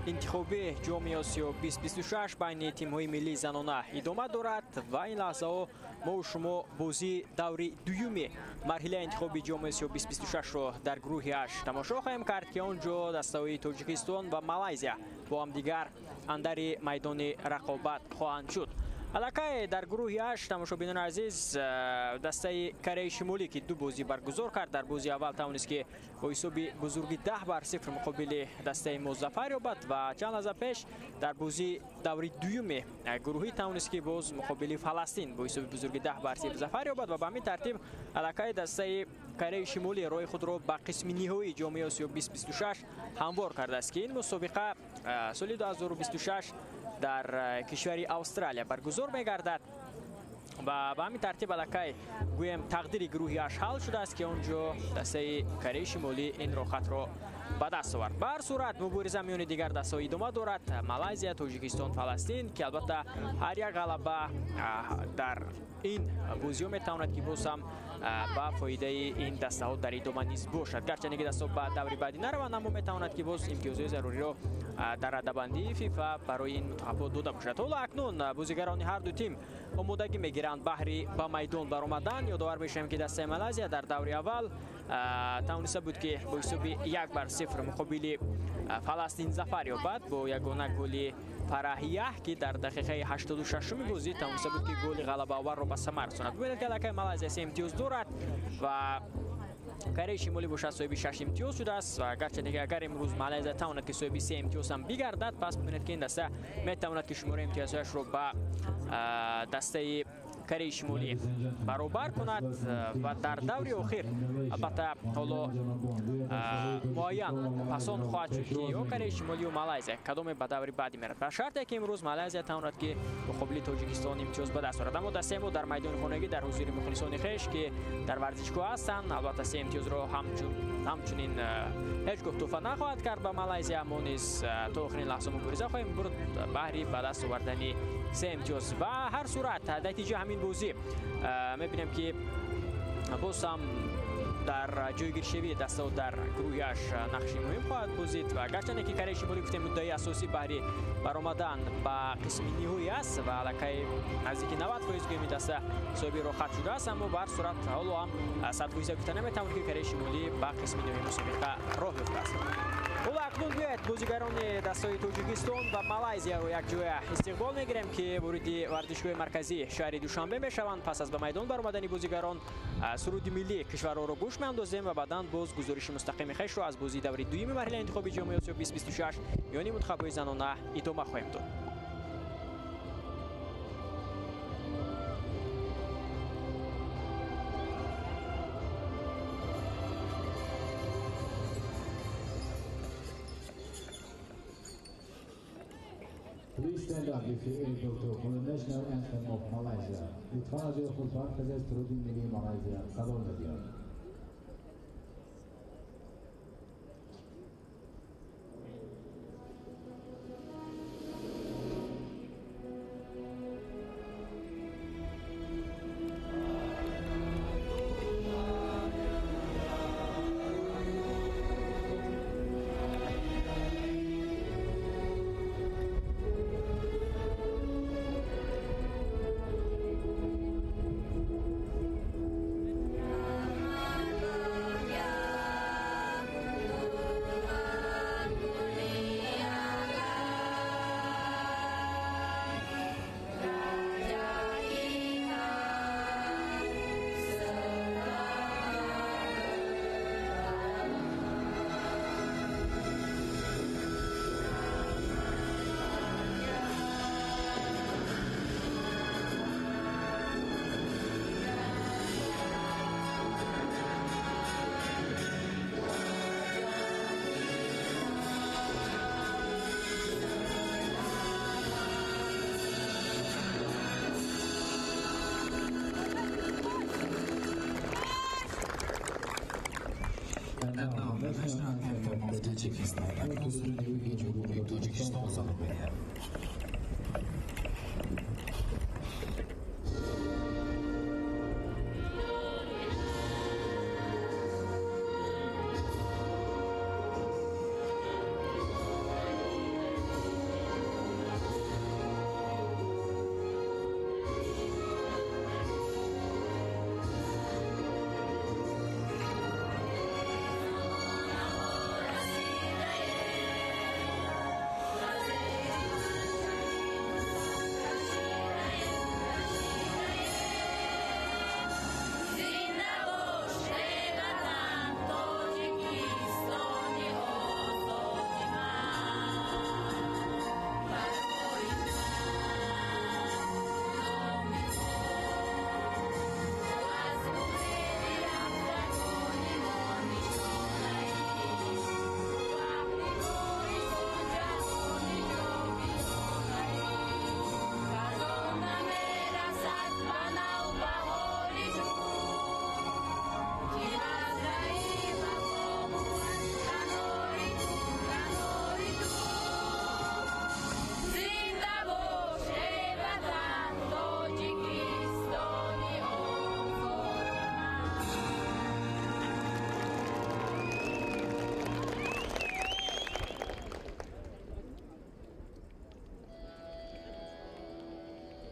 интихобии ҷоми Осиё 2026 байни тимҳои миллии занона идома дорад ва ин лаҳзаҳо мо шумо бозии даври дуюми марҳилаи интихоби ҷоми Осиё 2026-ро дар гурӯҳи ҳашт тамошо хоҳем кард, ки он ҷо дастаҳои Тоҷикистон ва Малайзия бо ҳамдигар андари майдони рақобат хоҳанд шуд. Аллакай дар гурӯҳи ҳашт, тамошобинони азиз, дастаи Кореяи Шимолӣ, ки ду бозӣ баргузор кард, дар бозии аввал тавонист, ки бо ҳисоби бузурги 10-0 муқобили дастаи мо зафар ёбад ва чанд лаҳза пеш дар бозии даври дуюми гурӯҳӣ тавонист, ки боз муқобили Фаластин бо ҳисоби бузурги 10-0 зафар ёбад ва ба ҳамин тартиб аллакай дастаи Кореяи Шимолӣ роҳи худро ба қисми ниҳоии ҷоми Осиё 2026 ҳамвор кардааст, ки ин мусобиқа соли 2026 дар кишвари Австралия баргузор мегардад ва ба ҳамин тартиб аллакай гӯем тақдири гурӯҳи ҳашт ҳал шудааст, ки он ҷо дастаи Кореяи Шимолӣ ин роҳхатро ба даст овард. Ба ҳар сурат мубориза миёни дигар дастаҳо идома дорад: Малайзия, Тоҷикистон, Фаластин, ки албатта ҳар як ғалаба дар ин бозиҳо метавонад, ки боз ҳам ба фоидаи ин дастаҳо дар идома низ бошад. Гарчанде ки дастаҳо ба даври баъдӣ нараванд, аммо метавонад, ки боз имтиёзҳои заруриро дар радабандии ФИФА барои ин мунтахабҳо дода бошад. Ҳоло акнун бозигарони ҳар ду тим омодагӣ мегиранд баҳри ба майдон баромадан. Ёдовар мешавем, ки дастаи Малайзия дар даври аввал тавониста буд, ки бо ҳисоби 1-0 муқобили Фаластин зафар ёбад бо ягона голи Фараҳияҳ, ки дар дақиқаи 86-уми бозӣ тавониста буд, ки голи ғалабаоварро ба самар расонад. Бубинед, ки аллакай Малайзия се имтиёз дорад ва Кореяи Шимолӣ бошад соҳиби 6 имтиёз шудааст ва гарчанде ки агар имрӯз Малайзия тавонад, ки соҳиби 3 имтиёз ҳам бигардад, пас бубинед, ки ин даста метавонад, ки шумораи имтиёзҳояшро ба дастаи Кореяи Шимолӣ баробар кунад ва дар даври охир албатта ҳоло муайян пасон хоҳад шуд, ки ё Кореяи Шимолӣ ё Малайзия кадоме ба даври баъдӣ меравад, ба шарте ки имрӯз Малайзия тавонад, ки муқобили Тоҷикистон имтиёз ба даст орад. Аммо дастаи мо дар майдони хонагӣ дар ҳузури мухлисони хеш, ки дар варзишгоҳ ҳастанд, албатта се имтиёзро ҳамчунин ҳеҷ гоҳ тӯҳфа нахоҳад кард ба Малайзия. Мо низ то охирин лаҳза мубориза хоҳем бурд баҳри ба даст овардани се имтиёз. Ва ҳар сурат натиҷа ҳамин бозӣ мебинем, ки боз ҳам дар ҷойгиршавии дастаҳо дар гурӯҳиаш нақши муҳим хоҳад бозид ва гарчанде ки Кореяи Шимолӣ гуфтем муддаи асосӣ баҳри баромадан ба қисми ниҳоӣ аст ва аллакай наздики 90% гӯем ин даста соҳиби роҳхат шудааст, аммо ба ҳар сурат ҳоло ҳам 100% гуфта наметавонем, ки Кореяи Шимолӣ ба қисми ниҳоии мусобиқа роҳ ёфтааст. Ҳоло акнун биёед бозигарони дастаҳои Тоҷикистон ва Малайзияро якҷоя истиқбол мегирем, ки вориди варзишгоҳи марказии шаҳри Душанбе мешаванд. Пас аз ба майдон баромадани бозигарон суруди миллии кишварҳоро гӯш меандозем ва баъдан боз гузориши мустақими хешро аз бозии даври дуюми марҳилаи интихоби ҷоми Осиё 2026 миёни мунтахабҳои занона идома хоҳем дод. Please stand up if you're able to for the national anthem of Malaysia. لطفاً از جای خود برخیزید، سرود ملی مالایزیا صدا می‌دهد.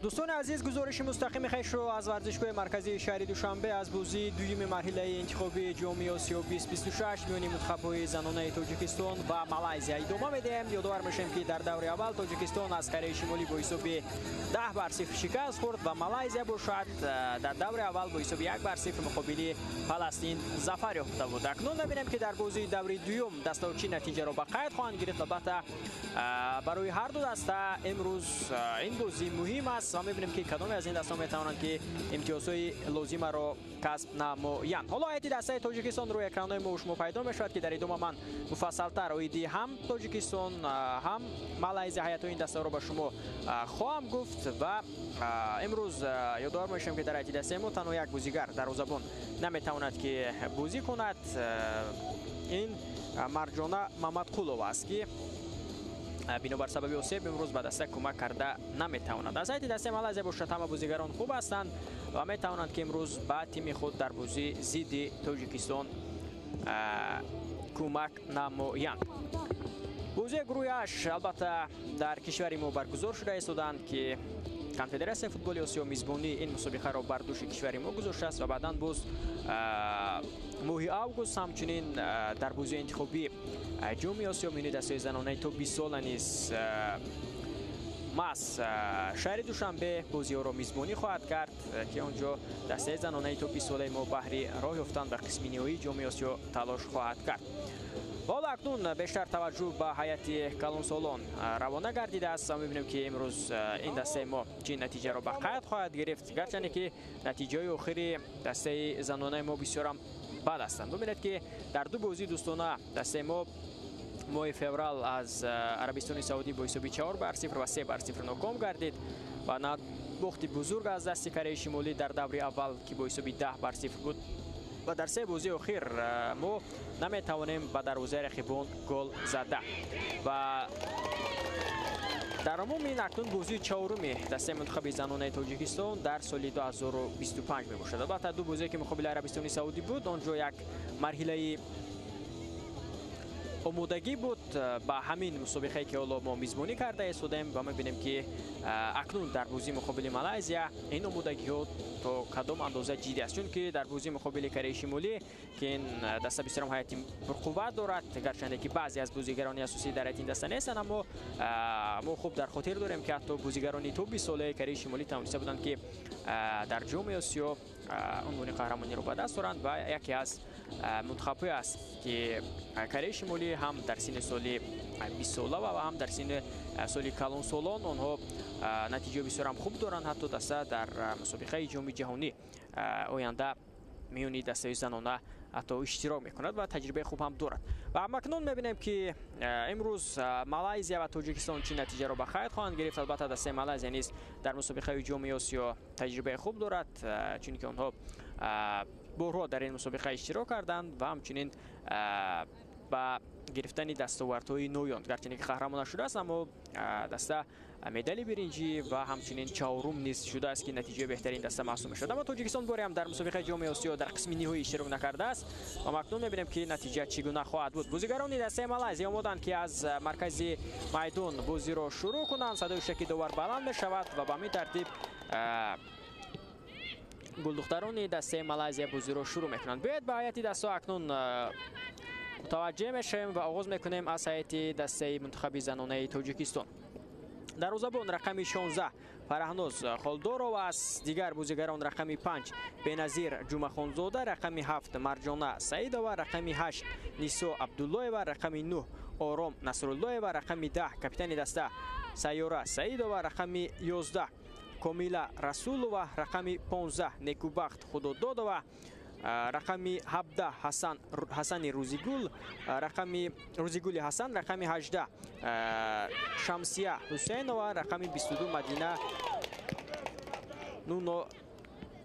Дӯстони азиз, гузориши мустақими хешро аз варзишгоҳи марказии шаҳри Душанбе аз бозии дуюми марҳилаи интихобии Ҷоми Осиё 2026 миёни мунтахабҳои занонаи Тоҷикистон ва Малайзия идома медиҳем. Ёдовар мешавем, ки дар даври аввал Тоҷикистон аз Кореяи Шимолӣ бо ҳисоби 10-0 шикаст хӯрд ва Малайзия бошад дар даври аввал бо ҳисоби 1-0 муқобили Фаластин зафар ёфта буд. Акнун мебинем, ки дар бозии даври дуюм дастаҳо чӣ натиҷаро ба қайд хоҳанд гирифт. Албатта, барои ҳар ду даста имрӯз ин бозӣ муҳим аст ва мебинем, ки кадоме аз ин дастаҳо метавонанд, ки имтиёзҳои лозимаро касб намоянд. Ҳоло ҳайати дастаи Тоҷикистон рӯи экранҳои мо шумо пайдо мешавад, ки дар идома ман муфассалтар оиди ҳам Тоҷикистон, ҳам Малайзия ҳайатҳои ин дастаҳоро ба шумо хоҳам гуфт. Ва имрӯз ёдовар мешавем, ки дар ҳайати дастаи мо танҳо як бозигар дарвозабон наметавонад, ки бозӣ кунад. Ин Марҷона Мамадқулова аст, ки бинобар сабаби осеб имрӯз ба даста кӯмак карда наметавонад. Аз ҳайати дастаи Малайзия бошад, ҳама бозигарон хуб ҳастанд ва метавонанд, ки имрӯз ба тими худ дар бозӣ зидди Тоҷикистон кӯмак намоянд. Бозии гурӯҳи ҳашт албатта дар кишвари мо баргузор шуда истоданд, ки Конфедератсияи футболи Осиё мизбонии ин мусобиқаро бар дӯши кишвари мо гузоштааст ва баъдан боз моҳи август ҳамчунин дар бозии интихобии Ҷоми Осиё миёни дастаи занонаи то 20 сола низ маҳз шаҳри Душанбе бозиҳоро мизбонӣ хоҳад кард, ки он ҷо дастаи занонаи то 20 солаи мо баҳри роҳ ёфтан ба қисми ниҳоии Ҷоми Осиё талош хоҳад кард. Ҳоло акнун бештар таваҷҷӯҳ ба ҳайати калонсолон равона гардидааст ва мебинем, ки имрӯз ин дастаи мо чӣ натиҷаро ба қайд хоҳад гирифт, гарчанде ки натиҷаҳои охири дастаи занонаи мо бисёрам бад ҳастанд. Бубинед, ки дар ду бозии дӯстона дастаи мо моҳи феврал аз Арабистони Саудӣ бо ҳисоби 4-0 ва 3-0 ноком гардид ва на бохти бузург аз дасти Кореяи Шимолӣ дар даври аввал, ки бо ҳисоби 10-0 буд. Ва дар се бозии охир мо наметавонем ба дарвозаи рақибон гол зада. Ва дар умум ин акнун бозии чаҳоруми дастаи мунтахаби занонаи Тоҷикистон дар соли 2025 мебошад. Албатта, ду бозие, ки муқобили Арабистони Саудӣ буд, он ҷо як марҳилаи омодагӣ буд ба ҳамин мусобиқае, ки ҳоло мо мизбонӣ карда истодаем. Ва мебинем, ки акнун дар бозии муқобили Малайзия ин омодагиҳо то кадом андоза ҷиддӣ аст, чунки дар бозии муқобили Кореяи Шимолӣ, ки ин даста бисёрам ҳайати пурқувват дорад, гарчанде ки баъзе аз бозигарони асосӣ дар ҳайати ин даста нестанд, аммо мо хуб дар хотир дорем, ки ҳатто бозигарони то 20 солаи Кореяи Шимолӣ тавониста буданд, ки дар Ҷоми Осиё унвони қаҳрамониро ба даст оранд. Ва яке аз мунтахабҳое аст, ки Кореяи Шимолӣ ҳам дар синни соли 20 сола ва ҳам дар синни соли калонсолон онҳо натиҷаи бисёрам хуб доранд. Ҳатто даста дар мусобиқаи Ҷоми ҷаҳонӣ оянда миёни дастаи занона ҳатто иштирок мекунад ва таҷрибаи хуб ҳам дорад. Ва акнун мебинем, ки имрӯз Малайзия ва Тоҷикистон чӣ натиҷаро ба қайд хоҳанд гирифт. Албатта, дастаи Малайзия низ дар мусобиқаи Ҷоми Осиё таҷрибаи хуб дорад, чунки онҳо борҳо дар ин мусобиқа иштирок карданд ва ҳамчунин ба гирифтани дастовардҳои ноён, гарчанде ки қаҳрамон нашудааст, аммо даста медали биринҷӣ ва ҳамчунин чаҳорум низ шудааст, ки натиҷаи беҳтарин даста маҳсуб мешавад. Аммо Тоҷикистон боре ҳам дар мусобиқаи Ҷоми Осиё дар қисми ниҳоӣ иштирок накардааст ва акнун мебинем, ки натиҷа чӣ гуна хоҳад буд. Бозигарони дастаи Малайзия омоданд, ки аз маркази майдон бозиро шурӯъ кунанд. Садои шаки довар баланд мешавад ва ба ҳамин тартиб гулдухтарони дастаи Малайзия бозиро шурӯъ мекунанд. Биёед, ба ҳайати дастаҳо акнун мутаваҷҷеҳ мешавем ва оғоз мекунем аз ҳайати дастаи мунтахаби занонаи Тоҷикистон. Дарвозабон рақами 16 Фараҳноз Холдорова аст. Дигар бозигарон: рақами 5 Беназир Ҷумахонзода, рақами 7 Марҷона Саидова, рақами 8 Нисо Абдуллоева, рақами 9 Ором Насруллоева, рақами 10 капитани даста Сайёра Саидова, рақами 11 Комила Расулова, рақами 15 Некубахт Худододова, рақами 17 Ҳасан Ҳасани Рӯзигул, рақами Рӯзигули Ҳасан, рақами 18 Шамсия Ҳусейнова, рақами 22 Мадина Нуно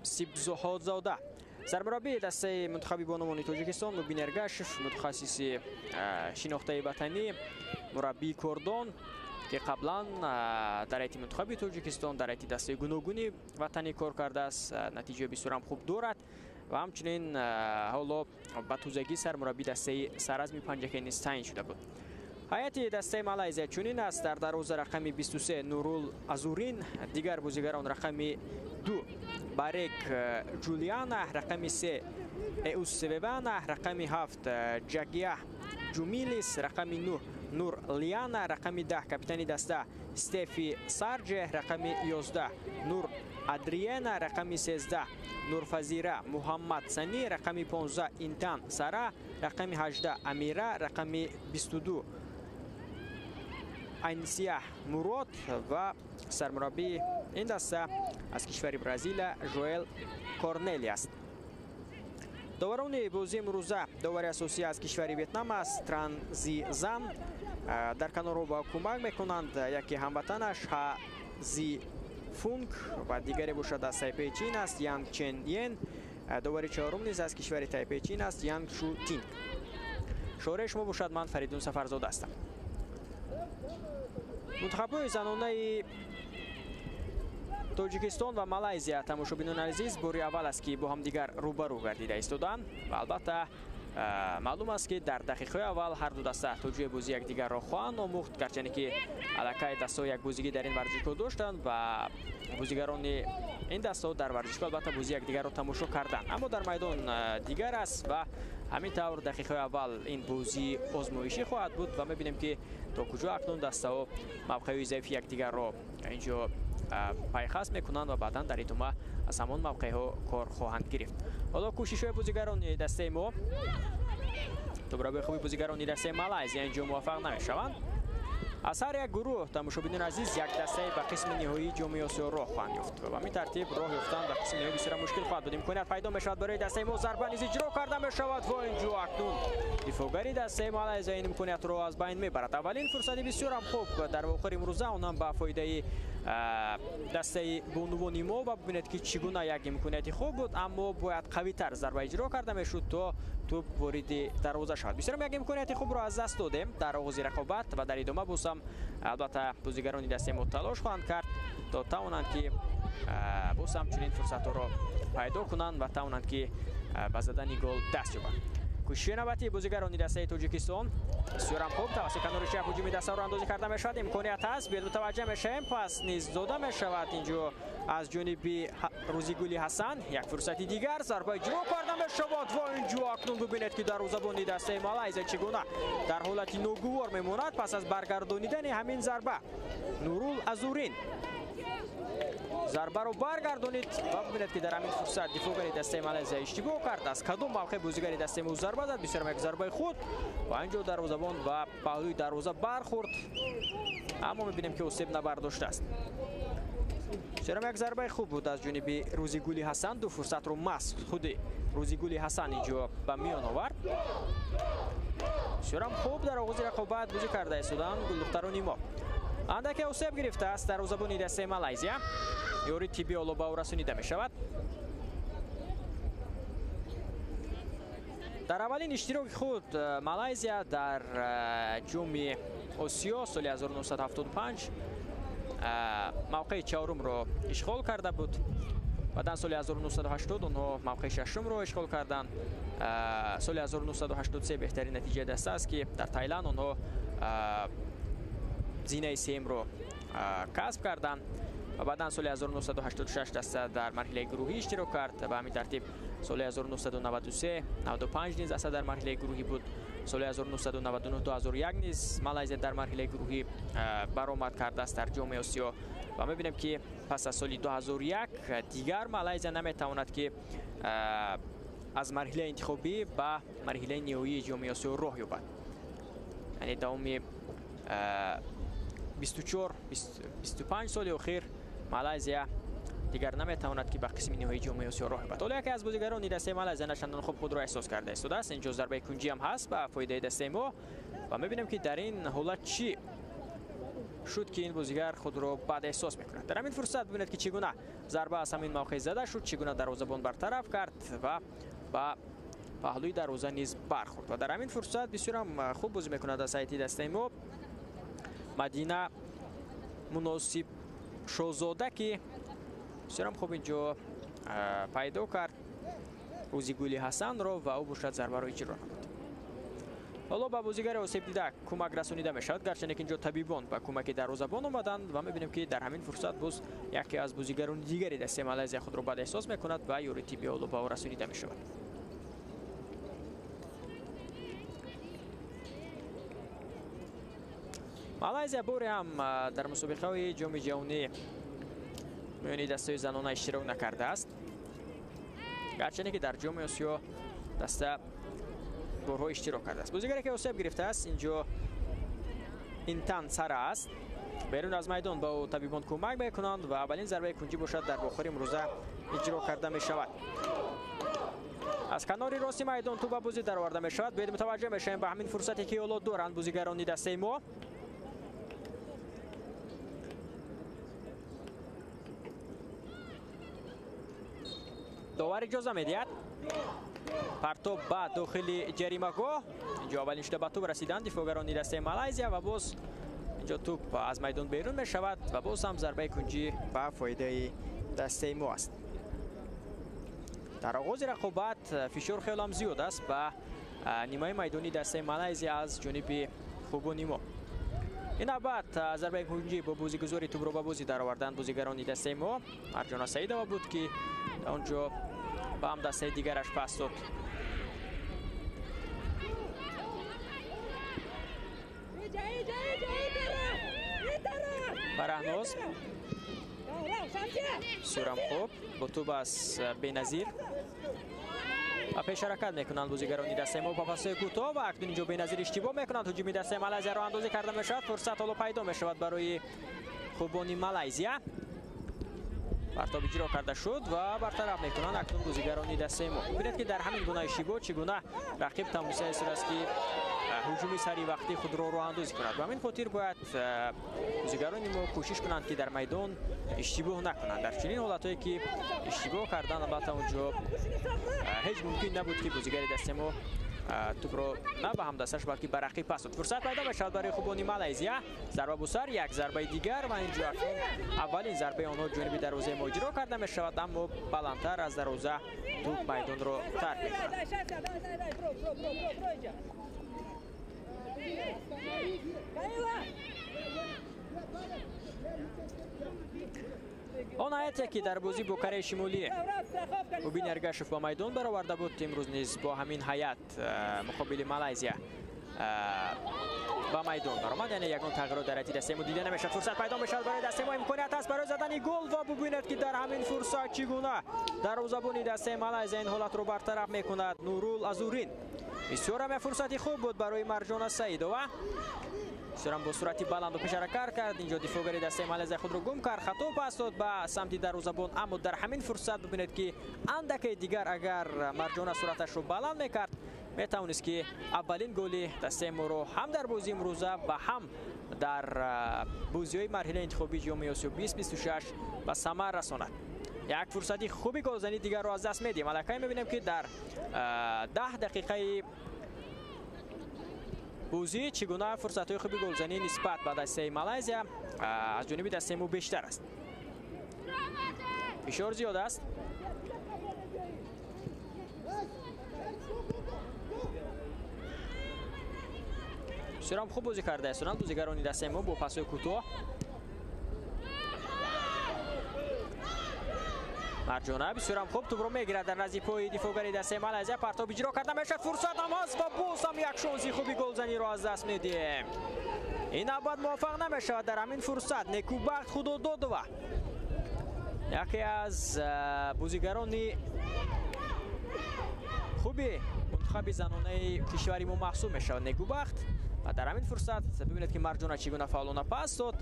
Сибзуҳодзода. Сармураббии дастаи мунтахаби бонувони Тоҷикистон Мубин Эргашев, мутахассиси шинохтаи ватанӣ, мураббии кордон, ки қаблан дар ҳайати мунтахаби Тоҷикистон, дар ҳайати дастаи гуногуни ватанӣ кор кардааст, натиҷаи бисёрам хуб дорад ва ҳамчунин ҳоло ба тозагӣ сармураббии дастаи Саразми Панҷакент низ таъин шуда буд. Ҳайати дастаи Малайзия чунин аст: дар дарвоза рақами 23 Нурул Азурин, дигар бозигарон рақами 2 Барек Ҷулиана, рақами 3 Эус Севевана, рақами 7 Ҷагия Ҷумилис, рақами 9 Нур Лиана, рақами 10 капитани даста Стефи Сарже, рақами 11 Нур Адриена, рақами 13 Нурфазира Муҳаммад Сани, рақами 15 Интан Сара, рақами 18 Амира, рақами 22 Айнсия Мурод ва сармураббии ин даста аз кишвари Бразилия Жоэл Корнели аст. Доварони бозии имрӯза: довари асосӣ аз кишвари Ветнам аст Тран Зи Зан, дар канорҳо ба кӯмак мекунанд яке ҳамватанаш Ха Зи Фунг ва дигаре бошад аз Тайпеи Чин аст Янг Чен Йен. Довари чаҳорум низ аз кишвари Тайпеи Чин аст Янг Шу Тинг. Шораи шумо бошад, ман Фаридун Сафарзода ҳастам. Мунтахабҳои занонаи Тоҷикистон ва Малайзия, тамошобинони азиз, бори аввал аст, ки бо ҳамдигар рӯбарӯ гардида истоданд ва албатта маълум аст, ки дар дақиқаҳои аввал ҳар ду даста то ҷои бозии якдигарро хоҳанд омӯхт, гарчанде ки аллакай дастаҳо як бозигӣ дар ин варзишгоҳ доштанд ва бозигарони ин дастаҳо дар варзишгоҳ албатта бозии якдигарро тамошо карданд, аммо дар майдон дигар аст ва ҳамин тавр дақиқаҳои аввал ин бозии озмоишӣ хоҳад буд ва мебинем, ки то куҷо акнун дастаҳо мавқеъҳои заифи якдигарро инҷо пайхаст мекунанд ва баъдан дар идома аз ҳамон мавқеъҳо кор хоҳанд гирифт. Ҳоло кӯшишҳои бозигарони дастаи мо, тӯбрабои хуби бозигарони дастаи Малайзия инҷо муваффақ намешаванд. Аз ҳар як гурӯҳ, тамошобинони азиз, як дастае ба қисми ниҳоии ҷоми Осиё роҳ хоҳанд ёфт ва ба ҳамин тартиб роҳ ёфтан ба қисми ниҳоӣ бисёр мушкил хоҳад буд. Имконият пайдо мешавад барои дастаи мо, зарба низ иҷро карда мешавад ва инҷо акнун дифоъгари дастаи Малайзия ин имкониятро аз байн мебарад. Аввалин фурсати бисёрам хуб дар вохӯри имрӯза, онам ба фоидаи дастаи бонувони мо ва бибинед, ки чӣ гуна як имконияти хуб буд, аммо бояд қавитар зарба иҷро карда мешуд, то тӯб вориди дарвоза шавад. Бисёрам як имконияти хубро аз даст додем дар оғози рақобат ва дар идома бозам албатта бозигарони дастаи мо талош хоҳанд кард, то тавонанд, ки боз ҳам чунин фурсатҳоро пайдо кунанд ва тавонанд, ки ба задани гол даст ёбанд. Кӯшиши навбатии бозигарони дастаи Тоҷикистон бисёрам хуб, тавассути канори чап ҳуҷуми дастаро андозӣ карда мешавад. Имконият ҳаст, биёд мутаваҷҷеҳ мешавем, пас низ дода мешавад инҷо аз ҷониби Рӯзигули Ҳасан. Як фурсати дигар, зарба иҷро карда мешавад ва инҷо акнун бибинед, ки дарвозабони дастаи Малайзия чӣ гуна дар ҳолати ногувор мемонад пас аз баргардонидани ҳамин зарба. Нурул Азурин зарбаро баргардонид ва бибинед, ки дар ҳамин фурсат дифоъгари дастаи Малайзия иштибоҳ кард. Аз кадом мавқеъ бозигари дастаи мо зарба зад? Бисёр як зарбаи худ ва инҷо дарвозабон ба паҳлӯи дарвоза бархӯрд, аммо мебинем, ки осеб набардоштааст. Бисёрам як зарбаи хуб буд аз ҷониби Рӯзигули Ҳасан. Ду фурсатро маҳз худи Рӯзигули Ҳасан инҷо ба миён овард. Бисёрам хуб дар оғози рақобат бозӣ карда истоданд гулдухтарони мо. Андаке осеб гирифтааст дарвозабони дастаи Малайзия, ёри тиббӣ ҳоло ба ӯ расонида мешавад. Дар аввалин иштироки худ Малайзия дар ҷоми Осиё соли 1975 мавқеи чаҳорумро ишғол карда буд. Баъдан соли 1980 онҳо мавқеи шашумро ишғол карданд. Соли 1983 беҳтарин натиҷаи даста аст, ки дар Тайланд онҳо зинаи сеюмро касб карданд ва баъдан соли 1986 даста дар марҳилаи гурӯҳӣ иштирок кард. Ба ҳамин тартиб соли 1993, 95 низ даста дар марҳилаи гурӯҳӣ буд. Соли 1999, 2001 низ Малайзия дар марҳилаи гурӯҳӣ баромад кардааст дар ҷоми Осиё ва мебинем, ки пас аз соли 2001 дигар Малайзия наметавонад, ки аз марҳилаи интихобӣ ба марҳилаи ниҳоии ҷоми Осиё роҳ ёбад. Яъне давоми 24, 25 соли охир Малайзия дигар наметавонад, ки ба қисми ниҳоии ҷоми Осиё роҳ ёбад. Ҳоло яке аз бозигарони дастаи Малайзия начандон хуб худро эҳсос карда истодааст. Инҷо зарбаи кунҷӣ ҳам ҳаст ба фоидаи дастаи мо ва мебинем, ки дар ин ҳолат чӣ шуд, ки ин бозигар худро бад эҳсос мекунад. Дар ҳамин фурсат бибинед, ки чӣ гуна зарба аз ҳамин мавқеъ зада шуд, чӣ гуна дарвозабон бартараф кард ва ба паҳлӯи дарвоза низ бархӯрд. Ва дар ҳамин фурсат бисёрам хуб бозӣ мекунад аз ҳайати дастаи мо Мадина Муносиб Шозода, ки бисёрам хуб инҷо пайдо кард Рӯзигули Ҳасанро ва ӯ бошад зарбаро иҷро намуд. Ҳоло ба бозигари осебдида кӯмак расонида мешавад, гарчанде ки инҷо табибон ба кӯмаки дарвозабон омаданд ва мебинем ки дар ҳамин фурсат боз яке аз бозигарони дигари дастаи Малайзия худро бад эҳсос мекунад ва ёрии тиббӣ ҳоло ба ӯ расонида мешавад. Малайзия боре ҳам дар мусобиқаҳои ҷоми ҷаҳонӣ миёни дастаи занона иштирок накардааст, гарчанде ки дар ҷоми Осиё даста борҳо иштирок кардааст. Бозигаре ки осеб гирифтааст инҷо Интан Сара аст. Берун аз майдон ба ӯ табибон кӯмак мекунанд ва аввалин зарбаи кунҷӣ бошад дар бохири имрӯза иҷро карда мешавад. Аз канори рости майдон тӯб ба бозӣ дароварда мешавад. Биёед мутаваҷҷеҳ мешавем ба ҳамин фурсате ки ҳоло доранд бозигарони дастаи мо. Довар иҷоза медиҳад. Партоб ба дохили ҷаримагоҳ. Инҷо аввалин шуда ба тӯб расиданд дифоъгарони дастаи Малайзия ва боз инҷо тӯб аз майдон берун мешавад ва боз ҳам зарбаи кунҷӣ ба фоидаи дастаи мо аст. Дар оғози рақобат фишор хеле ҳам зиёд аст ба нимаи майдони дастаи Малайзия аз ҷониби хубони мо. Ин навбат зарбаи кунҷӣ бо бозигузори тӯбро ба бозӣ дароварданд бозигарони дастаи мо. Марҷона Саидова буд ки онҷо ба ҳам дастаи дигараш пас дод. Фараҳноз бисёрам хуб бо тӯб аз Беназир ва пеш ҳаракат мекунанд бозигарони дастаи мо ба пасҳои кӯтоҳ ва акнун инҷо Беназир иштибоҳ мекунанд. Ҳуҷуми дастаи Малайзия роҳандозӣ карда мешавад. Фурсат ҳоло пайдо мешавад барои хубони Малайзия. Партоб иҷро карда шуд ва бартараф мекунанд акнун бозигарони дастаи мо. Бибинед ки дар ҳамин гуна иштибоҳ чӣ гуна рақиб тавонистааст ки ҳуҷуми саривақтӣ худро роҳандозӣ кунад. Ба ҳамин хотир бояд бозигарони мо кӯшиш кунанд ки дар майдон иштибоҳ накунанд. Дар чунин ҳолатҳое ки иштибоҳ кардан, албатта онҷо ҳеҷ мумкин набуд ки бозигари дастаи мо тӯбро на ба ҳамдасташ балки ба рақиб пас дод. Фурсат пайдо мешавад барои хубони Малайзия. Зарба бо сар, як зарбаи дигар ва инҷо акнун аввалин зарбаи онҳо ҷониби дарвозаи мо иҷро карда мешавад, аммо баландтар аз дарвоза тӯб майдонро тарк мекунад. Он ҳайате ки дар бозӣ бо Кореяи Шимолӣ Мубин Эргашев ба майдон бароварда буд, имрӯз низ бо ҳамин ҳайат муқобили Малайзия ба майдон баромад. Яъне ягон тағйирот дар ҳайати дастаи мо дида намешавад. Фурсат пайдо мешавад барои дастаи мо, имконият аст барои задани гол ва бубинед ки дар ҳамин фурсат чӣ гуна дарвозабони дастаи Малайзия ин ҳолатро бартараф мекунад. Нурул Азурин. Бисёр ҳам фурсати хуб буд барои Марҷона Саидова. Бисёрам бо суръати баланду пеш ҳаракат кард. Инҷо дифоъгари дастаи Малайзия худро гум кард, хато пас дод ба самти дарвозабон, аммо дар ҳамин фурсат бибинед ки андаке дигар агар Марҷона суръаташро баланд мекард, метавонист ки аввалин голи дастаи моро ҳам дар бозии имрӯза ва ҳам дар бозиҳои марҳилаи интихобии ҷоми Осиё 2026 ба самар расонад. Як фурсати хуби голзании дигарро аз даст медиҳем. Аллакай мебинем ки дар 10 дақиқаи бозӣ чӣ гуна фурсатҳои хуби голзанӣ нисбат ба дастаи Малайзия аз ҷониби дастаи мо бештар аст. Фишор зиёд аст. Бисёрам хуб бозӣ карда истоданд бозигарони дастаи мо бо пасҳои кӯтоҳ. Марҷона бисёрам хуб тӯбро мегирад дар назди пои дифоъгари дастаи Малайзия. Партоб иҷро карда мешавад. Фурсат ҳам ҳаст ва боз ҳам як шонси хуби голзаниро аз даст медиҳем. Ин навбат муваффақ намешавад дар ҳамин фурсат. Некубахт Худододова, яке аз бозигарони хуби мунтахаби занонаи кишвари мо маҳсуб мешавад Некубахт. Ва дар ҳамин фурсат бибинед ки Марҷона чӣ гуна фаъолона пас дод,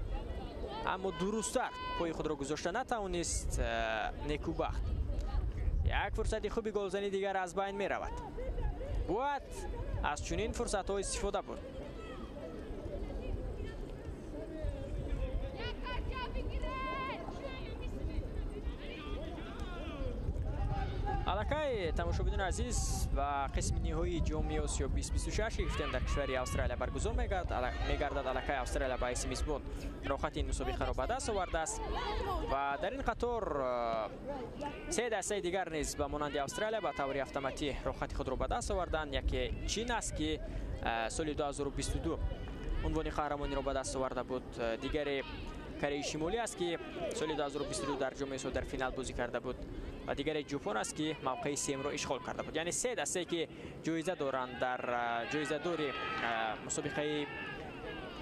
аммо дурусттар пои худро гузошта натавонист Некубахт. Як фурсати хуби голзании дигар аз байн меравад. Бояд аз чунин фурсатҳо истифода бурд. Аллакай тамошобинони азиз ва қисми ниҳоии ҷоми Осиё 2026 гирифтем дар кишвари Австралия баргузор мегардад. Аллакай Австралия ба ҳайси мизбон роҳати ин мусобиқаро ба даст овардааст ва дар ин қатор се дастаи дигар низ ба монанди Австралия ба таври автоматӣ роҳати худро ба даст оварданд. Яке Чин аст, ки соли 2022 унвони қаҳрамониро ба даст оварда буд. Дигаре Кореяи Шимолӣ аст, ки соли 2022 дар ҷоми Осиё дар финал бозӣ карда буд ва дигаре Ҷопон аст, ки мавқеи сеюмро ишғол карда буд. Яъне се дастае, ки ҷоиза доранд, дар ҷоизадори мусобиқаи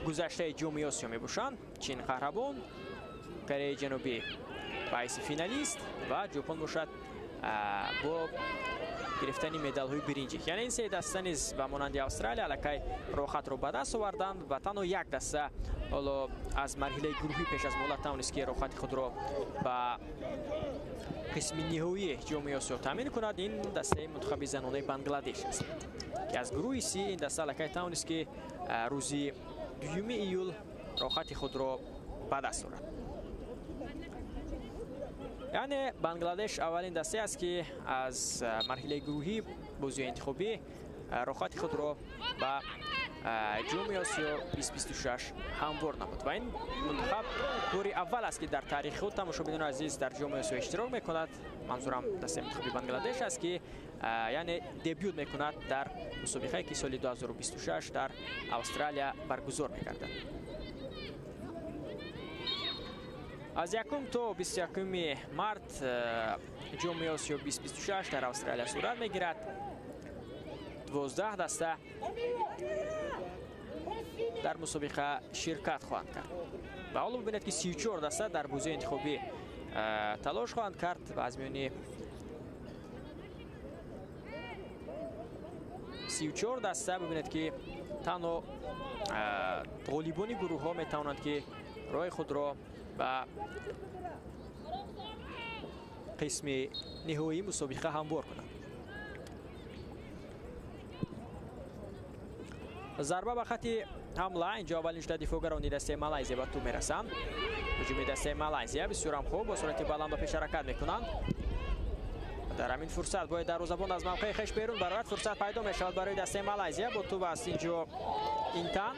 гузаштаи ҷоми Осиё мебошанд. Чин қаҳрабон, Кореяи Ҷанубӣ ба ҳайси финалист ва Ҷопон бошад бо гирифтани медалҳои биринҷӣ. Яъне ин се даста низ ба монанди Австралия аллакай роҳатро ба даст оварданд ва танҳо як даста ҳоло аз марҳилаи гурӯҳӣ пеш аз муҳлат тавонист, ки роҳати худро ба қисми ниҳоии ҷоми Осиё таъмин кунад. Ин дастаи мунтахаби занонаи Бангладеш аст, ки аз гурӯҳи Си ин даста аллакай тавонист, ки рӯзи 2 июл роҳати худро ба даст орад. Яъне Бангладеш аввалин дастае аст, ки аз марҳилаи гурӯҳӣ бозиҳои интихобӣ роҳати худро ба ҷоми Осиё 2026 ҳамвор намуд ва ин мунтахаб бори аввал аст, ки дар таърихи худ тамошобинони азиз дар ҷоми Осиё иштирок мекунад. Манзурам дастаи мунтахаби Бангладеш аст, ки яъне дебют мекунад дар мусобиқае, ки соли 2026 дар Австралия баргузор мегардад. Аз 1 то 21 март ҷоми Осиё 2026 дар Австралия сурат мегирад. 12 даста дар мусобиқа ширкат хоҳанд кард ва ҳоло бибинед, ки 34 даста дар бозии интихобӣ талош хоҳанд кард ва аз миёни 34 даста бибинед, ки танҳо ғолибони гурӯҳҳо метавонанд, ки роҳи худро ба қисми ниҳоии мусобиқа ҳамвор кунанд. Зарба ба хати ҳамла. Инҷо аввалин шуда дифоъгарони дастаи Малайзия ба тӯб мерасанд. Ҳуҷуми дастаи Малайзия бисёрам хуб бо суръати баланд ба пеш ҳаракат мекунанд. Дар ҳамин фурсат бояд дарвозабон аз мавқеи хеш берун барояд. Фурсат пайдо мешавад барои дастаи Малайзия. Бо тӯб аст инҷо Интан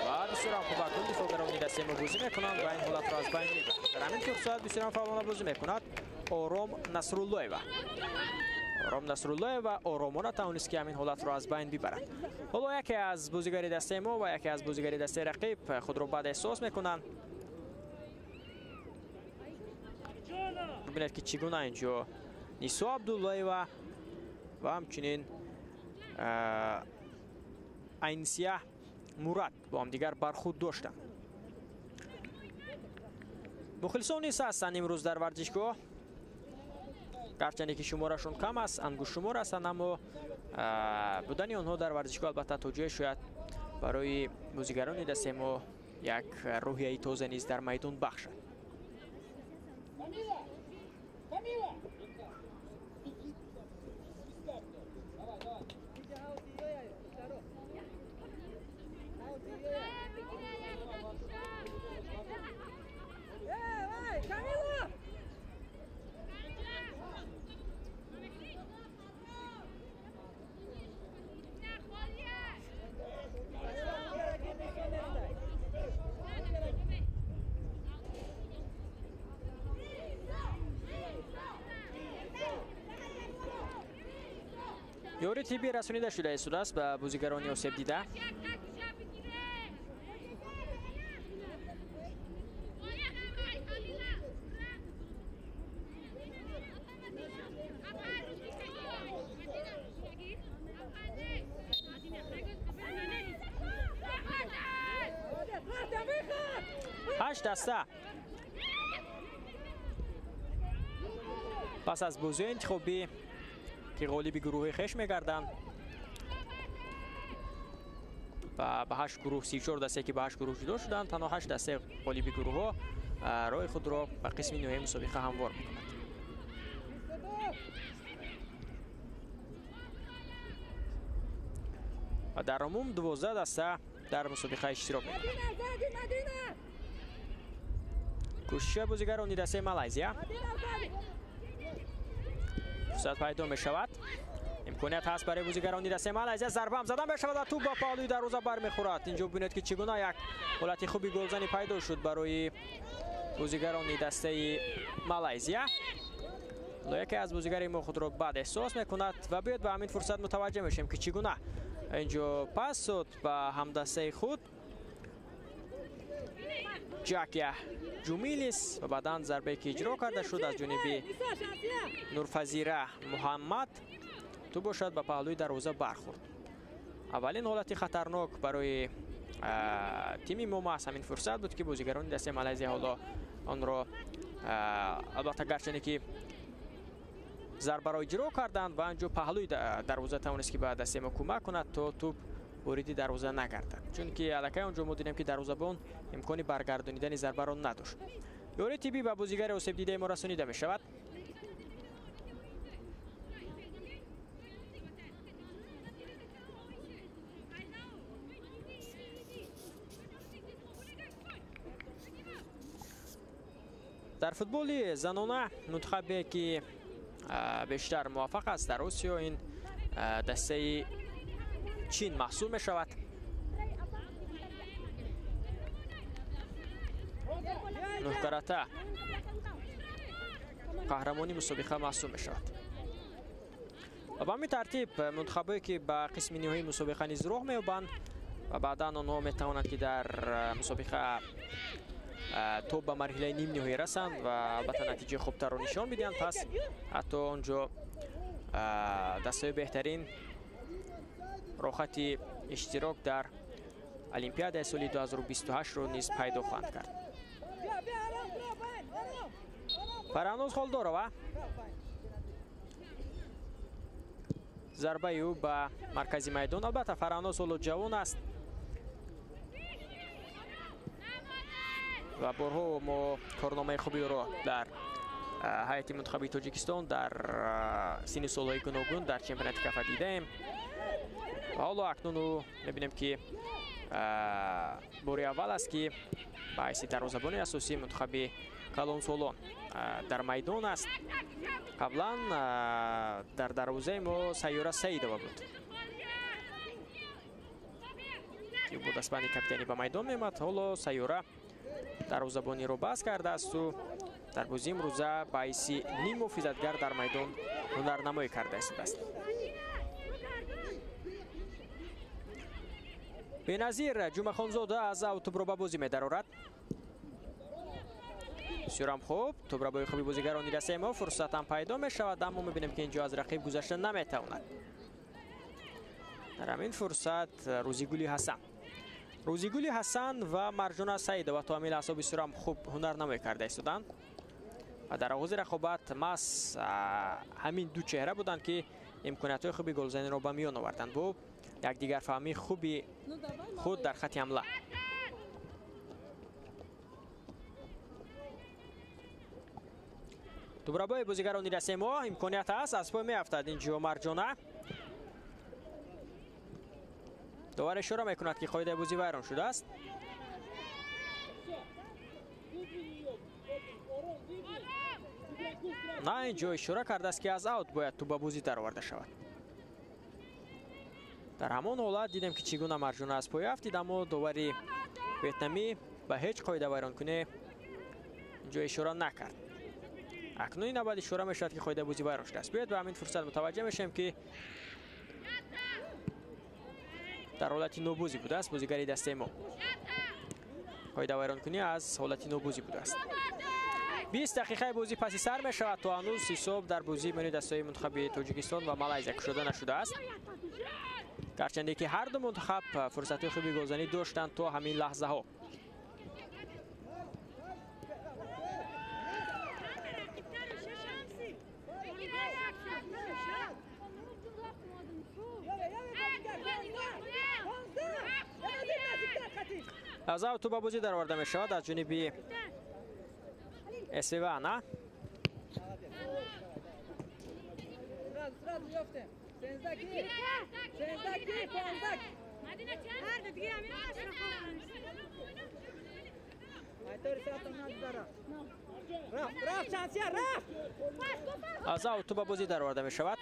ва бисёрам хуб акнун дифоъгарони дастаи мо бозӣ мекунанд ва ин ҳолатро аз байн мебаранд. Дар ҳамин фурсат бисёрам фаъолона бозӣ мекунад Ором Насруллоева. Ором Насруллоева оромона тавонист, ки ҳамин ҳолатро аз байн бибарад. Ҳоло яке аз бозигари дастаи мо ва яке аз бозигари дастаи рақиб худро бад эҳсос мекунанд. Бибинед, ки чӣ гуна инҷо Нисо Абдуллоева ва ҳамчунин Айнсия Мурад бо ҳамдигар бархӯрд доштанд. Мухлисон низ ҳастанд имрӯз дар варзишгоҳ. Гарчанде ки шуморашон кам аст, ангуштшумор ҳастанд, аммо будани онҳо дар варзишгоҳ албатта то ҷое шояд барои бозигарони дастаи мо як рӯҳияи тоза низ дар майдон бахшад. Ёри тиббӣ расонида шуда истодааст ба бозигарони осебдида. Ҳашт даста пас аз бозиҳои интихобӣ, ки ғолиби гурӯҳи хеш мегарданд ва ба ҳашт гурӯҳ 34 дастае, ки ба ҳашт гурӯҳ ҷудо шуданд, танҳо ҳашт дастаи ғолиби гурӯҳҳо роҳи худро ба қисми ниҳоии мусобиқа ҳамвор мекунанд. Ва дар умум 12 даста дар мусобиқа иштирок мекунанд. Кӯшишҳои бозигарони дастаи Малайзия. Фурсат пайдо мешавад. Имконият ҳаст барои бозигарони дастаи Малайзия. Зарба ҳам зада мешавад ва тӯп ба паҳлӯи дарвоза бармехӯрад. Инҷо бубинед, ки чӣ гуна як ҳолати хуби голзанӣ пайдо шуд барои бозигарони дастаи Малайзия. Яке аз бозигари мо худро бад эҳсос мекунад ва биёед ба ҳамин фурсат мутаваҷҷеҳ мешавем, ки чӣ гуна инҷо пас дод ба ҳамдастаи худ Ҷакия Ҷумилис ва баъдан зарбае ки иҷро карда шуд аз ҷониби Нурфазира Муҳаммад, тӯп бошад ба паҳлӯи дарвоза бархӯрд. Аввалин ҳолати хатарнок барои тими мо маҳз ҳамин фурсат буд, ки бозигарони дастаи Малайзия ҳоло онро албатта гарчанде ки зарбаро иҷро карданд ва анҷо паҳлӯи дарвоза тавонист, ки ба дастаи мо кӯмак кунад, то тӯп вориди дарвоза нагардад, чунки аллакай онҷо мо дидем, ки дарвозабон имкони баргардонидани зарбаро надошт. Ёрии тиббӣ ба бозигари осебдидаи мо расонида мешавад. Дар футболи занона мунтахабе, ки бештар муваффақ аст дар Осиё, ин дастаи Чин маҳсуб мешавад. Нӯҳкарата қаҳрамони мусобиқа маҳсуб мешавад. Ва ба ҳамин тартиб мунтахабое, ки ба қисми ниҳоии мусобиқа низ роҳ меёбанд ва баъдан онҳо метавонанд, ки дар мусобиқа то ба марҳилаи нимниҳоӣ расанд ва албатта натиҷаи хубтарро нишон бидиҳанд, пас ҳатто он ҷо дастаи беҳтарин роҳхати иштирок дар Олимпиадаи соли 2028-ро низ пайдо хоҳанд кард. Фарҳноз Холдорова, зарбаи ӯ ба маркази майдон. Албатта Фарҳноз ҳоло ҷавон аст ва борҳо мо корномаи хуби ӯро дар ҳайати мунтахаби Тоҷикистон дар синни солҳои гуногун дар чемпионати кафа дидаем. Ва ҳоло акнун ӯ мебинем, ки бори аввал аст, ки ба ҳайси дарвозабони асосии мунтахаби калонсолон дар майдон аст. Қаблан дар дарвозаи мо Сайёра Саидова буд, ки бо дастбанди капитанӣ ба майдон меомад. Ҳоло Сайёра дарвозабониро бас кардаасту дар бозии имрӯза ба ҳайси ниммуҳофизатгар дар майдон ҳунарнамоӣ карда истодааст. Беназир Ҷумъахонзода аз ав тӯбро ба бозӣ медарорад. Бисёрам хуб, тӯбрабои хуби бозигарони дастаи мо, фурсат ҳам пайдо мешавад, аммо мебинем, ки инҷо аз рақиб гузашта наметавонад. Дар ҳамин фурсат Рӯзигули Ҳасан, Рӯзигули Ҳасан ва Марҷона Саидова то ҳамин лаҳза бисёрам хуб ҳунарнамоӣ карда истоданд ва дар оғози рақобат маҳз ҳамин ду чеҳра буданд, ки имкониятҳои хуби голзаниро ба миён оварданд бо якдигарфаҳмии хуби худ дар хати ҳамла. Тӯбрабои бозигарони дастаи мо, имконият ҳаст, аз пой меафтад инҷо Марҷона. Довар ишора мекунад, ки қоидаи бозӣ вайрон шудааст. На, инҷо ишора кардааст, ки аз аут бояд тӯп ба бозӣ дароварда шавад. Дар ҳамон ҳолат дидем, ки чӣ гуна Марҷона аз пой афтид, аммо довари ветнамӣ ба ҳеҷ қоида вайронкунӣ инҷо ишора накард. Акнун ин навбат ишора мешавад, ки қоидаи бозӣ вайрон шудааст. Биёед ба ҳамин фурсат мутаваҷҷеҳ мешавем, ки дар ҳолати нобозӣ будааст бозигари дастаи мо. Қоида вайронкунӣ аз ҳолати нобозӣ будааст. 20 дақиқаи бозӣ паси сар мешавад, то ҳанӯз ҳисоб дар бозии миёни дастаҳои мунтахаби Тоҷикистон ва Малайзия кушода нашудааст. Гарчанде ки ҳар ду мунтахаб фурсатҳои хуби голзанӣ доштанд то ҳамин лаҳзаҳо. Аз ав тӯп ба бозӣ дароварда мешавад аз ҷониби Эсвана. Аз аут ба бозӣ дароварда мешавад.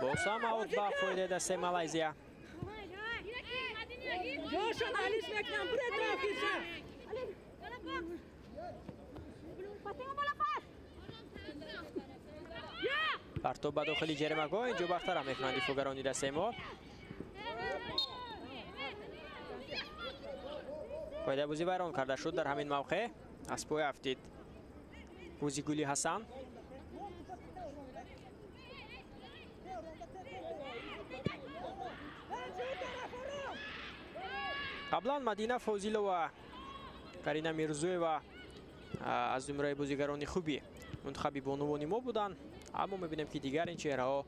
Боз ҳам аут ба фоидаи дастаи Малайзия. Партоб ба дохили ҷаримагоҳ, инҷо бартараф мекунанд дифоъгарони дастаи мо. Қоидаи бозӣ вайрон карда шуд дар ҳамин мавқеъ. Аз пой афтид Рӯзигули Ҳасан. Қаблан Мадина Фозилова, Карина Мирзоева аз зумраи бозигарони хуби мунтахаби бонувони мо буданд, аммо мебинем ки дигар ин чеҳраҳо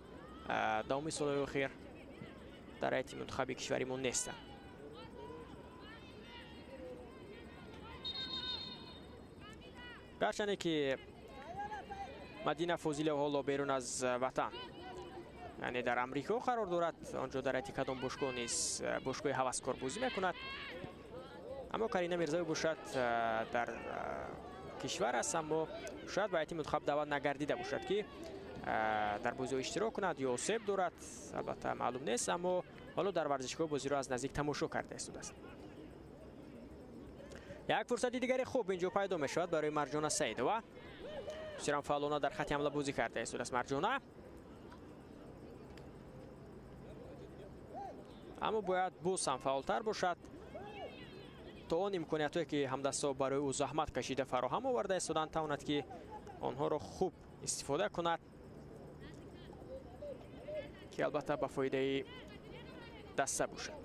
давоми солҳои охир дар ҳайати мунтахаби кишвари мо нестанд. Гарчанде ки Мадина Фозилова ҳоло берун аз ватан, яъне дар Амрико қарор дорад, онҷо дар ҳайати кадом бошгоҳ низ, бошгоҳи ҳаваскор бозӣ мекунад, аммо Карина Мирзоева бошад дар кишвар аст, аммо шояд ба ҳайати мунтахаб даъват нагардида бошад ки дар бозиҳо иштирок кунад ё осеб дорад, албатта маълум нест, аммо ҳоло дар варзишгоҳ бозиро аз наздик тамошо карда истодааст. Як фурсати дигари хуб инҷо пайдо мешавад барои Марҷона Саидова. Бисёрам фаъолона дар хати ҳамла бозӣ карда истодааст Марҷона, аммо бояд боз ҳам фаъолтар бошад то он имкониятҳое ки ҳамдастҳо барои ӯ заҳмат кашида фароҳам оварда истоданд, тавонад ки онҳоро хуб истифода кунад, ки албатта ба фоидаи даста бошад.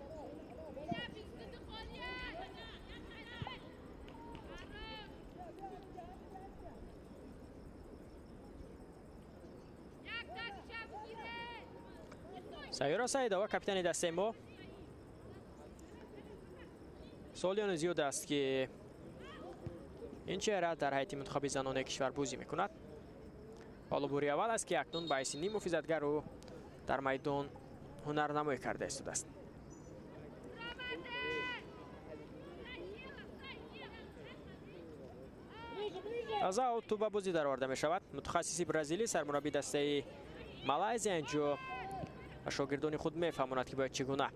Сайёра Саидова, капитани дастаи мо, солиёни зиёд аст ки ин чеҳра дар ҳайати мунтахаби занонаи кишвар бозӣ мекунад. Ҳоло бори аввал аст ки акнун ба ҳайси ним муҳофизатгар ӯ дар майдон ҳунарнамоӣ карда истодааст. Аз аут тӯб ба бозӣ дароварда мешавад. Мутахассиси бразилӣ, сармураббии дастаи Малайзия инҷо ба шогирдони худ мефаҳмонад ки бояд чӣ гуна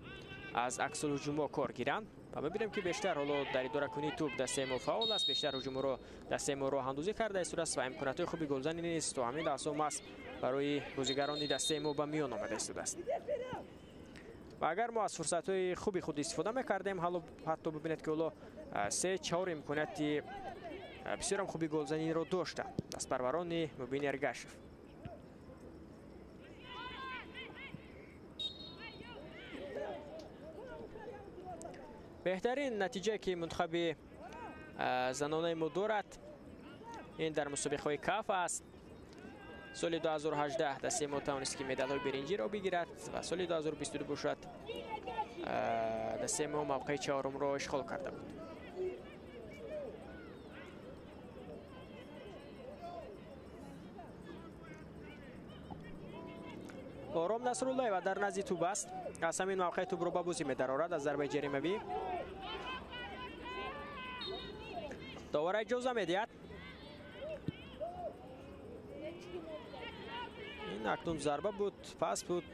аз аксулҳуҷумҳо кор гиранд ва мебинем ки бештар ҳоло дар идоракунии тӯб дастаи мо фаъол аст, бештар ҳуҷумҳоро дастаи мо роҳандозӣ карда истодааст ва имкониятҳои хуби голзанӣ низ то ҳамин лаҳза маст барои бозигарони дастаи мо ба миён омада истодааст. Ва агар мо аз фурсатҳои хуби худ истифода мекардем, ҳоло ҳатто бибинед ки ҳоло 3-4 имконияти бисёрам хуби голзаниро доштанд дастпарварони Мубин Эргашев. Беҳтарин натиҷае ки мунтахаби занонаи мо дорад ин дар мусобиқаҳои КАФ аст. Соли 2018 дастаи мо тавонист ки медалҳои биринҷиро бигирад ва соли 2022 бошад дастаи мо мавқеи чаҳорумро ишғол карда буд. Ором Насруллоева дар назди тӯб аст. Аз ҳамин мавқеъ тӯбро ба бозӣ медарорад аз зарбаи ҷаримавӣ. Довара иҷоза медиҳад. Ин акнун зарба буд, пас буд,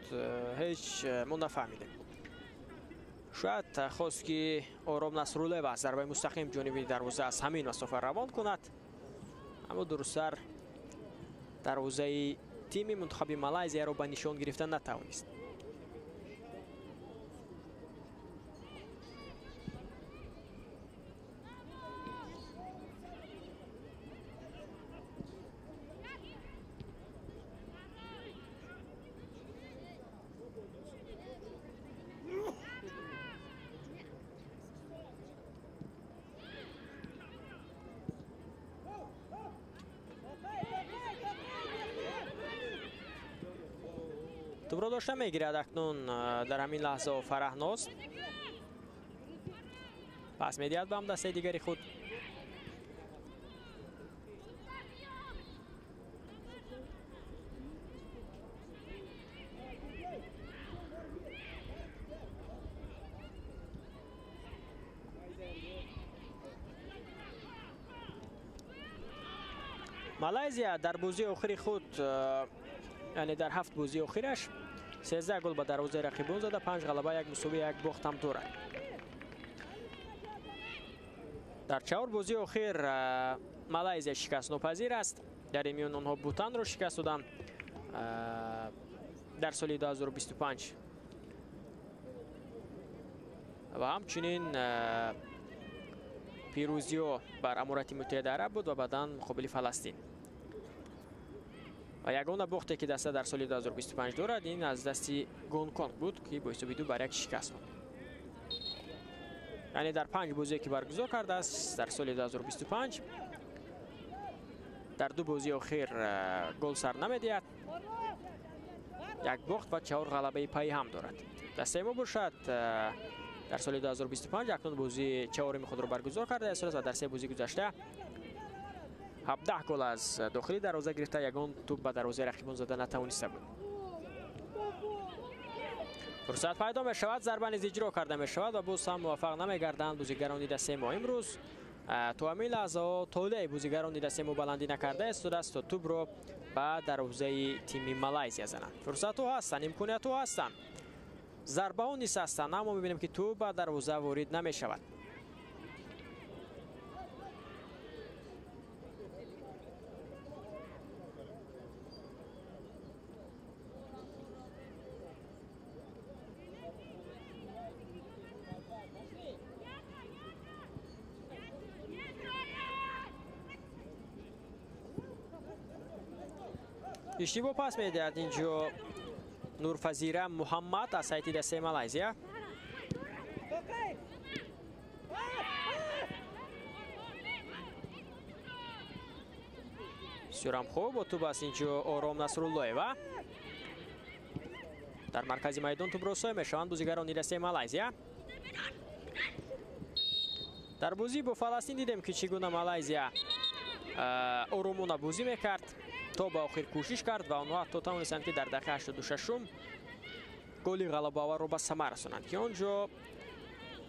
ҳеҷ мо нафаҳмидем. Шояд хост ки Ором Насруллоева аз зарбаи мустақим ҷониби дарвоза аз ҳамин масофа равон кунад, аммо дурусттар дарвозаи тими мунтахаби Малайзияро ба нишон гирифта натавонист. Тӯбро дошта мегирад акнун дар ҳамин лаҳза Фараҳноз. Пас медиҳад ба ҳамдастаи дигари худ. Малайзия дар бозии охири худ, яъне дар 7 бозии охираш 13 гол ба дарвозаи рақибон зада, 5 ғалаба, 1 мусовӣ, 1 бохт ҳам дорад. Дар 4 бозии охир Малайзия шикастнопазир аст. Дар ин миён онҳо Бутанро шикаст доданд дар соли 2025 ва ҳамчунин пирӯзиҳо бар Аморати Муттаҳидаи Араб буд ва баъдан муқобили Фаластин. Ва ягона бохте ки даста дар соли 2025 дорад, ин аз дасти Гонконг буд, ки бо ҳисоби 2-1 шикаст дод. Яъне дар 5 бозие ки баргузор кардааст дар соли 2025, дар 2 бозии охир гол сар намедиҳад, 1 бохт ва 4 ғалабаи пайи ҳам дорад. Дастаи мо бошад дар соли 2025 акнун бозии чаҳорими худро баргузор кардааст ва дар 3 бозии гузашта 17 гол аз дохили дарвоза гирифта, ягон тӯб ба дарвозаи рақибон зада натавониста буд. Фурсат пайдо мешавад, зарба низ иҷро карда мешавад ва боз ҳам муваффақ намегарданд бозигарони дастаи мо. Имрӯз то ҳамин лаҳзаҳо толеи бозигарони дастаи мо баландӣ накарда истодааст то тӯбро ба дарвозаи тими Малайзия зананд. Фурсатҳо ҳастанд, имкониятҳо ҳастанд, зарбаҳо низ ҳастанд, аммо мебинем ки тӯб ба дарвоза ворид намешавад. Иштибоҳ пас медиҳад инҷо Нурфазира Муҳаммад аз ҳайати дастаи Малайзия. Бисёрам хуб бо тӯб аст инҷо Ором Насруллоева. Дар маркази майдон тӯбро соя мешаванд бозигарони дастаи Малайзия. Дар бозӣ бо Фаластин дидем ки чӣ гуна Малайзия оромона бозӣ мекард, то ба охир кӯшиш кард ва онҳо ҳатто тавонистанд ки дар дақиқаи 86-ум голи ғалабаоварро ба самар расонанд, ки он ҷо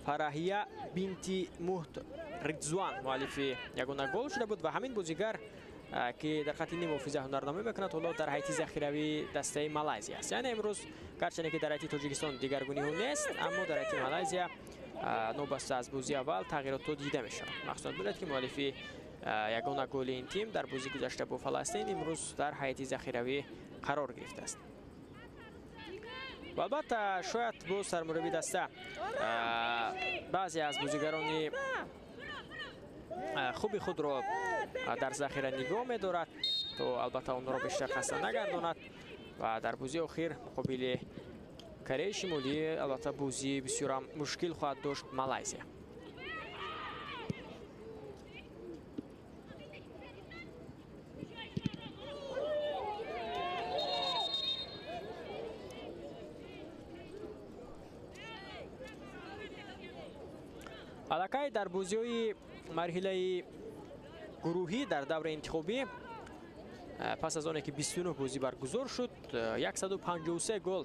Фараҳия бинти Муҳт Ридзуан муаллифи ягона гол шуда буд ва ҳамин бозигар ки дар хатти нимҳофиза ҳунарнамоӣ мекунад, ҳоло дар ҳайати захиравии дастаи Малайзия аст. Яъне имрӯз гарчанде ки дар ҳайати Тоҷикистон дигаргуниҳо нест, аммо дар ҳайати Малайзия новбаста аз бозии аввал тағйиротҳо дида мешавад. Махсусан бинед ки муаллифи ягона голи ин тим дар бозии гузашта бо Фаластин имрӯз дар ҳайати захиравӣ қарор гирифтааст. Ва албатта шояд боз сармураббии даста баъзе аз бозигарони хуби худро дар захира нигоҳ медорад, то албатта онҳоро бештар хаста нагардонад ва дар бозии охир муқобили Кореяи Шимолӣ албатта бозии бисёрам мушкил хоҳад дошт Малайзия. Аллакай дар бозиҳои марҳилаи гурӯҳӣ дар давраи интихобӣ пас аз оне ки 29 бозӣ баргузор шуд, 153 гол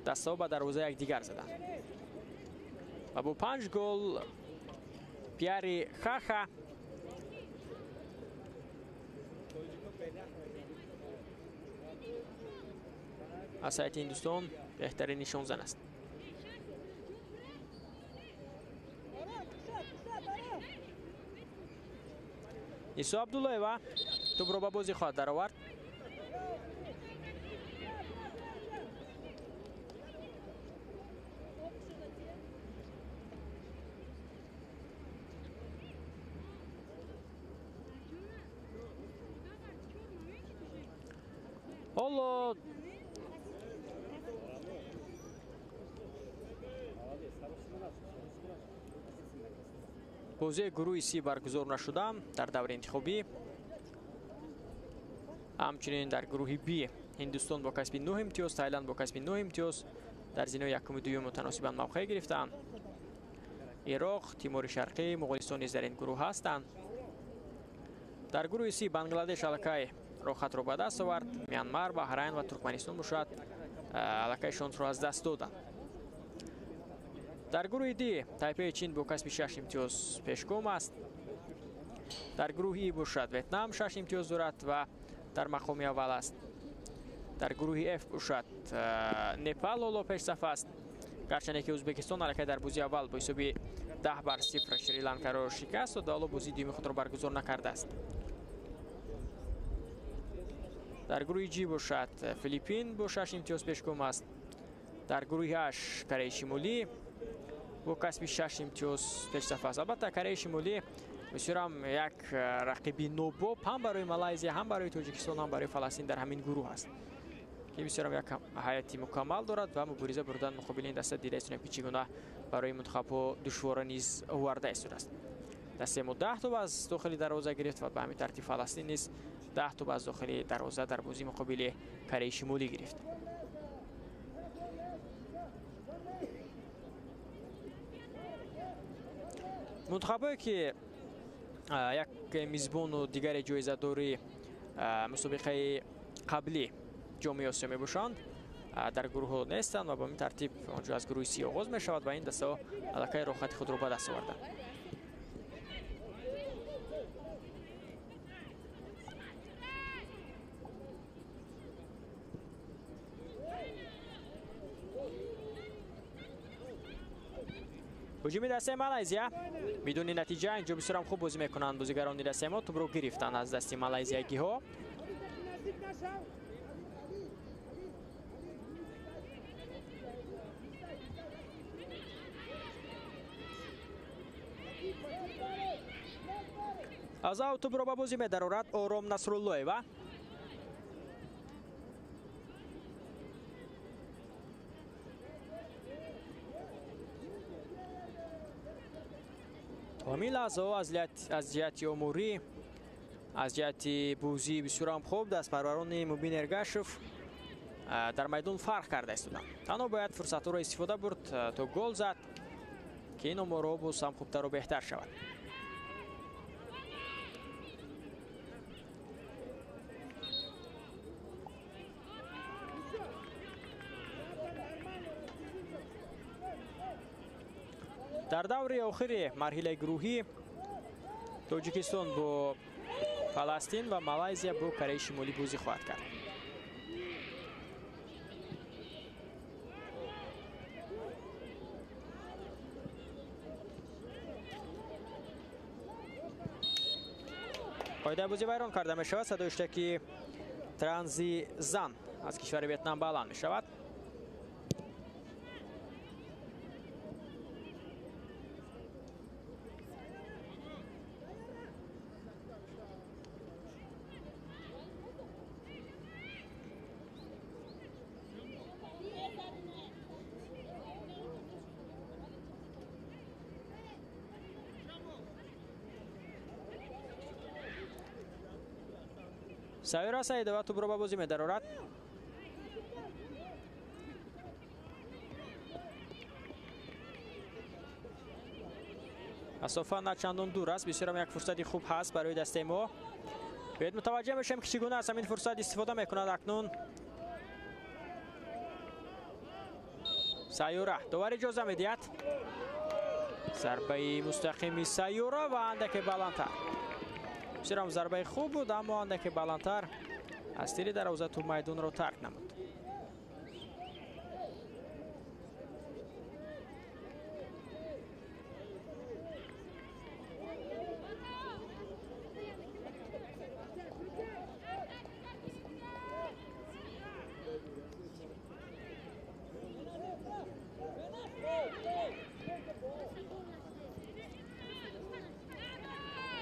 дастаҳо ба дарвозаи якдигар заданд ва бо 5 гол Пиари Хаха аз ҳайати Ҳиндустон беҳтарин нишонзан аст. Исо Абдуллоева тӯбро ба бозӣ хоҳад даровард. Ҳоло бозии гурӯҳи Си баргузор нашуда дар давраи интихобӣ. Ҳамчунин дар гурӯҳи Б Ҳиндустон бо касби 9 имтиёз, Тайланд бо касби 9 имтиёз дар зинаи якуму дуюм мутаносибан мавқеъ гирифтаанд. Ироқ, Тимори Шарқӣ, Моғулистон низ дар ин гурӯҳ ҳастанд. Дар гурӯҳи Си Бангладеш аллакай роҳхатро ба даст овард. Мянмар, Баҳрайн ва Туркманистон бошад аллакай шонсро аз даст доданд. Дар гурӯҳи Д Тайпеи Чин бо касби 6 имтиёз пешгом аст. Дар гурӯҳи И бошад Ветнам 6 имтиёз дорад ва дар мақоми аввал аст. Дар гурӯҳи Ф бошад Непал ҳоло пешсаф аст. Гарчанде ки Ӯзбекистон аллакай дар бозии аввал бо ҳисоби 10-0 Шри-Ланкаро шикаст ва ҳоло бозии дуюми худро баргузор накардааст. Дар гурӯҳи Ҷ бошад Филиппин бо 6 имтиёз пешгом аст. Дар гурӯҳи H Кореяи Шимолӣ бо касби 6 имтиёз пешсаф аст. Албатта Кореяи Шимолӣ бисёрам як рақиби нобоб ҳам барои Малайзия, ҳам барои Тоҷикистон, ҳам барои Фаластин дар ҳамин гурӯҳ аст, ки бисёрам як ҳайати мукаммал дорад ва мубориза бурдан муқобили ин даста дида истонем, ки чӣ гуна барои мунтахабҳо душвора низ оварда истодааст. Дастаи мо 10 тӯб аз дохили дарвоза гирифт ва ба ҳамин тартиб Фаластин низ 10 тӯб аз дохили дарвоза дар бозии муқобили Кореяи Шимолӣ гирифт. Мунтахабҳое ки як мизбону дигаре ҷоизадори мусобиқаи қаблӣ ҷоми Осиё мебошанд, дар гурӯҳҳо нестанд ва ба ҳамин тартиб онҷо аз гурӯҳи Си оғоз мешавад ва ин дастаҳо аллакай роҳхати худро ба даст оварданд. Ҳуҷуми дастаи Малайзия бидуни натиҷа. Инҷо бисёрам хуб бозӣ мекунанд бозигарони дастаи мо. Тӯбро гирифтанд аз дасти малайзиягиҳо. Аз ав тӯбро ба бозӣ медарорад Ором Насруллоева. Ҳамин лаҳзаҳо аз ҷиҳати оморӣ, аз ҷиҳати бозӣ бисёрам хуб дастпарварони Мубин Эргашев дар майдон фарқ карда истоданд. Танҳо бояд фурсатҳоро истифода бурд то гол зад, ки ин оморҳо боз ҳам хубтару беҳтар шавад. Дар даври охири марҳилаи гурӯҳӣ Тоҷикистон бо Фаластин ва Малайзия бо Кореяи Шимолӣ бозӣ хоҳад кард. Қоидаи бозӣ вайрон карда мешавад. Садои иштаки Транзи Зан аз кишвари Ветнам баланд мешавад. Савира Саидова тӯбро ба бозӣ медарорад. Масофа на чандон дур аст, бисёрам як фурсати хуб ҳаст барои дастаи мо. Биёед мутаваҷҷеҳ мешавем, ки чӣ гуна аз ҳамин фурсат истифода мекунад акнун Сайёра. Довар иҷоза медиҳад. Зарбаи мустақими Сайёра ва андаке баландтар. Бисёрам зарбаи хуб буд, аммо андаке баландтар аз тири дарвоза тӯб майдонро тарк намуд.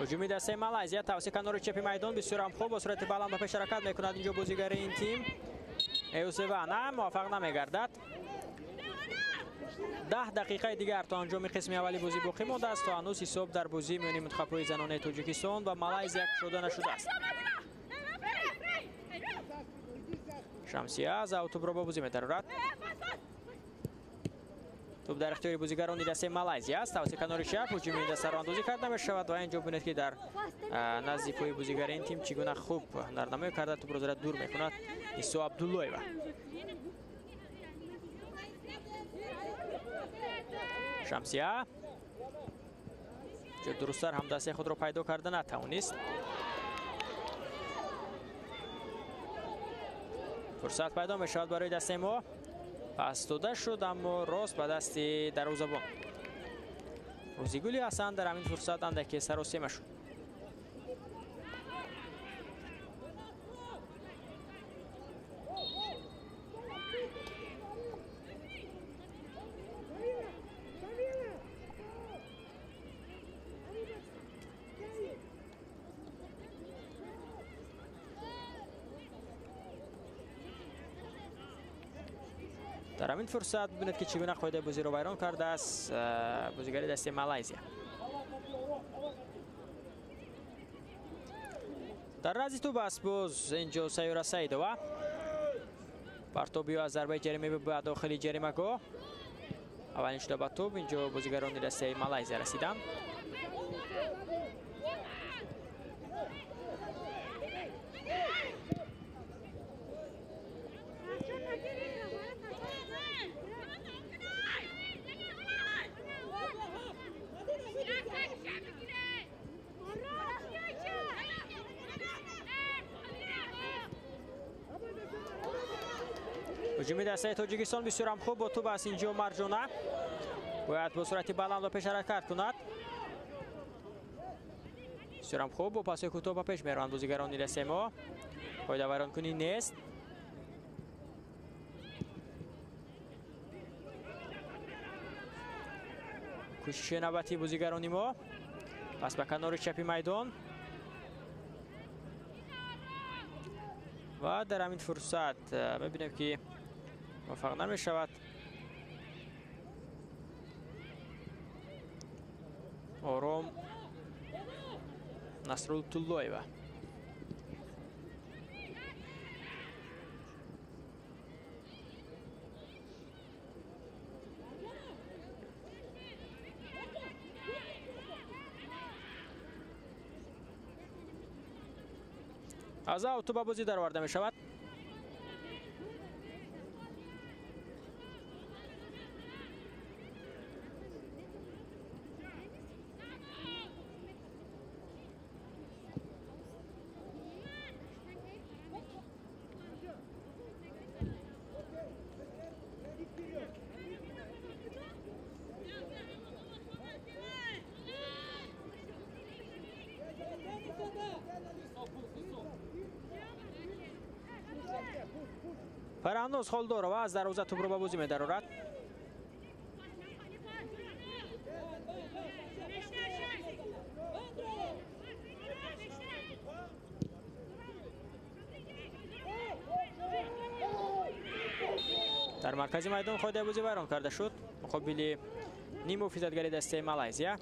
Ҳуҷуми дастаи Малайзия тавассути канори чепи майдон бисёрам хуб бо суръати баланд ба пеш ҳаракат мекунад. Инҷо бозигари ин тим Эусева на муваффақ намегардад. 10 дақиқаи дигар то анҷоми қисми аввали бозӣ боқӣ мондааст. То ҳанӯз ҳисоб дар бозии миёни мунтахабҳои занонаи Тоҷикистон ва Малайзия кушода нашудааст. Шамсия аз тӯбро ба бозӣ медарорад. Тӯб дар ихтиёри бозигарони дастаи Малайзия аст. Тавассути канори чап ҳуҷуми ин дастаро андозӣ карда мешавад ва инҷо бинед, ки дар назди пои бозигари ин тим чӣ гуна хуб ҳунарнамоӣ карда тӯбро зада дур мекунад Исо Абдуллоева. Шамсия Дурусттар ҳамдастаи худро пайдо карда натавонист. Фурсат пайдо мешавад барои дастаи мо. Пас дода шуд, аммо рост ба дасти дарвозабон. Рӯзигули Ҳасан дар ҳамин фурсат андаке саросема шуд. Дар ҳамин фурсат бибинед, ки чӣ гуна қоидаи бозиро вайрон кардааст бозигари дастаи Малайзия. Дар назди тӯб аст боз инҷо Сайёра Саидова. Партоби ӯ аз зарбаи ҷарима ба дохили ҷаримагоҳ. Аввалин шуда ба тӯб инҷо бозигарони дастаи Малайзия расиданд. Ҳуҷуми дастаи Тоҷикистон бисёрам хуб бо тӯб аст инҷо Марҷона. Бояд бо суръати баланд ба пеш ҳаракат кунад. Бисёрам хуб бо пасҳои кӯтоҳ ба пеш мераванд бозигарони дастаи мо. Қоидавайронкунӣ нест. Кӯшиши навбатии бозигарони мо. Пас ба канори чапи майдон. Ва дар ҳамин фурсат мебинем, ки муваффақ намешавад. Ором Насрултуллоева. Аз аут ба бозӣ дароварда мешавад. Фарҳноз Холдорова аз дарвоза тӯбро ба бозӣ медарорад. Дар маркази майдон қоидаи бозӣ вайрон карда шуд. Муқобили ниммуҳофизатгари дастаи Малайзия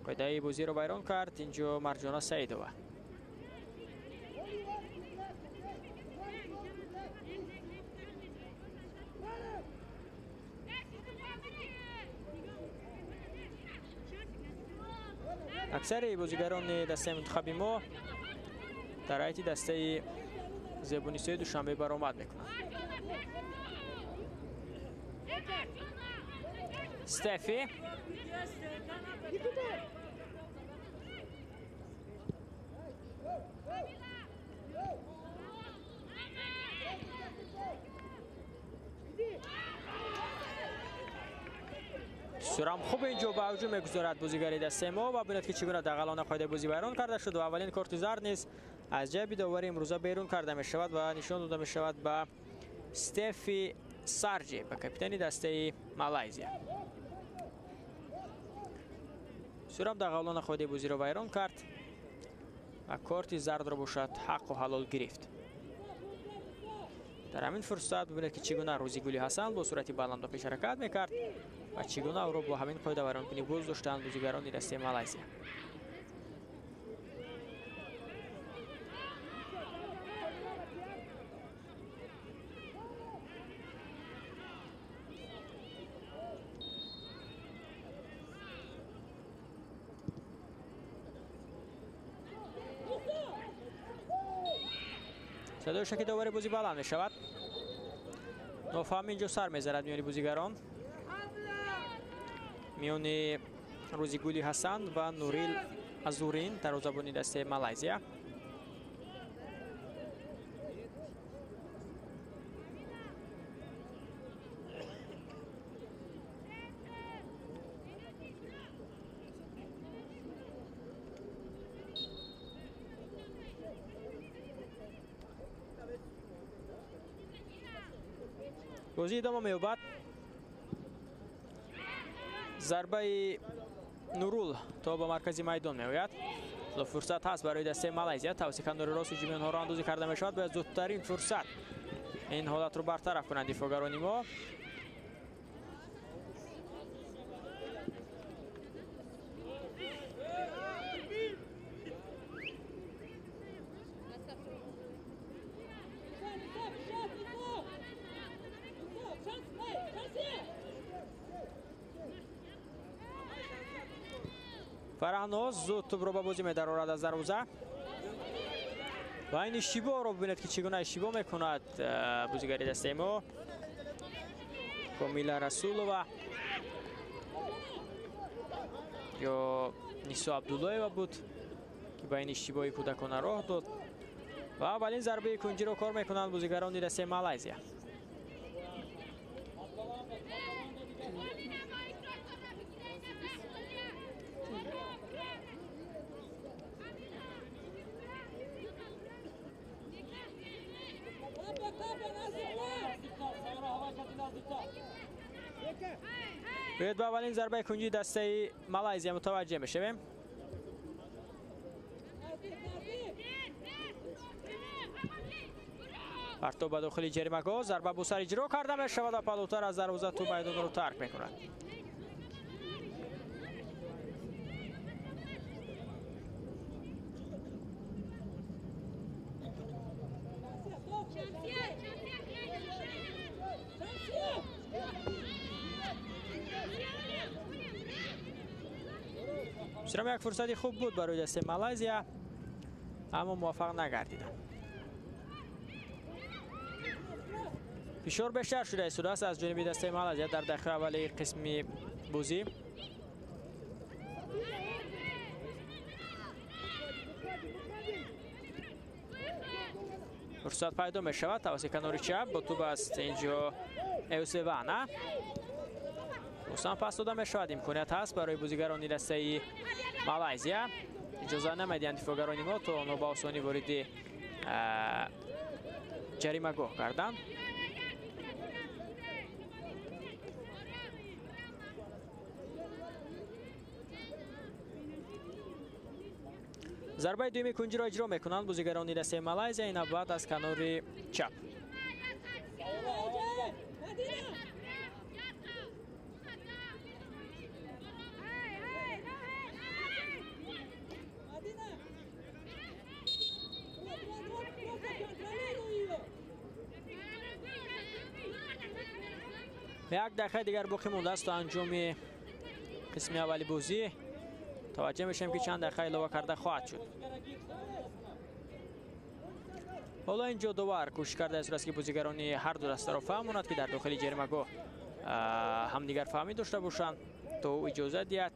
қоидаи бозиро вайрон кард инҷо Марҷона Саидова. Аксари бозигарони дастаи мунтахаби мо дар ҳайати дастаи Зебунисои Душанбе баромад мекунанд. Стефи Сурам хуб инҷо ба ҳуҷум мегузорад бозигари дастаи мо ва бинед, ки чӣ гуна дағалона қоидаи бозӣ вайрон карда шуд ва аввалин корти зард низ аз ҷайби довари имрӯза берун карда мешавад ва нишон дода мешавад ба Стефи Сарҷи, ба капитани дастаи Малайзия. Сурам дағалона қоидаи бозиро вайрон кард ва корти зардро бошад ҳаққу ҳалол гирифт. Дар ҳамин фурсат бибинед, ки чӣ гуна Рӯзигули Ҳасан бо суръати баланд ба пеш ҳаракат мекард ва чӣ гуна ӯро бо ҳамин қоида вайронкунӣ боз доштанд бозигарони дастаи Малайзия. Садои шаки довари бозӣ баланд мешавад. Нофаҳм инҷо сар мезанад миёни бозигарон, миёни Рӯзигули Ҳасан ва Нурил Азурин, дарвозабони дастаи Малайзия. Бозӣ идома меёбад. Зарбаи Нурул то ба маркази майдон меояд. Фурсат ҳаст барои дастаи Малайзия. Тавассути канори рост ҳуҷуми онҳоро андозӣ карда мешавад. Бояд зудтарин фурсат ин ҳолатро бартараф кунанд дифоъгарони мо. Фарҳноз зуд тӯбро ба бозӣ медарорад аз дарвоза ва ин иштибоҳро бибинед, ки чӣ гуна иштибоҳ мекунад бозигари дастаи мо Комила Расулова ё Нисо Абдуллоева буд, ки ба ин иштибоҳи кӯдакона роҳ дод ва аввалин зарбаи кунҷиро кор мекунанд бозигарони дастаи Малайзия. Биёед ба аввалин зарбаи кунҷии дастаи Малайзия мутаваҷҷеҳ мешавем. Партоб ба дохили ҷаримагоҳ, зарба бо сар иҷро карда мешавад ва палутар аз дарвоза тӯб майдонро тарк мекунад. Бисёрам як фурсати хуб буд барои дастаи Малайзия, аммо муваффақ нагардиданд. Фишор бештар шуда истодааст аз ҷониби дастаи Малайзия дар дақиқаи аввали қисми бозӣ. Фурсат пайдо мешавад тавассути канори чап, бо тӯб аст инҷо Эусевана. Боз пас дода мешавад, имконият ҳаст барои бозигарони дастаи Малайзия. Иҷоза намедиҳанд дифоъгарони мо то онҳо ба осонӣ вориди ҷаримагоҳ гарданд. Зарбаи дуюми кунҷиро иҷро мекунанд бозигарони дастаи Малайзия, ин навбат аз канори чап. Як дақиқаи дигар боқӣ мондааст то анҷоми қисми аввали бозӣ. Таваҷҷӯҳ мешавем, ки чанд дақиқа илова карда хоҳад шуд. Ҳоло инҷо довар кӯшиш кардааст, ки бозигарони ҳар ду дастаро фаҳмонад, ки дар дохили ҷаримагоҳ ҳамдигар фаҳмӣ дошта бошанд, то ӯ иҷозат диҳад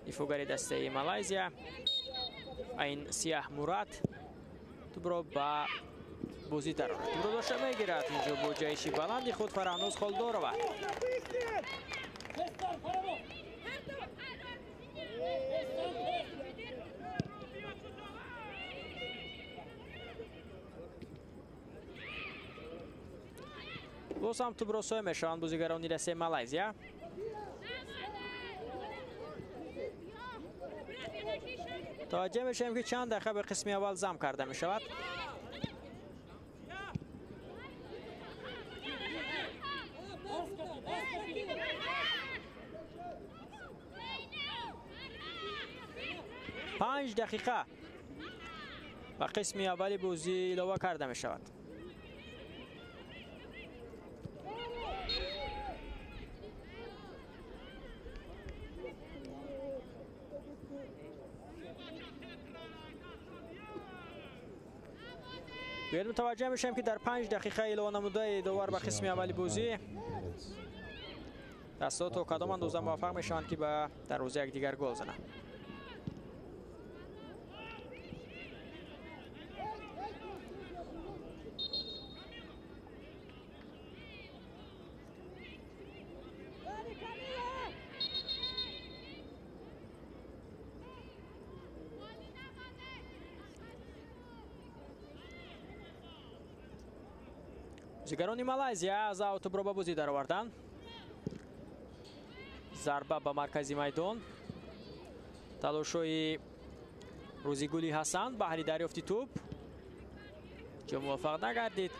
дифоъгари дастаи Малайзия Айн Сияҳ Мурад тӯбро ба бозӣ дарорад. Тӯбро дошта мегирад инҷо бо ҷаҳиши баланди худ Фарҳноз Холдорова. Боз ҳам тӯбро соя мешаванд бозигарони дастаи Малайзия. Таваҷҷӯҳ мешавем, ки чанд дақиқа ба қисми аввал зам карда мешавад. 5 дақиқа ба қисми аввали бозӣ илова карда мешавад. Биёед мутаваҷҷӯҳ мешавем, ки дар 5 дақиқа илова намудаи довар ба қисми аввали бозӣ Дастаҳо то кадом андоза муваффақ мешаванд, ки ба дарвозаи якдигар гол зананд. Бозигарони Малайзия аз аут тӯбро ба бозӣ дароварданд. Зарба ба маркази майдон. Талошҳои Рӯзигули Ҳасан баҳри дарёфти тӯб ҷо муваффақ нагардид.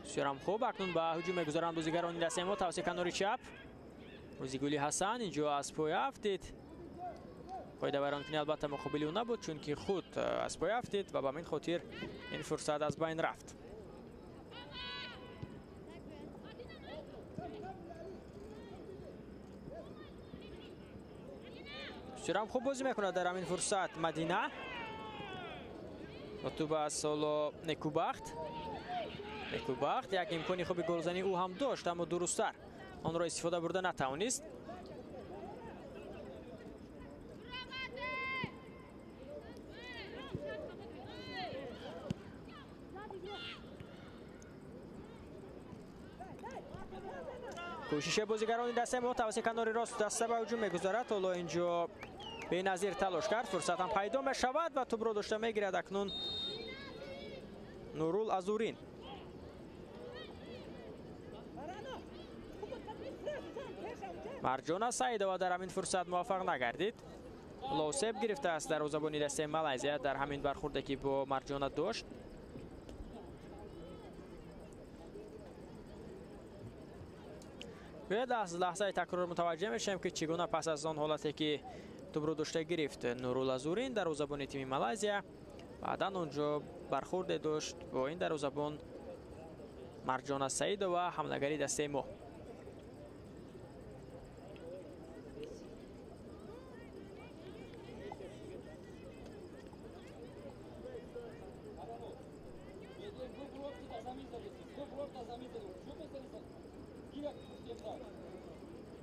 Бисёрам хуб, акнун ба ҳуҷум мегузаранд бозигарони дастаи мо тавассути канори чап. Рӯзигули Ҳасан инҷо аз пой афтид. Қоидавайронкунӣ албатта муқобили ӯ набуд, чунки худ аз пой афтид ва ба ҳамин хотир ин фурсат аз байн рафт. Бисёрам хуб бозӣ мекунад дар ҳамин фурсат Мадина. Ва тӯб аз соло Некубахт. Некубахт як имкони хуби голзанӣ ӯ ҳам дошт, аммо дурусттар онро истифода бурда натавонист. Кӯшиши бозигарони дастаи мо тавассути канори рост даста ба ҳуҷум мегузарад. Ҳоло инҷо беназир талош кард, фурсат ҳам пайдо мешавад ва тӯбро дошта мегирад акнун Нурул Азурин. Марҷона Саидова дар ҳамин фурсат муваффақ нагардид. Лосеб гирифтааст дарвозабони дастаи Малайзия дар ҳамин бархурде ки бо Марҷона дошт. Биёед аз лаҳзаи такрор мутаваҷҷеҳ мешавем, ки чӣ гуна пас аз он ҳолате ки тӯбро дошта гирифт Нурул Азурин дарвозабони тими Малайзия, баъдан онҷо бархурде дошт бо ин дарвозабон Марҷона Саидова, ҳамлагари дастаи мо.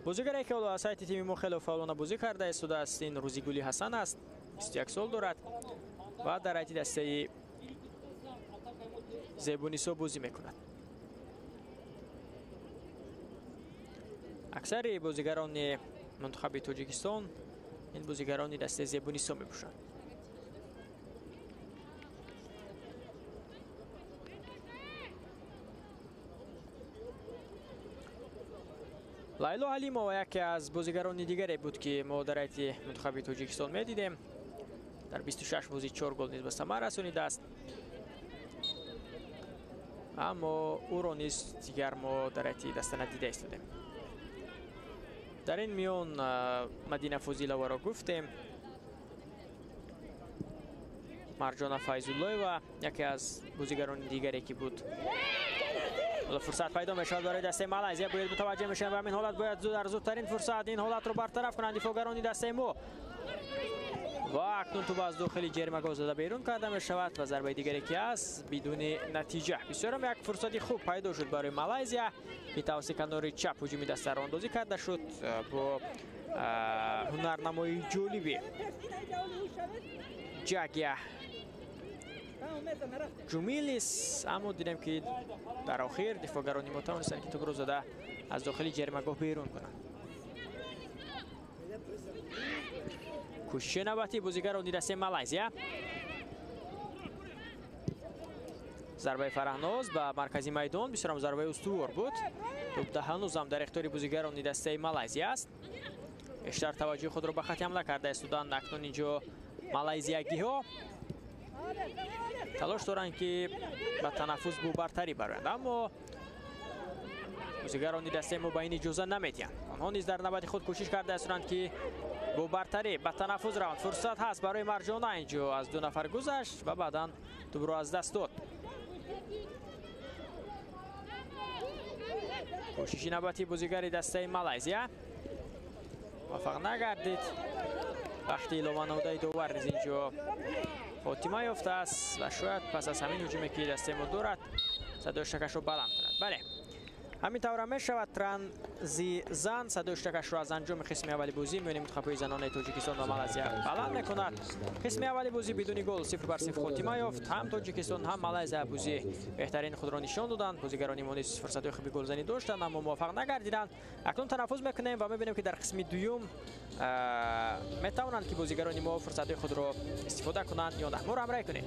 Бозигаре ки ҳоло аз ҳайати тими мо хеле фаъолона бозӣ карда истодааст, ин Рӯзигули Ҳасан аст. 21 сол дорад ва дар ҳайати дастаи Зебунисо бозӣ мекунад. Аксари бозигарони мунтахаби Тоҷикистон ин бозигарони дастаи Зебунисо мебошанд. Лайло Ҳалимова яке аз бозигарони дигаре буд, ки мо дар ҳайати мунтахаби Тоҷикистон медидем. Дар 26 бозӣ 4 гол низ ба самар расонидааст, аммо ӯро низ дигар мо дар ҳайати даста надида истодем. Дар ин миён Мадина Фозиловаро гуфтем. Марҷона Файзуллоева яке аз бозигарони дигаре ки буд. Ҳоло фурсат пайдо мешавад барои дастаи Малайзия. Бояд мутаваҷҷеҳ мешавем ва ҳамин ҳолат бояд дар зудтарин фурсат ин ҳолатро бартараф кунанд дифоъгарони дастаи мо. Ва акнун тӯб аз дохили ҷаримагоҳ зада берун карда мешавад ва зарбаи дигаре ки аст бидуни натиҷа. Бисёрам як фурсати хуб пайдо шуд барои Малайзия, ки тавассути канори чап ҳуҷуми дастаро андозӣ карда шуд бо ҳунарнамоии ҷолиби Ҷагия Ҷумилис, аммо дидем ки дар охир дифоъгарони мо тавонистанд ки тӯбро зада аз дохили ҷаримагоҳ берун кунанд. Кӯшиши навбатии бозигарони дастаи Малайзия. Зарбаи Фараҳноз ба маркази майдон бисёрам зарбаи устувор буд. Тӯб ҳанӯзам дар ихтиёри бозигарони дастаи Малайзия аст. Бештар таваҷҷӯҳи худро ба хати ҳамла карда истоданд акнун инҷо малайзиягиҳо талош доранд, ки ба танаффус бо бартарӣ бароянд, аммо бозигарони дастаи мо ба ин иҷоза намедиҳанд. Онҳо низ дар навбати худ кӯшиш карда истоданд, ки бо бартарӣ ба танаффус раванд. Фурсат ҳаст барои Марҷона, инҷо аз ду нафар гузашт ва баъдан тӯбро аз даст дод. Кӯшиши навбатии бозигари дастаи Малайзия муваффақ нагардид. Вақти илова намудаи довар низ инҷо хотима ёфтааст ва шояд пас аз ҳамин ҳуҷуме ки дастаи мо дорад садои штакашро баланд кунад. Бале, ҳамин тавра мешавад. Транзизан садои штакашро аз анҷоми қисми аввали бозӣ миёни мунтахабҳои занонаи Тоҷикистон ва Малайзия баланд мекунад. Қисми аввали бозӣ бидуни гол 0-0 хотима ёфт. Ҳам Тоҷикистон, ҳам Малайзия бозӣ беҳтарин худро нишон доданд. Бозигарони мо низ фурсатҳои хуби голзанӣ доштанд, аммо муваффақ нагардиданд. Акнун танаффус мекунем ва мебинем, ки дар қисми дуюм метавонанд, ки бозигарони мо фурсатҳои худро истифода кунанд ё на. Моро ҳамроҳӣ кунед.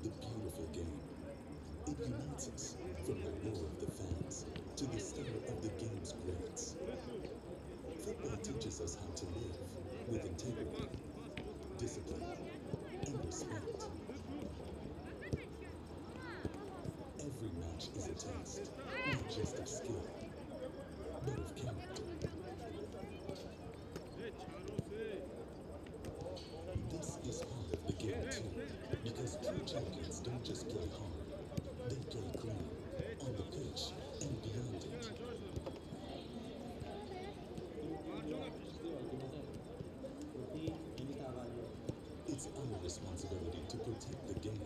The beautiful game. It unites us from the roar of the fans to the stir of the game's greats. Football teaches us how to live with integrity, discipline, and respect. Every match is a test, not just of skill, but of character. This is part of the game too, because true champions don't just play hard, they play clean, on the pitch and beyond it. It's our responsibility to protect the game.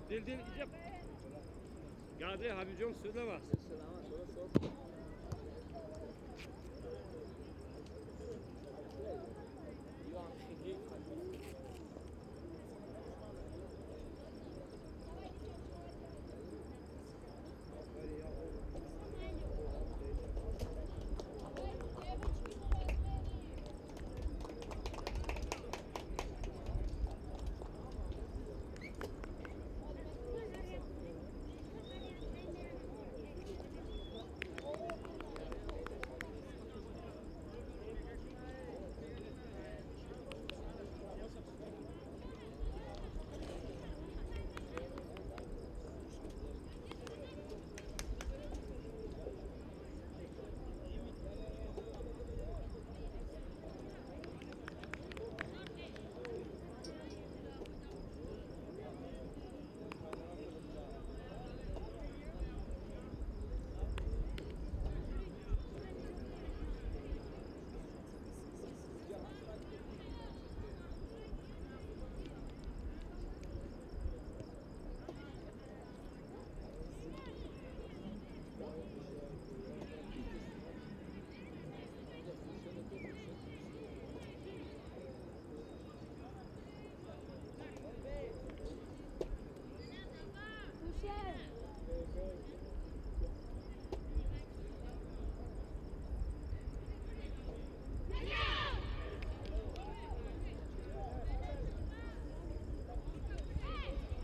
Дил ijab. Gazi Habibjon so'zlamas.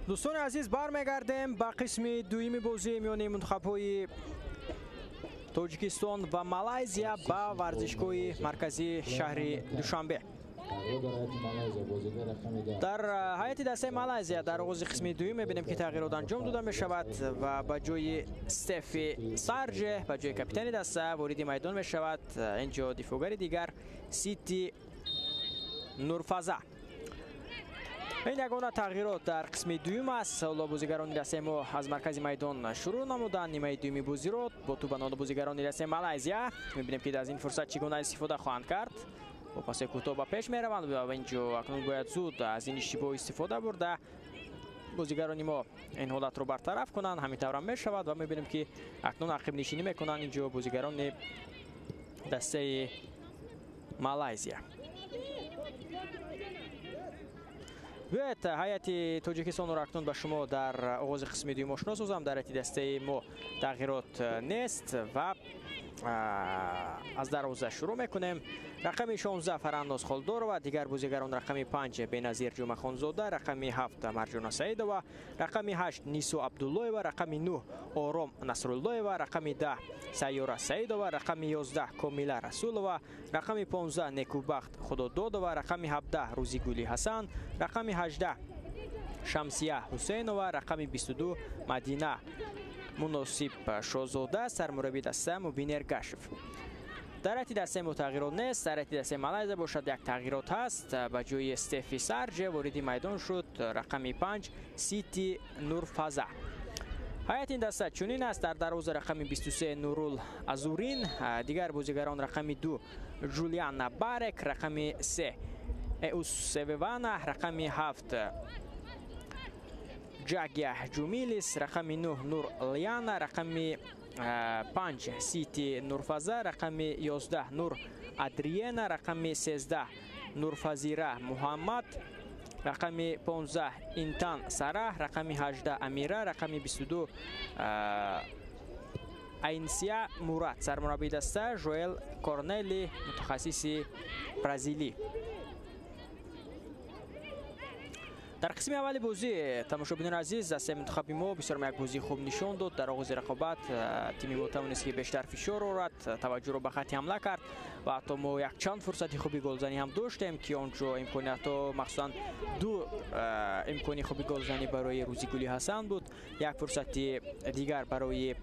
Дӯстони азиз, бармегардем ба қисми дуюми бозии миёни мунтахабҳои Тоҷикистон ва Малайзия ба варзишгоҳи марказии шаҳри Душанбе. Дар ҳайати дастаи Малайзия дар оғози қисми дуюм мебинем, ки тағйирот анҷом дода мешавад ва ба ҷои Стефи Сарже, ба ҷои капитани даста вориди майдон мешавад инҷо дифоъгари дигар Сити Нурфаза. Ин ягона тағйирот дар қисми дуюм аст. Ҳоло бозигарони дастаи мо аз маркази майдон шурӯъ намуданд нимаи дуюми бозиро бо тӯб ба нони бозигарони дастаи Малайзия. Мебинем, ки аз ин фурсат чӣ гуна истифода хоҳанд кард. Бо паси кӯтоҳ ба пеш мераванд ва инҷо акнун бояд зуд аз ин иштибоҳ истифода бурда бозигарони мо ин ҳолатро бартараф кунанд. Ҳамин таврам мешавад ва мебинем, ки акнун ақибнишинӣ мекунанд инҷо бозигарони дастаи Малайзия. Биёед ҳайати Тоҷикистонро акнун ба шумо дар оғози қисми дуюм ошно созам. Дар ҳайати дастаи мо тағйирот нест ва аз дарвоза шурӯъ мекунем. Рақами 16 Фарандоз Холдорова, дигар бозигарон рақами 5 Беназир Ҷумъахонзода, рақами 7 Марҷона Саидова, рақами 8 Нисо Абдуллоева, рақами 9 Ором Насруллоева, рақами 10 Сайёра Саидова, рақами 11 Комила Расулова, рақами 15 Некубахт Худододова, рақами 17 Рӯзигули Ҳасан, рақами 18 Шамсия Ҳусейнова, рақами 22 Мадина Муносиб Шозода, сармурабби даста Мубин Эргашев. Дар ҳайати дастаи мо тағйирот нест. Дар ҳайати дастаи Малайзия бошад як тағйирот ҳаст. Ба ҷои Стефи Сарже вориди майдон шуд рақами 5 Сити Нурфаза. Ҳайати ин даста чунин аст. Дар дарвоза рақами 23 Нурул Азурин, дигар бозигарон рақами 2 Ҷулиана Барек, рақами 3 Эус Севевана, рақами 7 Ҷагия Ҷумилис, рақами 9 Нур Лиана, рақами 5 Сити Нурфаза, рақами 11 Нур Адриена, рақами 13 Нурфазира Муҳаммад, рақами 15 Интан Сара, рақами 18 Амира, рақами 22 Айнсия Мурат. Сармураббии даста Жоэл Корнели, мутахассиси бразилӣ. Дар қисми аввали бозӣ, тамошобинони азиз, дастаи мунтахаби мо бисёр як бозии хуб нишон дод. Дар оғози рақобат тими мо тавонист, ки бештар фишор орад, таваҷҷӯҳро ба хатти ҳамла кард ва ҳатто мо якчанд фурсати хуби голзанӣ ҳам доштем, ки онҷо имкониятҳо, махсусан ду имкони хуби голзанӣ барои Рӯзигули Ҳасан буд, як фурсати дигар барои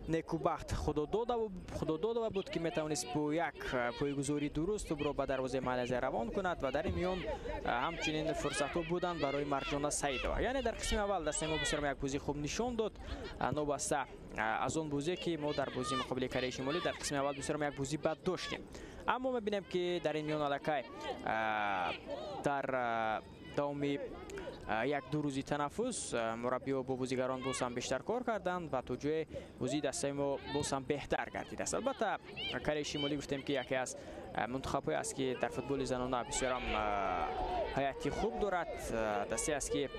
Некубахт Худододова буд, ки метавонист бо як пойгузории дуруст тӯбро ба дарвозаи Малайзия равон кунад ва дар ин миён ҳамчунин фурсатҳо буданд барои Марҷона Саидова. Яъне дар қисми аввал дастаи мо бисёр як бозии хуб нишон дод, новобаста аз он бозе, ки мо дар бозии муқобили Кореяи Шимолӣ дар қисми аввал бисёр як бозии бад доштем. Аммо мебинем, ки дар ин миён аллакай дар давоми як-ду рӯзи танаффус мураббиҳо бо бозигарон боз ҳам бештар кор карданд ва то ҷое бозии дастаи мо боз ҳам беҳтар гардидааст. Албатта, Кореяи Шимолӣ гуфтем, ки яке аз мунтахабҳое аст, ки дар футболи занона бисёрам ҳайати хуб дорад. Дастае аст, ки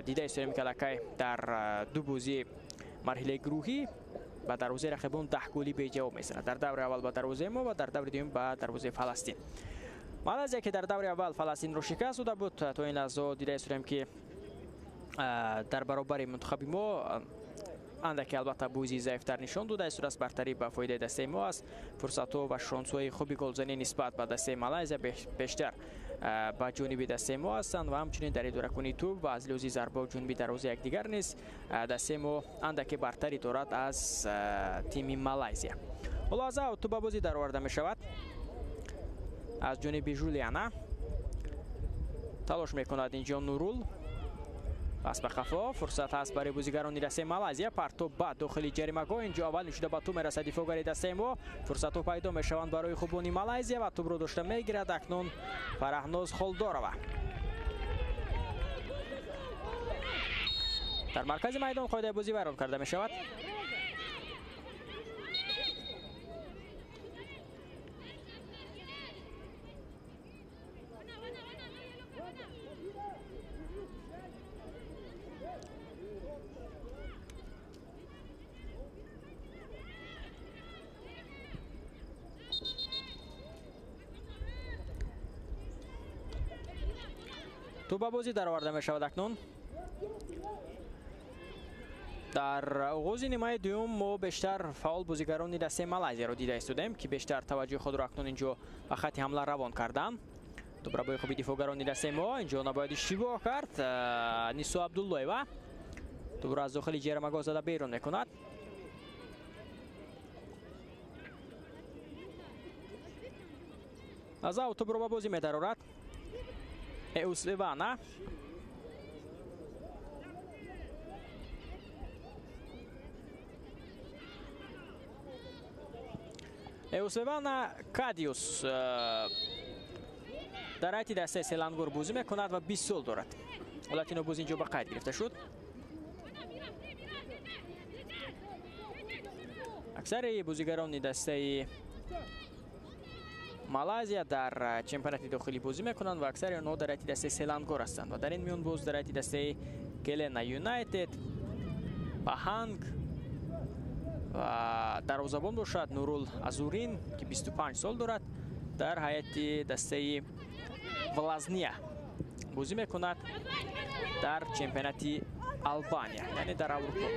дида истодем, ки аллакай дар ду бозии марҳилаи гурӯҳӣ ба дарвозаи рақибон 10 голи беҷавоб мезанад. Дар даври аввал ба дарвозаи мо ва дар даври дуюм ба дарвозаи Фаластин. Малайзия, ки дар даври аввал Фаластинро шикаст дода буд, то ин лаҳза дида истодем, ки дар баробари мунтахаби мо андаке албатта бозии заифтар нишон дода истодааст. Бартарӣ ба фоидаи дастаи мо аст. Фурсатҳо ва шонсҳои хуби голзанӣ нисбат ба дастаи Малайзия бештар ба ҷониби дастаи мо ҳастанд ва ҳамчунин дар идоракунии тӯб ва аз лиҳози зарба ҷониби дарвозаи якдигар низ дастаи мо андаке бартарӣ дорад аз тими Малайзия. Ҳоло аз аут тӯб ба бозӣ дароварда мешавад аз ҷониби Жулиана. Талош мекунад инҷо Нурул. Пас ба қафо фурсат ҳаст барои бозигарони дастаи Малайзия. Партоб ба дохили ҷаримагоҳ. Инҷо аввал шуда ба тӯб мерасад дифоъгари дастаи мо. Фурсатҳо пайдо мешаванд барои хубони Малайзия ва тӯбро дошта мегирад акнун Фараҳноз Холдорова. Дар маркази майдон қоидаи бозӣ вайрон карда мешавад. Тӯб ба бозӣ дароварда мешавад акнун. Дар оғози нимаи дуюм мо бештар фаъол бозигарони дастаи Малайзияро дида истодем, ки бештар таваҷҷӯҳи худро акнун инҷо ба хатти ҳамла равон карданд. Тӯбрабои хуби дифоъгарони дастаи мо инҷо набояд иштибоҳ кард. Нисо Абдуллоева тӯбро аз дохили ҷаримагоҳ зада берун мекунад. Аз ав тӯбро ба бозӣ медарорад Эусвевана. Эусвевана Кадиус дар ҳайати дастаи Селангор бозӣ мекунад ва 20 сол дорад. Ҳолати нобозӣ инҷо ба қайд гирифта шуд. Аксари бозигарони дастаи Малайзия дар чемпионати дохилӣ бозӣ мекунанд ва аксари онҳо дар ҳайати дастаи Селангор ҳастанд ва дар ин миён боз дар ҳайати дастаи Келена Юнайтед, Паҳанг ва дарвозабон бошад Нурул Азурин, ки 25 сол дорад, дар ҳайати дастаи Влазния бозӣ мекунад дар чемпионати Албания, яъне дар Аврупо.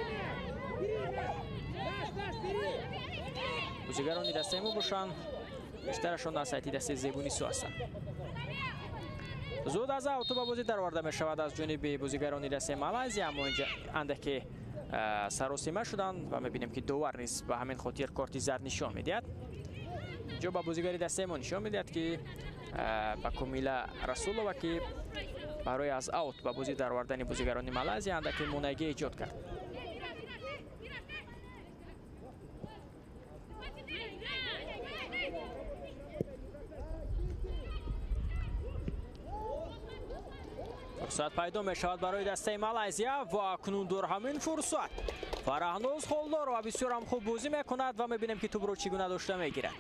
Бозигарони дастаи мо бошанд бештарашон аз ҳайати дастаи Зебунисо ҳастанд. Зуд аз ав тӯб ба бозӣ дароварда мешавад аз ҷониби бозигарони дастаи Малайзия, аммо инҷа андаке саросима шуданд ва мебинем, ки довар низ ба ҳамин хотир корти зард нишон медиҳад. Инҷо ба бозигари дастаи мо нишон медиҳад, ки ба Комила Расулова, ки барои аз аут ба бозӣ даровардани бозигарони Малайзия андаке монеагӣ эҷод кард. Фурсат пайдо мешавад барои дастаи Малайзия ва акнун дар ҳамин фурсат Фараҳноз Холдорова бисёр ҳам хуб бозӣ мекунад ва мебинем, ки тӯбро чӣ гуна дошта мегирад.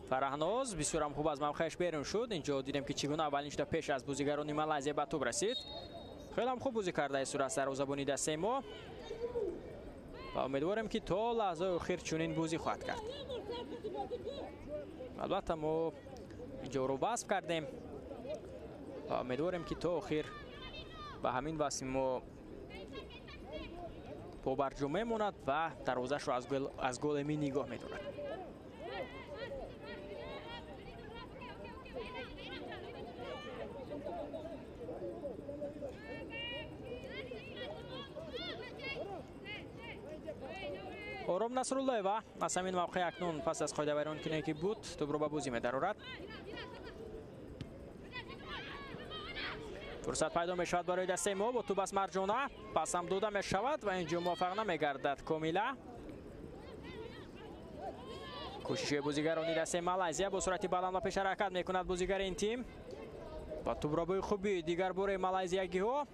Фараҳноз бисёр ҳам хуб аз мавқеаш берун шуд. Инҷо дидем, ки чӣ гуна аввалин шуда пеш аз бозигарони Малайзия ба тӯб расид. Хеле ҳам хуб бозӣ карда истодааст дарвозабони дастаи мо ва умедворем, ки то лаҳзаи охир чунин бозӣ хоҳад кард. Албатта, мо инҷо ӯро васф кардем ва умедворем, ки то охир ба ҳамин васфи мо побарҷо мемонад ва дарвозаашро аз гол эмин нигоҳ медорад. Ором Насруллоева аз ҳамин мавқеъ акнун пас аз қоидавайронкуние ки буд тӯбро ба бозӣ медарорад. Фурсат пайдо мешавад барои дастаи мо бо тӯб аз Марҷона. Пас ҳам дода мешавад ва инҷо муваффақ намегардад Комила. Кӯшиши бозигарони дастаи Малайзия бо суръати баланд ба пеш ҳаракат мекунад бозигари ин тим. Ва тӯбробои хуби дигар бораи малайзиягиҳо.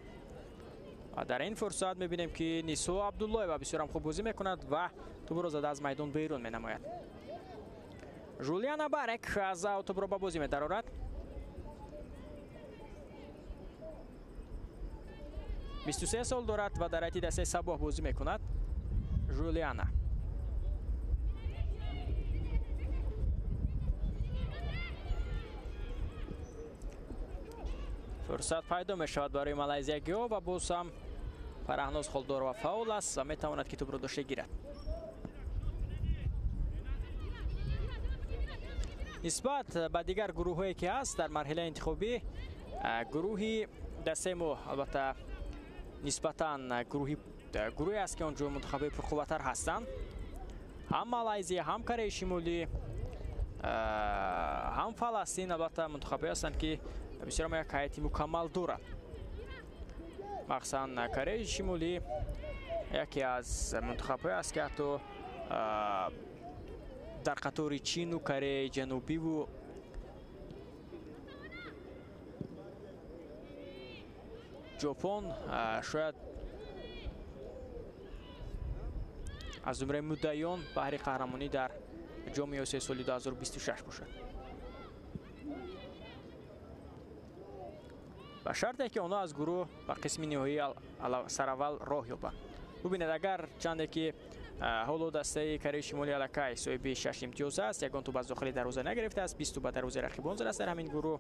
Ва дар ин фурсат мебинем ки Нисо Абдуллоева бисёрам хуб бозӣ мекунад ва тӯбро зада аз майдон берун менамояд. Жулиана Барек аз тӯбро ба бозӣ медарорад. 23 сол дорад ва дар ҳайати дастаи Сабоҳ бозӣ мекунад. Жулиана. Фурсат пайдо мешавад барои малайзиягиҳо ва боз ҳам Фараҳноз Холдорова фаул аст ва метавонад ки тӯбро дошта гирад. Нисбат ба дигар гурӯҳҳое ки ҳаст дар марҳилаи интихобӣ, гурӯҳи дастаи мо албатта нисбатан гурӯҳе аст ки он ҷо мунтахабҳои пурқувваттар ҳастанд. Ҳам Малайзия, ҳам Кореяи Шимолӣ, ҳам Фаластин албатта мунтахабҳое ҳастанд ки бисёр як ҳайати мукаммал дорад. Махсусан Кореяи Шимолӣ яке аз мунтахабҳое аст ки ҳатто дар қатори Чину Кореяи Ҷанубиву Ҷопон шояд аз зумраи муддаиён баҳри қаҳрамонӣ дар Ҷоми Осиёи соли 2026 бошад. Ба шарте ки онҳо аз гурӯҳ ба қисми ниҳоӣ сараввал роҳ ёбанд. Бубинед, агар чанде ки ҳоло дастаи Кореяи Шимолӣ аллакай соҳиби 6 имтиёз аст, ягон тӯб аз дохили дарвоза нагирифтааст, 20 тӯб ба дарвозаи рақибон задааст дар ҳамин гурӯҳ.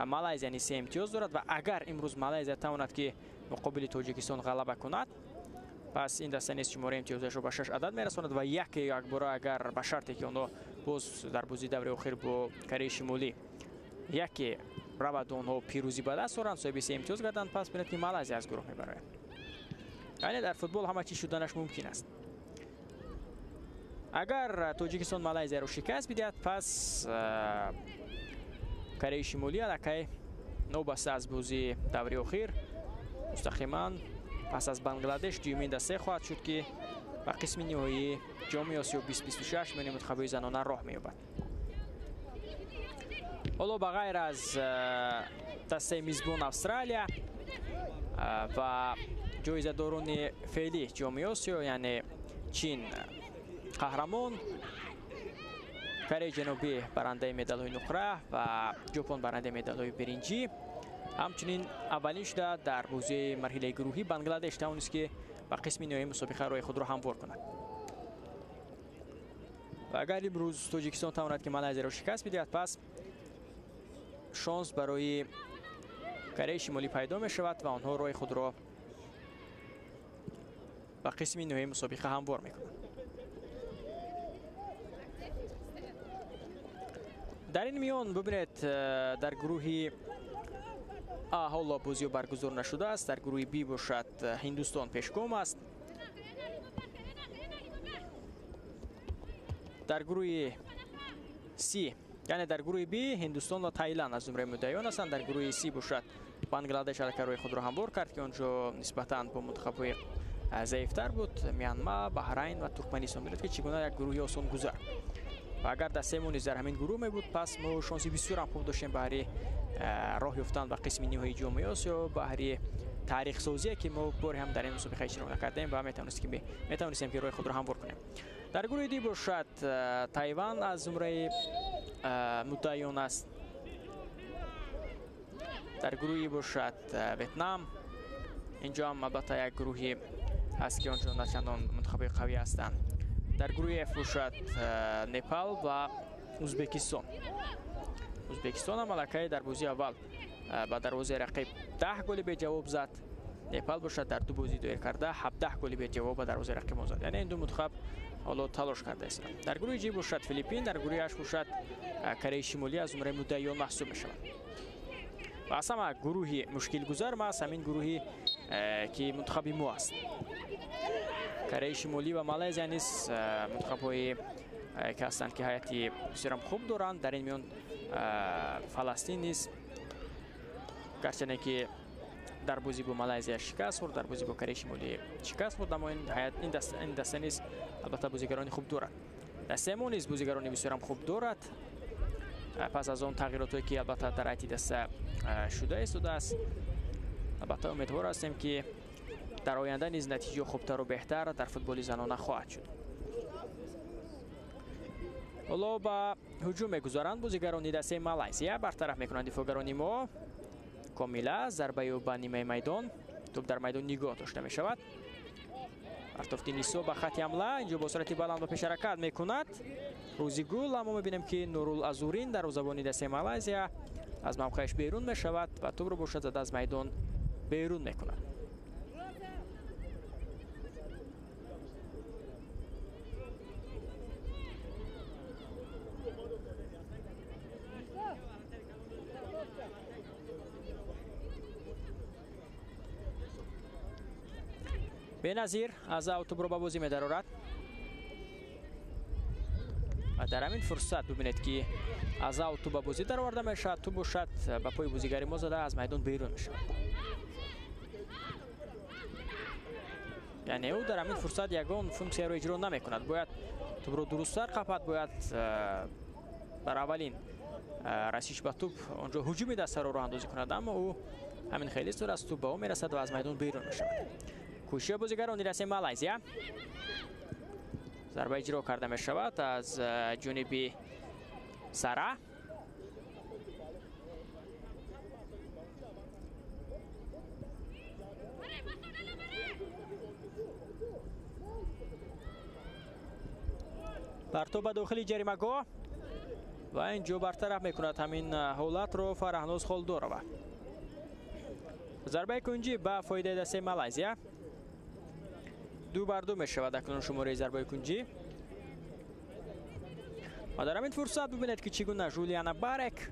Малайзия низ 3 имтиёз дорад ва агар имрӯз Малайзия тавонад ки муқобили Тоҷикистон ғалаба кунад, пас ин даста низ шумораи имтиёзашро ба 6 адад мерасонад ва яке якбора агар ба шарте ки онҳо боз дар бозии даври охир бо Кореяи Шимолӣ яке равад онҳо пирӯзӣ ба даст оранд, соҳиби 3 имтиёз гарданд, пас бинед ки Малайзия аз гурӯҳ мебарояд. Яъне дар футбол ҳама чиз шуданаш мумкин аст. Агар Тоҷикистон Малайзияро шикаст бидиҳад, пас Кореяи Шимолӣ аллакай новбаста аз бозии даври охир мустақиман пас аз Бангладеш дуюмин дастае хоҳад шуд ки ба қисми ниҳоии Ҷоми Осиё 2026 миёни мунтахабҳои занона роҳ меёбад. Ҳоло ба ғайр аз дастаи мизбон Австралия ва ҷоизадорони феълии Ҷоми Осиё, яъне Чин қаҳрамон, Кореяи Ҷанубӣ барандаи медалҳои нуқра ва Ҷопон барандаи медалҳои биринҷӣ, ҳамчунин аввалин шуда дар бозии марҳилаи гурӯҳӣ Бангладеш тавонист ки ба қисми ниҳоии мусобиқа роҳи худро ҳамвор кунад. Ва агар имрӯз Тоҷикистон тавонад ки Малайзияро шикаст бидиҳад, пас шонс барои Кореяи Шимолӣ пайдо мешавад ва онҳо роҳи худро ба қисми ниҳоии мусобиқа ҳамвор мекунанд. Дар ин миён бубинед, дар гурӯҳи А ҳоло бозиҳо баргузор нашудааст, дар гурӯҳи Б бошад Ҳиндустон пешгом аст. Дар гурӯҳи С, яъне дар гурӯҳи Б Ҳиндустон ва Таиланд аз зумраи муддаиён ҳастанд. Дар гурӯҳи С бошад Бангладеш аллакай роҳи худро ҳамвор кард ки он ҷо нисбатан бо мунтахабҳои заифтар буд. Мянма, Баҳрайн ва Туркманистон. Бинед ки чӣ гуна як гурӯҳи осон гузар. Ва агар дастаи мо низ дар ҳамин гурӯҳ мебуд, пас мо шонси бисёрам хуб доштем баҳри роҳ ёфтан ба қисми ниҳоии Ҷоми Осиё, баҳри таърихсозие ки мо боре ҳам дар ин мусобиқа иштирок накардем ва метавонистем ки роҳи худро ҳамвор кунем. Дар гурӯҳи Д бошад Тайван аз зумраи муддаиён аст. Дар гурӯҳи бошад Ветнам. Инҷо ҳам албатта як гурӯҳи аст ки онҷо на чандон мунтахабҳои қавӣ ҳастанд. Дар гурӯҳи Ф бошад Непал ва Узбекистон. Узбекистон ҳам аллакай дар бозии аввал ба дарвозаи рақиб 10 голи беҷавоб зад. Непал бошад дар ду бозӣ доир карда 17 голи беҷавоб ба дарвозаи рақибон зад. Яъне ин ду мунтахаб ҳоло талош карда истанд. Дар гурӯҳи Ҷ бошад Филиппин, дар гурӯҳи H бошад Кореяи Шимолӣ аз зумраи муддаиён маҳсуб мешавад. Ва аз ҳама гурӯҳи мушкилгузар маҳз ҳамин гурӯҳи ки мунтахаби мо аст. Кореяи Шимолӣ ва Малайзия низ мунтахабҳои ки ҳастанд ки ҳайати бисёрам хуб доранд. Дар ин миён Фаластин низ гарчанде ки Дар бозӣ бо Малайзия шикаст хӯрд, дар бозӣ бо Кореяи Шимолӣ шикаст хӯрд, аммо ин даста низ албатта бозигарони хуб дорад. Дастаи мо низ бозигарони бисёрам хуб дорад. Пас аз он тағйиротое ки албатта дар ҳайати даста шуда истодааст, албатта умедвор ҳастем, ки дар оянда низ натиҷаи хубтару беҳтар дар футболи занона хоҳад шуд. Ҳоло ба ҳуҷум мегузаранд бозигарони дастаи Малайзия. Бартараф мекунанд дифоъгарони мо. Комила зарбаи ӯ ба нимаи майдон, тӯб дар майдон нигоҳ дошта мешавад. Партофти Нисо ба хати ҳамла, инҷо бо суръати баланд ба пеш ҳаракат мекунад Рӯзигул, аммо мебинем, ки Нурул Азурин дарвозабони дастаи Малайзия аз мавқеаш берун мешавад ва тӯбро бошад зада аз майдон берун мекунад. Беназир аз ав тӯбро ба бозӣ медарорад ва дар ҳамин фурсат бибинед, ки аз ав тӯб ба бозӣ дароварда мешавад, тӯб бошад ба пои бозигари мо зада аз майдон берун мешавад. Яъне ӯ дар ҳамин фурсат ягон функсияро иҷро намекунад. Бояд тӯбро дурусттар қапад, бояд бар аввалин расиш ба тӯб онҷо ҳуҷуми дастаро роҳандозӣ кунад, аммо ӯ ҳамин хеле сур аз тӯб ба ӯ мерасад ва аз майдон берун мешавад. Кӯшиши бозигарони дастаи Малайзия. Зарба иҷро карда мешавад аз ҷониби Сара. Партоб ба дохили ҷаримагоҳ ва инҷо бартараф мекунад ҳамин ҳолатро Фараҳноз Холдорова. Зарбаи кунҷӣ ба фоидаи дастаи Малайзия. 2-2 мешавад акнун шумораи зарбаи кунҷӣ. Ва дар ҳамин фурсат бибинед, ки чӣ гуна Жулиана Барек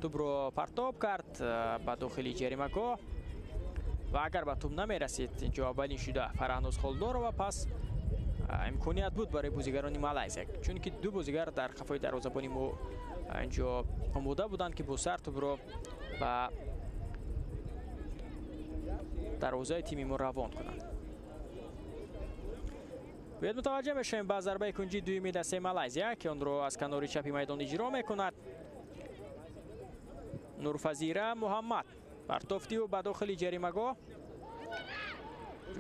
тӯбро партоб кард ба дохили ҷаримагоҳ ва агар ба тӯб намерасид, инҷо аввалин шуда Фараҳноз Холдорова, пас имконият буд барои бозигарони Малайзия, чунки ду бозигар дар қафои дарвозабони мо инҷо омода буданд, ки бо сар тӯбро ба дарвозаи тими мо равон кунанд. Биёед мутаваҷҷеҳ мешавем ба зарбаи кунҷии дуюми дастаи Малайзия, ки онро аз канори чапи майдон иҷро мекунад Нурфазира Муҳаммад. Партофти ӯ ба дохили ҷаримагоҳ.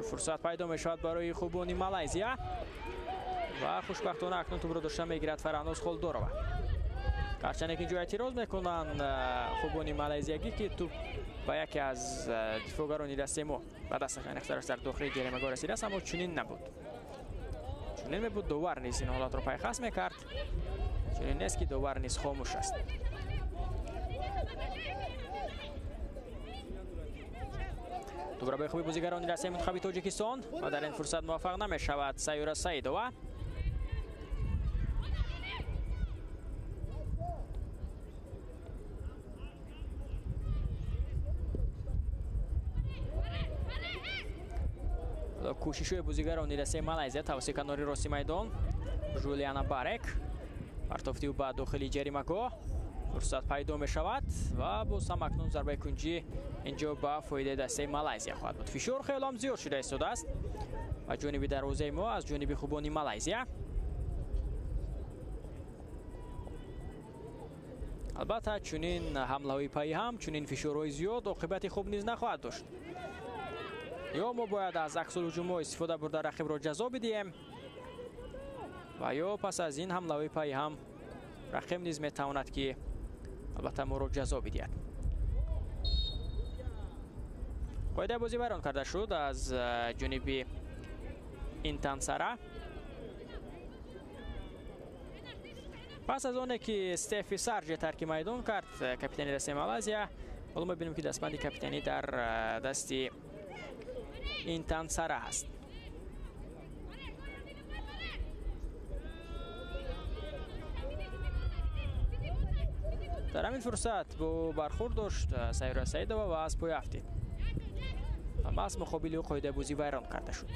Фурсат пайдо мешавад барои хубони Малайзия ва хушбахтона акнун тӯбро дошта мегирад Фараҳноз Холдорова. Гарчанде ки инҷо эътироз мекунанд хубони малайзиягӣ, ки тӯб ба яке аз дифоъгарони дастаи мо ба дасташ дар дохили ҷаримагоҳ расидааст, аммо чунин набуд. Чунин мебуд, довар низ ин ҳолатро пайхас мекард. Чунин нест, ки довар низ хомӯш аст. Тӯбро ба хуби бозигарони дастаи мунтахаби Тоҷикистон ва дар ин фурсат муваффақ намешавад Сайюра Саидова. Кӯшишҳои бозигарони дастаи Малайзия тавассути канори рости майдон. Жулиана Барек партофти ӯ ба дохили ҷаримагоҳ. Фурсат пайдо мешавад ва боз ҳам акнун зарбаи кунҷӣ инҷо ба фоидаи дастаи Малайзия хоҳад буд. Фишор хеле зиёд шуда истодааст ба ҷониби дарвозаи мо аз ҷониби хубони Малайзия. Албатта чунин ҳамлаҳои пайҳам, чунин фишорҳои зиёд оқибати хуб низ нахоҳад дошт. Ё мо бояд аз аксулҳуҷумҳо истифода бурда рақибро ҷазо бидиҳем ва ё пас аз ин ҳамлаҳои пайҳам рақиб низ метавонад, ки албатта моро ҷазо бидиҳад. Қоидаи бозӣ вайрон карда шуд аз ҷониби Интансара. Пас аз оне ки Стефи Сарҷе тарки майдон кард, капитани дастаи Малайзия, ҳоло мебинем, ки дастбанди капитанӣ дар дасти Интансара ҳаст. Дар ҳамин фурсат бо бархӯрд дошт Сайюра Саидова ва аз пой афтид. Ва маҳз муқобили ӯ қоидаи бозӣ вайрон карда шуд.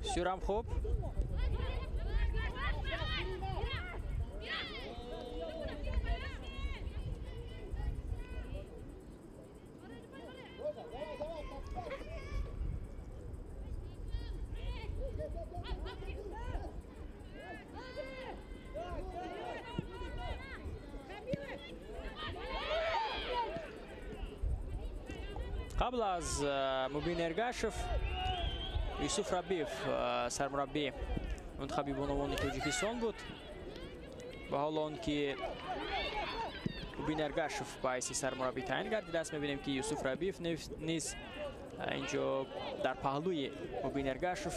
Бисёрам хуб. Қабл аз Мубин Эргашев Юсуф Рабиев сармураббии мунтахаби бонувони Тоҷикистон буд ва ҳоло он ки Мубин Эргашев ба ҳайси сармураббӣ таъин гардидааст, мебинем ки Юсуф Рабиев низ инҷо дар паҳлӯи Мубин Эргашев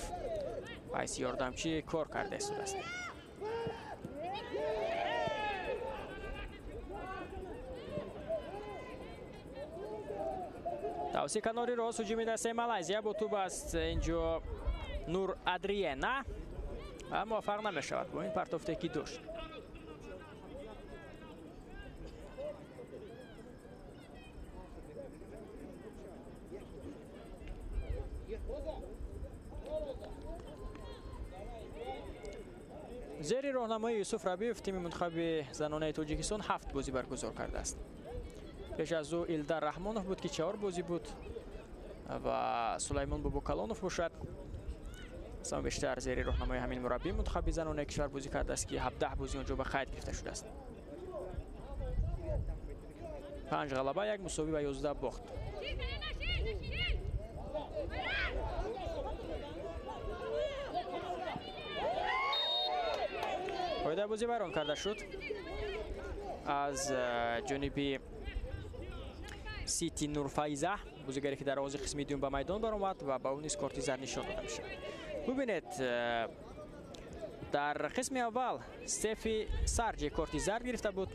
ба ҳайси ёрдамчӣ кор карда истодааст. Тавси канори рост ҳуҷуми дастаи Малайзия бо тӯб аст инҷо Нур Адриена ва муваффақ намешавад бо ин партофте ки дошт. Зери роҳнамои Юсуф Рабиев тими мунтахаби занонаи Тоҷикистон 7 бозӣ баргузор кардааст. Пеш аз ӯ Илдар Раҳмонов буд ки 4 бозӣ буд ва Сулаймон Бобокалонов бошад. Сама бештар зери роҳнамои ҳамин мураббии мунтахаби занонаи кишвар бозӣ кардааст ки 17 бозӣ онҷо ба қайд гирифта шудааст. 5 ғалаба, 1 мусовӣ ва 11 бохт. Қоидаи бозӣ вайрон карда шуд аз ҷониби Сити Нурфайза, бозигаре ки дар оғози қисми дуюм ба майдон баромад ва ба ӯ низ корти зард нишон дода мешавад. Бубинед, дар қисми аввал Стефи Сарҷи корти зард гирифта буд,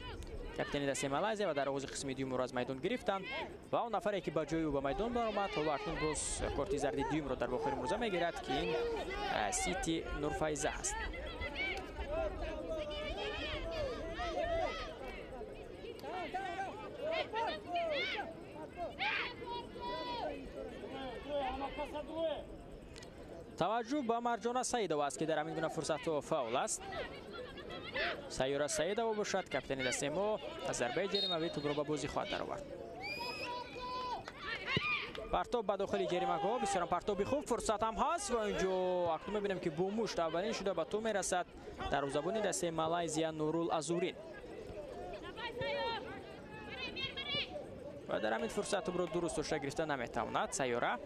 капитани дастаи Малайзия, ва дар оғози қисми дуюм ӯро аз майдон гирифтанд ва он нафаре ки ба ҷои ӯ ба майдон баромад, ҳоло акнун боз корти зарди дуюмро дар вохӯри имрӯза мегирад ки ин Сити Нурфайза ҳаст. Таваҷҷӯҳ ба Марҷона Саидова аст ки дар ҳамин гуна фурсатҳо фаъол аст. Сайёра Саидова бошад, капитани дастаи мо, аз зарбаи ҷаримавӣ тӯбро ба бозӣ хоҳад даровард. Партоб ба дохили ҷаримагоҳ, бисёрам партоби хуб, фурсат ҳам ҳаст ва инҷо акнун мебинем ки бо мушт аввалин шуда ба тӯб мерасад дарвозабони дастаи Малайзия Нурул Азурин. Ва дар ҳамин фурсат тӯбро дуруст дошта гирифта наметавонад Сайёра.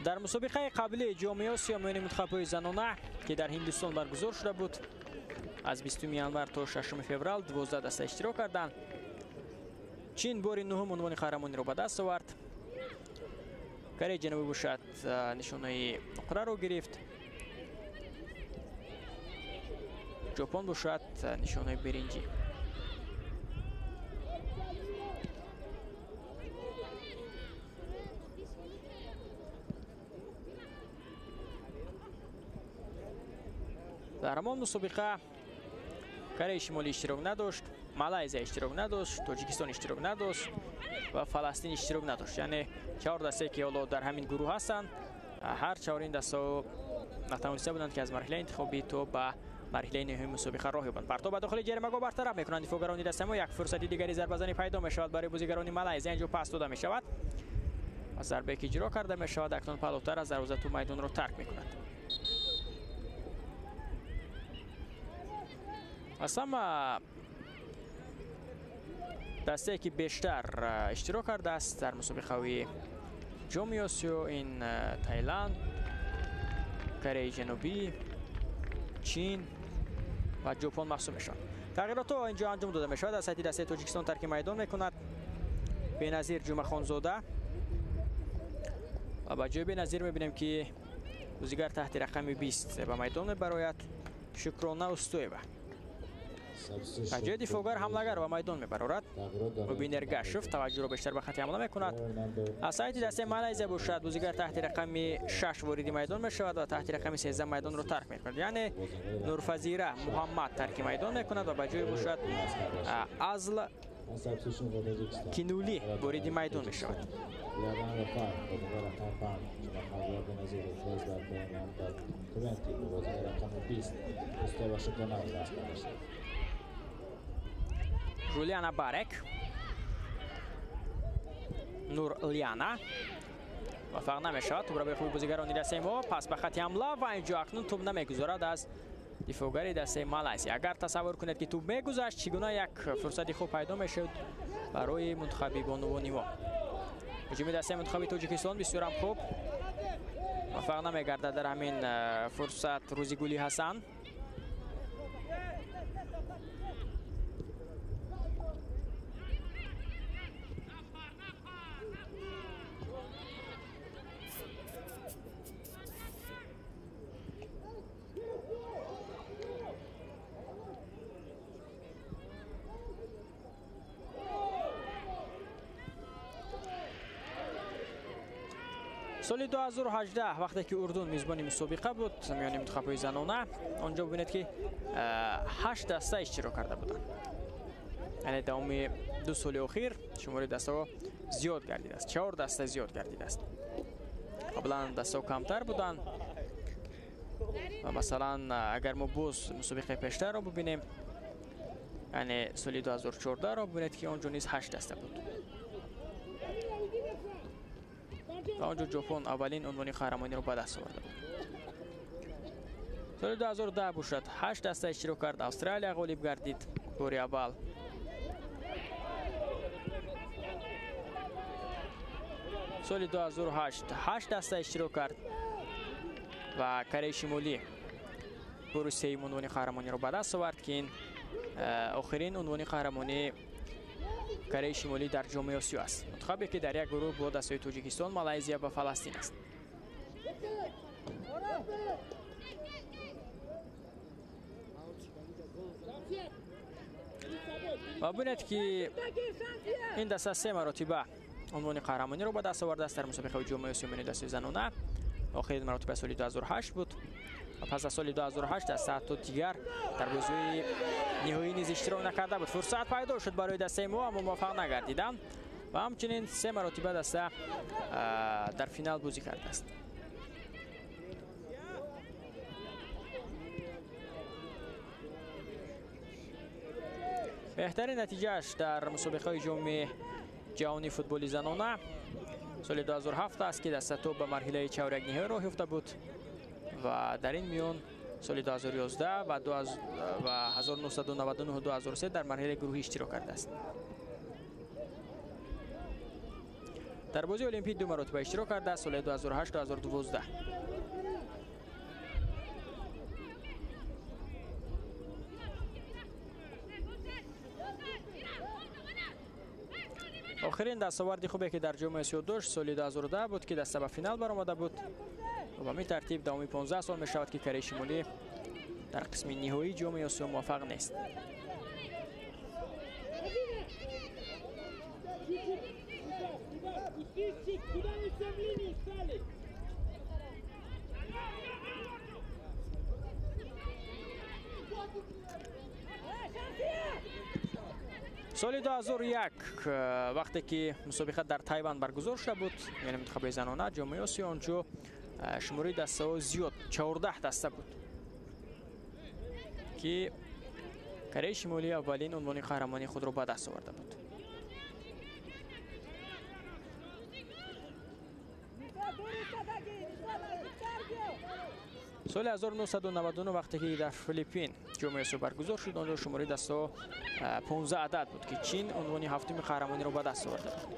Дар мусобиқаи қабли ҷоми Осиё миёни мунтахабҳои занона ки дар Ҳиндустон баргузор шуда буд, аз 20 январ то 6 феврал 12 даста иштирок карданд. Чин бори нуҳум унвони қаҳрамониро ба даст овард. Кореяи Ҷанубӣ бошад нишонаи нуқраро гирифт. Ҷопон бошад нишонаи биринҷӣ. Дар ҳамон мусобиқа Кореяи Шимолӣ иштирок надошт, Малайзия иштирок надошт, Тоҷикистон иштирок надошт ва Фаластин иштирок надошт. Яъне 4 дастае ки ҳоло дар ҳамин гурӯҳ ҳастанд, ҳар чаҳорин дастаҳо натавониста буданд ки аз марҳилаи интихобӣ то ба марҳилаи ниҳоии мусобиқа роҳ ёбанд. Партоб ба дохили ҷаримагоҳ бартараф мекунанд дифоъгарони дастаи мо. Як фурсати дигари зарбазанӣ пайдо мешавад барои бозигарони Малайзия. Инҷо пас дода мешавад ва зарбае ки иҷро карда мешавад, акнун палотар аз дарвоза ту майдонро тарк мекунад. Аз ҳама дастае ки бештар иштирок кардааст дар мусобиқаҳои ҷоми Осиё ин Таиланд, Кореяи Ҷанубӣ, Чин ва Ҷопон маҳсуб мешаванд. Тағйиротҳо инҷо анҷом дода мешавад. Аз ҳайати дастаи Тоҷикистон тарки майдон мекунад Беназир Ҷумъахонзода ва ба ҷои Беназир мебинем ки бозигар таҳти рақами 20 ба майдон мебарояд Шукрона Устоева. Ба ҷои дифоъгар ҳамлагар ба майдон мебарорад Мубин Эргашев. Таваҷҷӯҳро бештар ба хати ҳамла мекунад. Аз ҳайати дастаи Малайзия бошад бозигар таҳти рақами 6 вориди майдон мешавад ва таҳти рақами 13 майдонро тарк мекунад. Яъне Нурфазира Муҳаммад тарки майдон мекунад ва ба ҷои бошад Азл Кинули вориди майдон мешавад. Жулиана Барек, Нур Лиана муваффақ намешавад. Тӯбро ба хуби бозигарони дастаи мо, пас ба хати ҳамла ва инҷо акнун тӯб намегузорад аз дифоъгари дастаи Малайзия. Агар тасаввур кунед ки тӯб мегузашт, чӣ гуна як фурсати хуб пайдо мешуд барои мунтахаби бонувони мо. Ҳуҷуми дастаи мунтахаби Тоҷикистон бисёрам хуб, муваффақ намегардад дар ҳамин фурсат Рӯзигули Ҳасан. Соли 2018 вақте ки Урдун мизбони мусобиқа буд миёни мунтахабҳои занона, онҷо бибинед ки 8 даста иштирок карда буданд. Яъне давоми 2 соли охир шумори дастаҳо зиёд гардидааст, 4 даста зиёд гардидааст. Қаблан дастаҳо камтар буданд ва масалан агар мо боз мусобиқаи пештарро бибинем, яъне соли 2014-ро бибинед ки онҷо низ 8 даста буд. Ва онҷо Ҷопон аввалин унвони қаҳрамониро ба даст оварда буд. Соли 2010 бошад 8 даста иштирок кард, Австралия ғолиб гардид бори аввал. Соли 2008 8 даста иштирок кард ва Кореяи Шимолӣ бори сеюм унвони қаҳрамониро ба даст овард, ки ин охирин унвони қаҳрамонии Кореяи Шимолӣ дар Ҷоми Осиё аст. Мунтахабе ки дар як гурӯҳ бо дастаҳои Тоҷикистон, Малайзия ва Фаластин аст. Ва бинед ки ин даста 3 маротиба унвони қаҳрамониро ба даст овардааст дар мусобиқаи Ҷоми Осиё миёни дастаҳои занона. Охирин маротиба соли 2008 буд ва пас аз соли 2008 даста ҳатто дигар дар бозиҳои ниҳоӣ низ иштирок накарда буд. Фурсат пайдо шуд барои дастаи мо, аммо муваффақ нагардиданд ва ҳамчунин 3 маротиба даста дар финал бозӣ кардааст. Беҳтарин натиҷааш дар мусобиқаи Ҷоми ҷаҳонии футболи занона соли 2007 аст ки даста то ба марҳилаи чорякниҳоӣ роҳ ёфта буд ва дар ин миён соли 2011 ва 1999-2003 дар марҳилаи гурӯҳӣ иштирок кардааст. Дар бозии Олимпӣ 2 маротиба иштирок кардааст, соли 2008-2012. Охирин дастоварди хубе ки дар Ҷоми Осиё дошт соли 2010 буд ки даста ба финал баромада буд. Ва ба ин тартиб давоми 15 сол мешавад ки Кореяи Шимолӣ дар қисми ниҳоии Ҷоми Осиё муваффақ нест. Соли 2001 вақте ки мусобиқа дар Тайван баргузор шуда буд, яъне мунтахаби занона Ҷоми Осиё, онҷо шумораи дастаҳо зиёд, 14 даста буд ки Кореяи Шимолӣ аввалин унвони қаҳрамонии худро ба даст оварда буд. Соли 1999 вақте ки дар Филиппин Ҷоми Осиё баргузор шуд, онҷо шумораи дастаҳо 15 адад буд ки Чин унвони ҳафтуми қаҳрамониро ба даст оварда буд.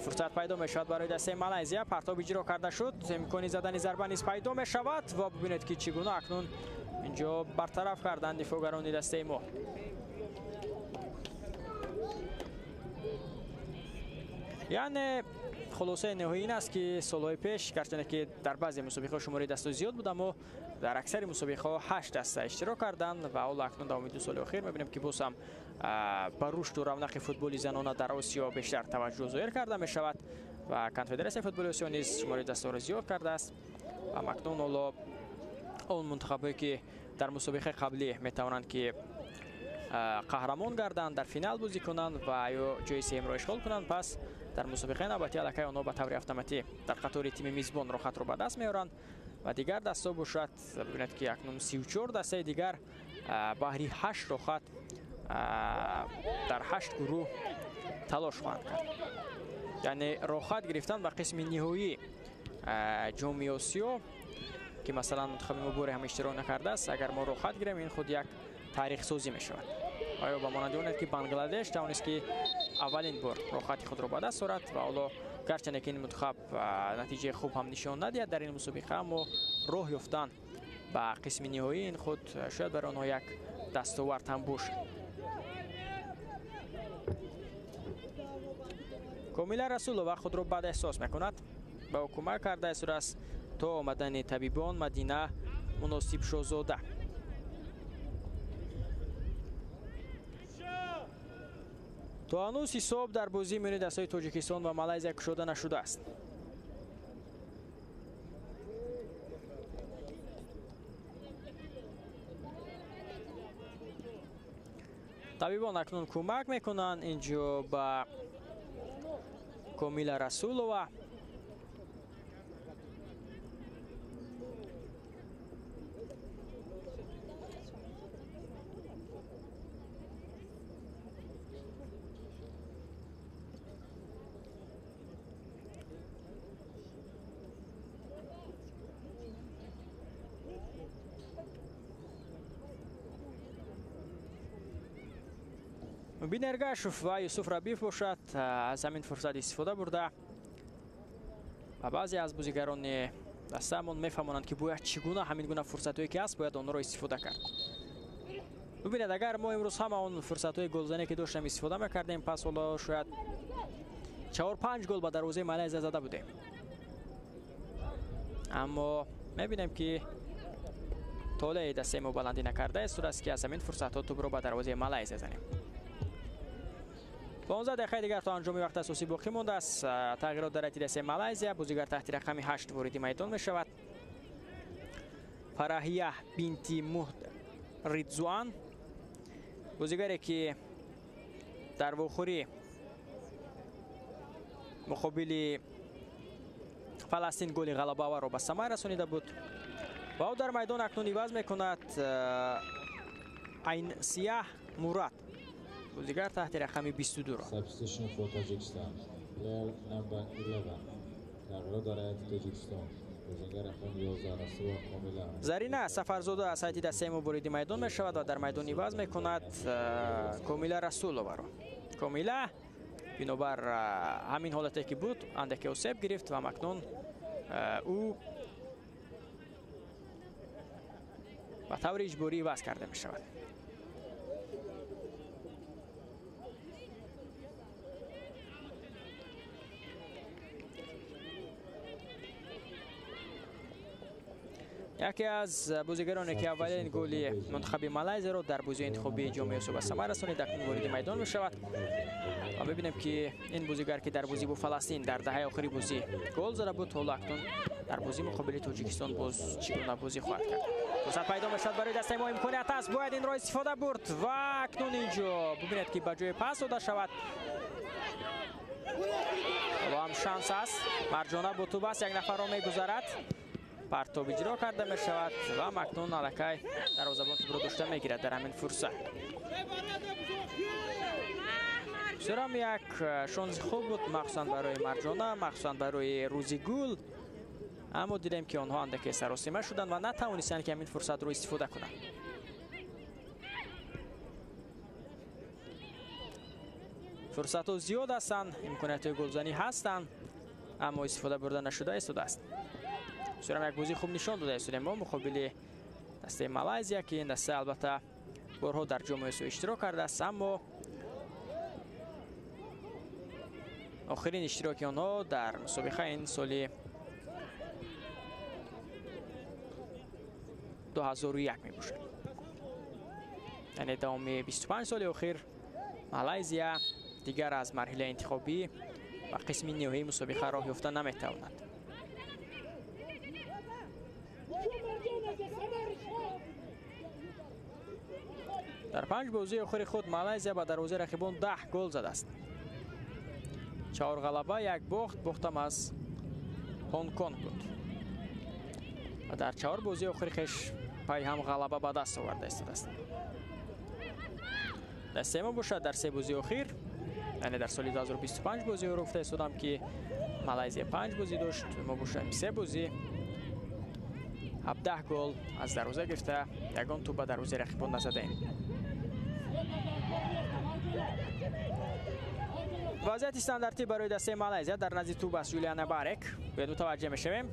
Фурсат пайдо мешавад барои дастаи Малайзия. Партоб иҷро карда шуд, имкони задани зарба низ пайдо мешавад ва бибинед ки чӣ гуна акнун инҷо бартараф карданд дифоъгарони дастаи мо. Яъне хулосаи ниҳоӣ ин аст ки солҳои пеш, гарчанде ки дар баъзе мусобиқаҳо шумораи дастаҳо зиёд буд, аммо дар аксари мусобиқаҳо 8 даста иштирок карданд ва ҳоло акнун давоми 2 соли охир мебинем ки боз ҳам ба рушду равнақи футболи занона дар Осиё бештар таваҷҷӯҳ зоҳир карда мешавад ва Конфедератсияи футболи Осиё низ шумораи дастаҳоро зиёд кардааст ва акнун ҳоло Он мунтахабҳое ки дар мусобиқаи қаблӣ метавонанд ки қаҳрамон гарданд, дар финал бозӣ кунанд ва ё ҷои сеюмро ишғол кунанд, пас дар мусобиқаи навбатӣ аллакай онҳо ба таври автоматӣ дар қатори тими мизбон роҳхатро ба даст меоранд ва дигар дастҳо бошад, бибинед ки акнун 34 дастаи дигар баҳри 8 роҳхат дар 8 гурӯҳ талош хоҳанд кард. Яъне роҳхат гирифтан ба қисми ниҳоии ҷоми Осиё ки масалан мунтахаби мо боре ҳам иштирок накардааст, агар мо роҳхат гирем, ин худ як таърихсозӣ мешавад. Оё ба монанди он ки Бангладеш тавонист ки аввалин бор роҳхати худро ба даст орад ва ҳоло гарчанде ки ин мунтахаб натиҷаи хуб ҳам нишон надиҳад дар ин мусобиқа, аммо роҳ ёфтан ба қисми ниҳоӣ ин худ шояд барои онҳо як дастовард ҳам бошад. Комила Расулова худро бад эҳсос мекунад, ба ӯ кӯмак карда истодааст то омадани табибон Мадина Муносибшозода. То ҳанӯз ҳисоб дар бозии миёни дастаҳои Тоҷикистон ва Малайзия кушода нашудааст. Табибон акнун кӯмак мекунанд инҷо ба Комила Расулова. Мубин Эргашев ва Юсуф Рабиев бошад аз ҳамин фурсат истифода бурда ва баъзе аз бозигарони дастаамон мефаҳмонанд ки бояд чӣ гуна ҳамин гуна фурсатҳое ки ҳаст бояд онҳоро истифода кард. Бубинед, агар мо имрӯз ҳама он фурсатҳои голзанӣ ки доштем истифода мекардем, пас ҳоло шояд 4-5 гол ба дарвозаи Малайзия зада будем. Аммо мебинем ки толеи дастаи мо баландӣ накарда истодааст ки аз ҳамин фурсатҳо тӯбро ба дарвозаи Малайзия занем. 15 дақиқаи дигар то анҷоми вақти асосӣ боқӣ мондааст. Тағйирот дар ҳайати дастаи Малайзия. Бозигар таҳти рақами 8 вориди майдон мешавад. Фараҳия бинти Муҳд Ридзуан, бозигаре ки дар вохӯрӣ муқобили Фаластин голи ғалабааварро ба самар расонида буд ва ӯ дар майдон акнун иваз мекунад Айнсияҳ Мурад, бозигар таҳти рақами 22-ро. Substitution for Tajikistan. Player number 11. Тағйирот дар ҳайати Тоҷикистон. Бозигар рақами 11 Расулова Комила. Зарина Сафарзода аз ҳайати дастаи мо вориди майдон мешавад ва дар майдон иваз мекунад Комила Расуловаро. Комила бинобар ҳамин ҳолате ки буд андаке осеб гирифт ва акнун ӯ ба таври иҷборӣ иваз карда мешавад. Яке аз бозигароне ки аввалин голи мунтахаби Малайзияро дар бозии интихобии ҷоми Осиё ба самар расонид, акнун вориди майдон мешавад ва мебинем ки ин бозигар ки дар бозӣ бо Фаластин дар даҳаи охири бозӣ гол зада буд, ҳоло акнун дар бозӣ муқобили Тоҷикистон боз чӣ гуна бозӣ хоҳад кард. Фурсат пайдо мешавад барои дастаи мо, имконият аст, бояд инро истифода бурд ва акнун инҷо бубинед ки ба ҷои пас дода шавад. Ҳоло ҳам шанс аст, Марҷона бо тӯб аст, як нафарро мегузарад, партоб иҷро карда мешавад ва акнун аллакай дарвозабон тӯбро дошта мегирад дар ҳамин фурсат. Бисёрам як шонси хуб буд, махсусан барои Марҷона, махсусан барои Рӯзигул, аммо дидем ки онҳо андаке саросима шуданд ва натавонистанд ки ҳамин фурсатро истифода кунанд. Фурсатҳо зиёд ҳастанд, имкониятҳои голзанӣ ҳастанд, аммо истифода бурда нашуда истодааст. Бисёрам як бозии хуб нишон дода истодем мо муқобили дастаи Малайзия, ки ин даста албатта борҳо дар ҷоми Осиё иштирок кардааст, аммо охирин иштироки онҳо дар мусобиқа ин соли 2001 мебошад. Яъне давоми 25 соли охир Малайзия дигар аз марҳилаи интихобӣ ва қисми ниҳоии мусобиқа роҳ ёфта наметавонад. Дар 5 бозии охири худ Малайзия ба дарвозаи рақибон 10 гол задааст. 4 ғалаба, 1 бохт, бохтам аз Ҳонконг буд. Ва дар 4 бозии охири хеш пай ҳам ғалаба ба даст оварда истодааст. Дастаи мо бошад дар 3 бозии охир, яъне дар соли 2025 бозиҳоро гуфта истодам ки Малайзия 5 бозӣ дошт, мо бошем 3 бозӣ, 17 гол аз дарвоза гирифта, ягон тӯб ба дарвозаи рақибон назадаем. Вазъияти стандартӣ барои дастаи Малайзия дар назди тӯб аст Жулиана Барек. Бояд мутаваҷҷеҳ мешавем.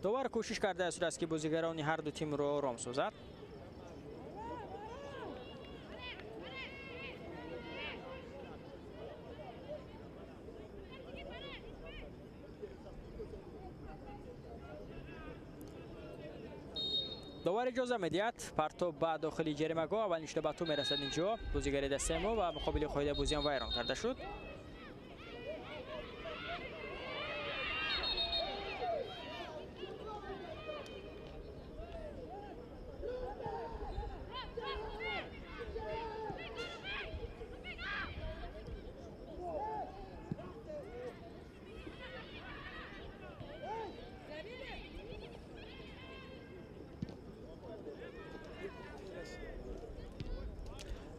Довар кӯшиш кардааст, ки бозигарони ҳар ду тимро ором созад. Довар иҷоза медиҳад партоб ба дохили ҷаримагоҳ. Аввалин шуда ба тӯб мерасад инҷо бозигари дастаи мо ва муқобили қоидаи бозиам вайрон карда шуд.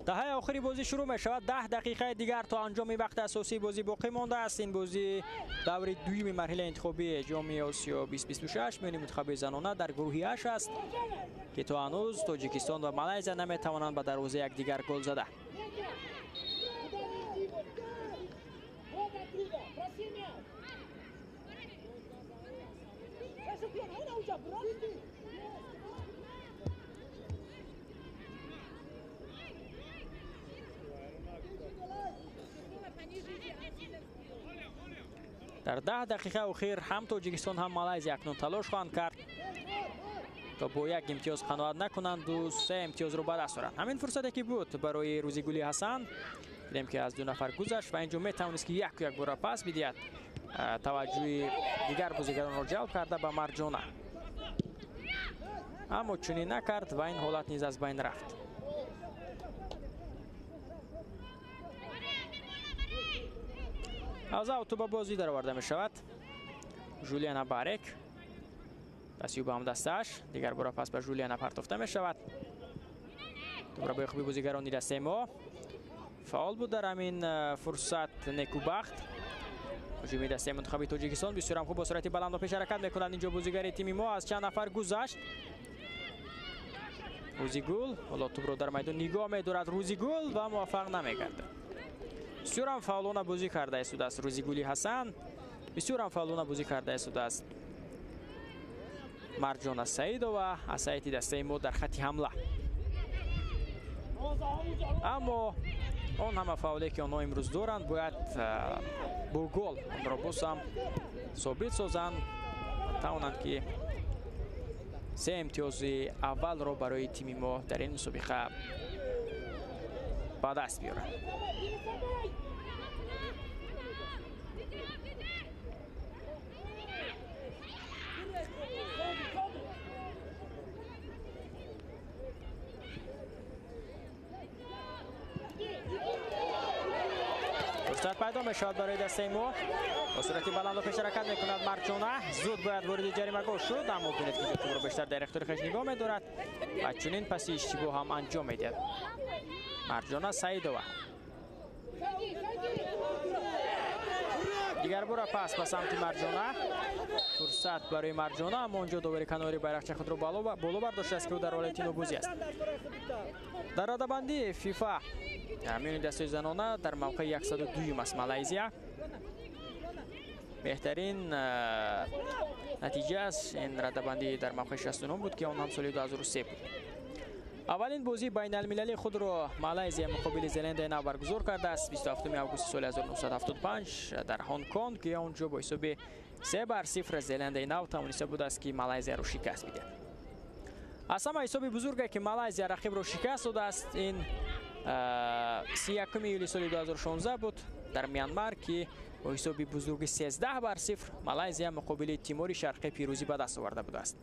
Даҳаи охири бозӣ шурӯъ мешавад. 10 дақиқаи дигар то анҷоми вақти асосии бозӣ боқӣ мондааст. Ин бозӣ даври дуюми марҳилаи интихобии ҷоми Осиё 2026 миёни мунтахаби занона дар гурӯҳи 8 аст, ки то ҳанӯз Тоҷикистон ва Малайзия наметавонанд ба дарвозаи якдигар гол зада. Дар 10 дақиқаи охир ҳам Тоҷикистон ҳам Малайзия акнун талош хоҳанд кард то бо як имтиёз қаноат накунанду 3 имтиёзро ба даст оранд. Ҳамин фурсате ки буд барои Рӯзигули Ҳасан, дидем ки аз 2 нафар гузашт ва инҷо метавонист ки яку як бора пас бидиҳад, таваҷҷӯҳи дигар бозигаронро ҷалб карда ба Марҷона, аммо чунин накард ва ин ҳолат низ аз байн рафт. Аз авто ба бозӣ дароварда мешавад Жулиана Барек. Дастию ба ҳамдастааш дигар бора пас ба Жулиана партофта мешавад. Дубора бо хуби бозигарони дастаи мо фаъол буд дар ҳамин фурсат Некубахт. Ҳуҷуми дастаи мунтахаби Тоҷикистон бисёрам хуб бо суръати баланд ба пеш ҳаракат мекунанд. Инҷо бозигари тими мо аз чанд нафар гузашт. Рӯзигул ҳоло тӯбро дар майдон нигоҳ медорад. Рӯзигул ва муваффақ намегардад. Бисёрам фаъолона бозӣ карда истодааст Рӯзигули Ҳасан, бисёрам фаъолона бозӣ карда истодааст Марҷона Саидова аз ҳайати дастаи мо дар хатти ҳамла. Аммо он ҳама фаъоле ки онҳо имрӯз доранд бояд бо гол онро боз ҳам собит созанд, тавонанд ки 3 имтиёзи аввалро барои тими мо дар ин мусобиқа ба даст биёранд. Фурсат пайдо мешавад барои дастаи мо. Бо суръати баланд ба пеш ҳаракат мекунад Марҷона. Зуд бояд вориди ҷаримагоҳ шуд, аммо бинед ки тӯбро бештар дар ихтиёри хеш нигоҳ медорад ва чунин паси иштибоҳ ҳам анҷом медиҳад Марҷона Саидова. Дигар бора пас ба самти Марҷона. Фурсат барои Марҷона, аммо онҷо довари канори байрақча худро боло бардоштааст, ки ӯ дар ҳолати нобозӣ аст. Дар радабандии ФИФА миёни дастаи занона дар мавқеи 102 аст Малайзия. Беҳтарин натиҷа аст ин радабандӣ дар мавқеи 69 буд, ки он ҳам соли 2003 буд. Аввалин бозии байналмилалии худро Малайзия муқобили Зеландияи Нав баргузор кардааст 27 августи соли 1975 дар Ҳонконг, ки он ҷо бо ҳисоби 3-0 Зеландияи Нав тавониста будааст, ки Малайзияро шикаст бидиҳад. Аз ҳама ҳисоби бузурге, ки Малайзия рақибро шикаст додааст, ин 31 июли соли 2016 буд дар Мянмар, ки бо ҳисоби бузурги 13-0 Малайзия муқобили Тимори Шарқӣ пирӯзӣ ба даст оварда будааст.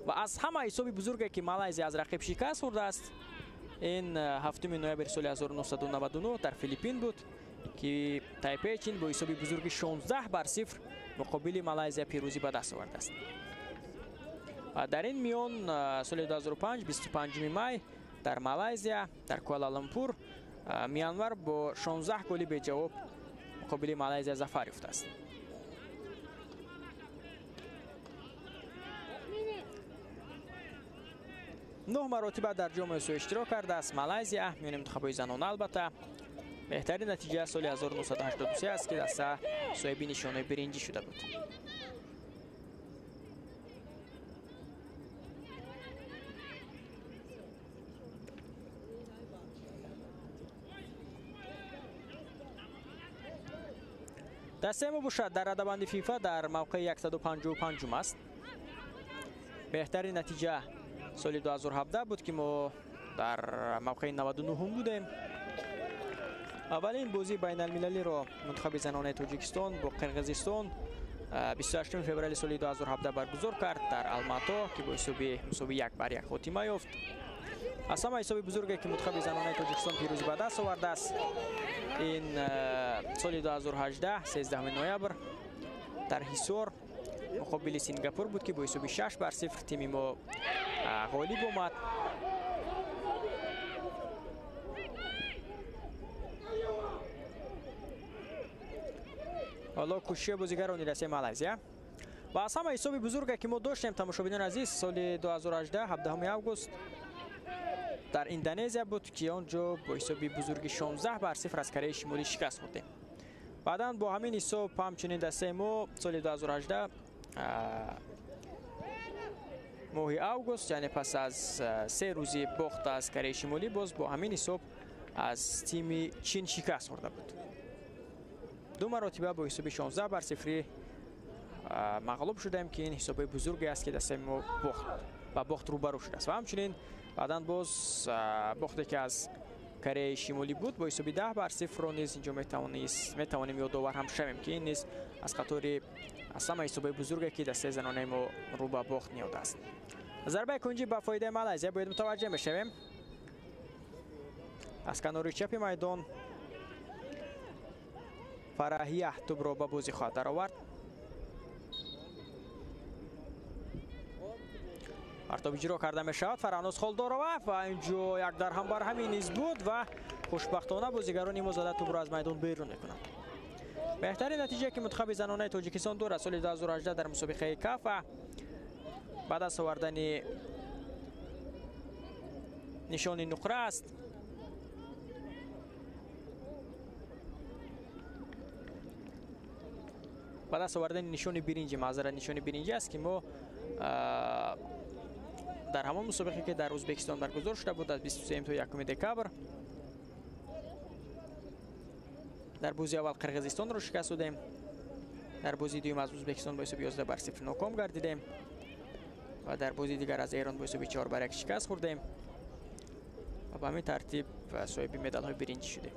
Ва аз ҳама ҳисоби бузурге, ки Малайзия аз рақиб шикаст хӯрдааст, ин 7 ноябри соли 1999 дар Филиппин буд, ки Тайпеи Чин бо ҳисоби бузурги 16-0 муқобили Малайзия пирӯзӣ ба даст овардааст. Ва дар ин миён соли 2005 25 май дар Малайзия дар Куала-Лумпур Мянмар бо 16 голи беҷавоб муқобили Малайзия зафар ёфтааст. 9 маротиба дар ҷоми Осиё иштирок кардааст Малайзия, миёни мунтахабҳои занона. Албатта беҳтарин натиҷа соли 1983 аст, ки даста соҳиби нишонаи биринҷӣ шуда буд. Дастаи мо бошад дар радабанди ФИФА дар мавқеи 155 аст. Беҳтарин натиҷа соли 2017 буд, ки мо дар мавқеи 99 будем. Аввалин бозии байналмилалиро мунтахаби занонаи Тоҷикистон бо Қирғизистон 28 феврали соли 2017 баргузор кард дар Алмато, ки бо ҳисоби мусовии 1-1 хотима ёфт. Аз ҳама ҳисоби бузурге, ки мунтахаби занонаи Тоҷикистон пирӯзӣ ба даст овардааст, ин соли 2018 13 ноябр дар Ҳисор муқобили Сингапур буд, ки бо ҳисоби 6-0 тими мо ғолиб омад. Ҳоло кӯшиши бозигарони дастаи Малайзия. Ва аз ҳама ҳисоби бузурге, ки мо доштем, тамошобинони азиз, соли 2018 17 август дар Индонезия буд, ки он ҷо бо ҳисоби бузурги 16-0 аз Кореяи Шимолӣ шикаст хӯрдем. Баъдан бо ҳамин ҳисоб ҳамчунин дастаи мо соли 2018 моҳи август, яъне пас аз 3 рӯзи бохт аз Кореяи Шимолӣ, боз бо ҳамин ҳисоб аз тими Чин шикаст хӯрда буд. Ду маротиба бо ҳисоби 16-0 мағлуб шудем, ки ин ҳисоби бузурге аст, ки дастаи мо ба бохт рӯбарӯ шудааст. Ва ҳамчунин баъдан боз бохте, ки аз Кореяи Шимолӣ буд бо ҳисоби 10-0 низ инҷо метавонем ёдовар ҳам шавем, ки ин низ аз қатори аз ҳама ҳисобҳои бузурге, ки дастаи занонаи мо рӯ ба бохт ниёдааст. Зарбаи кунҷӣ ба фоидаи Малайзия, бояд мутаваҷҷеҳ мешавем. Аз канори чапи майдон Фараҳия тӯбро ба бозӣ хоҳад даровард. Партоб иҷро карда мешавад Фараҳноз Холдорова ва инҷо як дарҳам бар ҳамин низ буд ва хушбахтона бозигарони мо зада тӯбро аз майдон берун мекунанд. Беҳтарин натиҷае, ки мунтахаби занонаи Тоҷикистон дорад соли 2018 дар мусобиқаи КАФА ба даст овардани нишони нуқра аст. Ба даст овардани нишони биринҷӣ, маъзарат, нишони биринҷӣ аст, ки мо дар ҳамон мусобиқе, ки дар Ӯзбекистон баргузор шуда буд аз 23 то 1 декабр, дар бозии аввал Қирғизистонро шикаст додем, дар бозии дуюм аз Ӯзбекистон бо ҳисоби 11-0 ноком гардидем ва дар бозии дигар аз Эрон бо ҳисоби 4-1 шикаст хӯрдем ва ба ҳамин тартиб соҳиби медалҳои биринҷӣ шудем.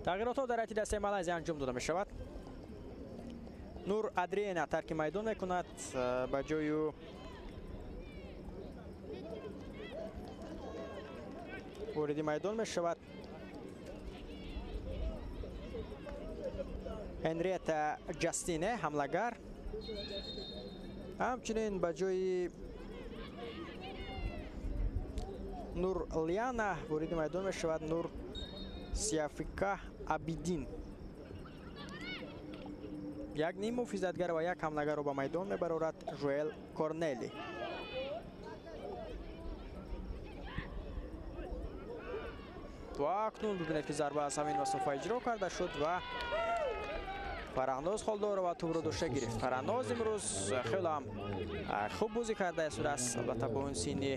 Тағйиротҳо дар ҳайати дастаи Малайзия анҷом дода мешавад. Нур Адриена тарки майдон мекунад, ба ҷои вориди майдон мешавад Ҳенриета Ҷастине, ҳамлагар. Ҳамчунин ба ҷои Нур Лиана, вориди майдон мешавад Нур Сиафика Абидин. Як ним муҳофизатгар ва як ҳамлагарро ба майдон мебарорад Жоэл Корнели. Ва акнун бибинед ки зарба аз ҳамин масофа иҷро карда шуд ва Фарахноз Холдорова тӯбро дошта гирифт. Фарахноз имрӯз хеле ҳам хуб бозӣ карда истодааст, албатта бо он синни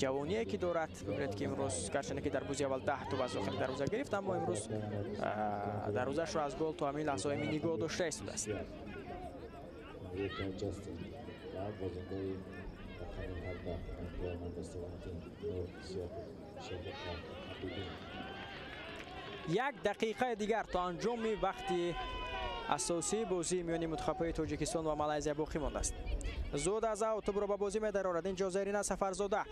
ҷавоние ки дорад. Бибинед ки имрӯз гарчанде ки дар бозии аввал 10 тӯб аз дохили дарвоза гирифт, аммо имрӯз дарвозаашро аз гол то ҳамин лаҳзаҳо ҳамин нигоҳ дошта истодааст. Як дақиқаи дигар то анҷоми вақти асосии бозии миёни мунтахабҳои Тоҷикистон ва Малайзия боқӣ мондааст. Зуд аз ав тӯбро ба бозӣ медарорад. Инҷо Зерина Сафарзода.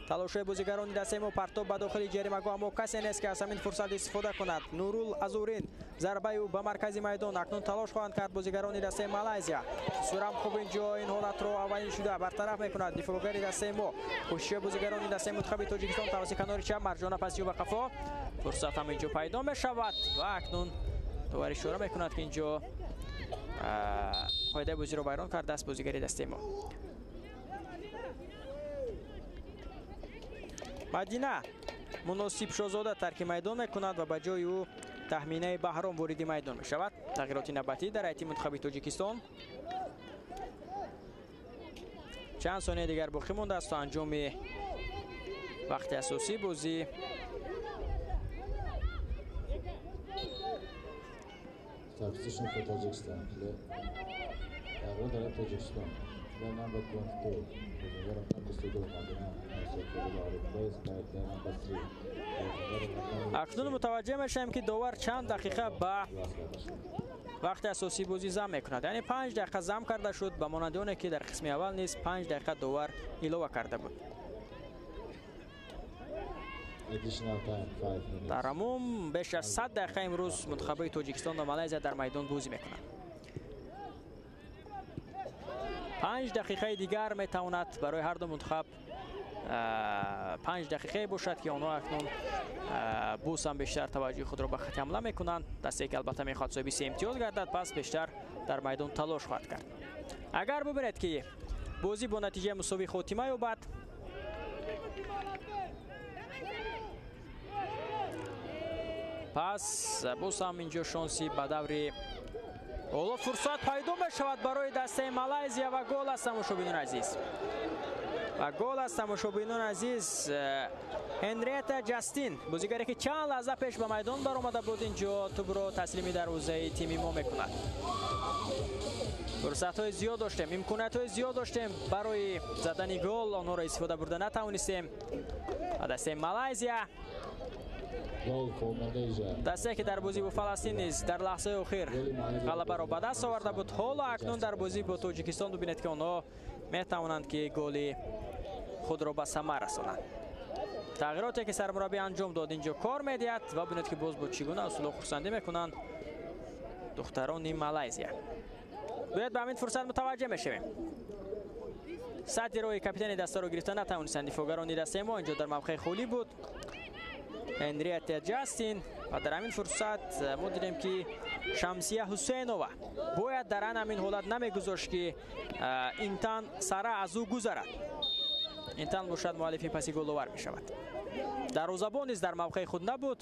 Талошҳои бозигарони дастаи мо партоб ба дохили ҷаримагоҳ, аммо касе нест ки аз ҳамин фурсат истифода кунад. Нурул Азурин зарбаи ӯ ба маркази майдон. Акнун талош хоҳанд кард бозигарони дастаи Малайзия. Сурам хуб инҷо ин ҳолатро аввалин шуда бартараф мекунад дифоъгари дастаи мо. Кӯшиши бозигарони дастаи мунтахаби Тоҷикистон тавассути канори чап, Марҷона пасиё ба қафо. Фурсат ҳам инҷо пайдо мешавад ва акнун довар ишора мекунад ки инҷо қоидаи бозиро вайрон кардааст бозигари дастаи мо. Мадина Муносибшозода тарки майдон мекунад ва ба ҷои ӯ Таҳминаи Баҳром вориди майдон мешавад. Тағйироти навбатӣ дар ҳайати мунтахаби Тоҷикистон. Чанд сонияи дигар боқӣ мондааст то анҷоми вақти асосии бозӣ. Substitution for Tajikistan. Тағйирот дар Тоҷикистон. Number 22. Акнун мутаваҷҷеҳ мешавем ки довар чанд дақиқа ба вақти асосии бозӣ зам мекунад. Яъне 5 дақиқа зам карда шуд, ба монанди оне ки дар қисми аввал низ 5 дақиқа довар илова карда буд. Дар умум беш аз 100 дақиқа имрӯз мунтахабҳои Тоҷикистон ва Малайзия дар майдон бозӣ мекунанд. 5 дақиқаи дигар метавонад барои ҳар ду мунтахаб 5 дақиқае бошад ки онҳо акнун боз ҳам бештар таваҷҷӯҳи худро ба хати ҳамла мекунанд. Дастае ки албатта мехоҳад соҳиби 3 имтиёз гардад, пас бештар дар майдон талош хоҳад кард. Агар бубинед ки бозӣ бо натиҷаи мусовӣ хотима ёбад, пас боз ҳам инҷо шонси ба даври ҳоло фурсат пайдо мешавад барои дастаи Малайзия ва гол аст, тамошобинони азиз. Ва гол аст, тамошобинони азиз. Ҳенриета Ҷастин, бозигаре ки чанд лаҳза пеш ба майдон баромада буд, инҷо тӯбро таслими дарвозаи тими мо мекунад. Фурсатҳои зиёд доштем, имкониятҳои зиёд доштем барои задани гол, онҳоро истифода бурда натавонистем. Ва дастаи Малайзия, дастае ки дар бозӣ бо Фаластин низ дар лаҳзаи охир ғалабаро ба даст оварда буд, ҳоло акнун дар бозӣ бо Тоҷикистон бибинед ки онҳо метавонанд ки голи худро ба самар расонанд. Тағйироте ки сармураббӣ анҷом дод инҷо кор медиҳад ва бибинед ки боз бо чӣ гуна усулҳо хурсандӣ мекунанд духтарони Малайзия. Биёед ба ҳамин фурсат мутаваҷҷеҳ мешавем. Садди роҳи капитани дастаро гирифта натавонистанд дифоъгарони дастаи мо. Инҷо дар мавқеи холӣ буд Ҳенриета Ҷастин ва дар ҳамин фурсат мо дидем ки Шамсия Ҳусейнова бояд дар ҳамин ҳолат намегузошт ки Интан Сара аз ӯ гузарад. Интан бошад муаллифи паси головар мешавад. Дарвозабон низ дар мавқеи худ набуд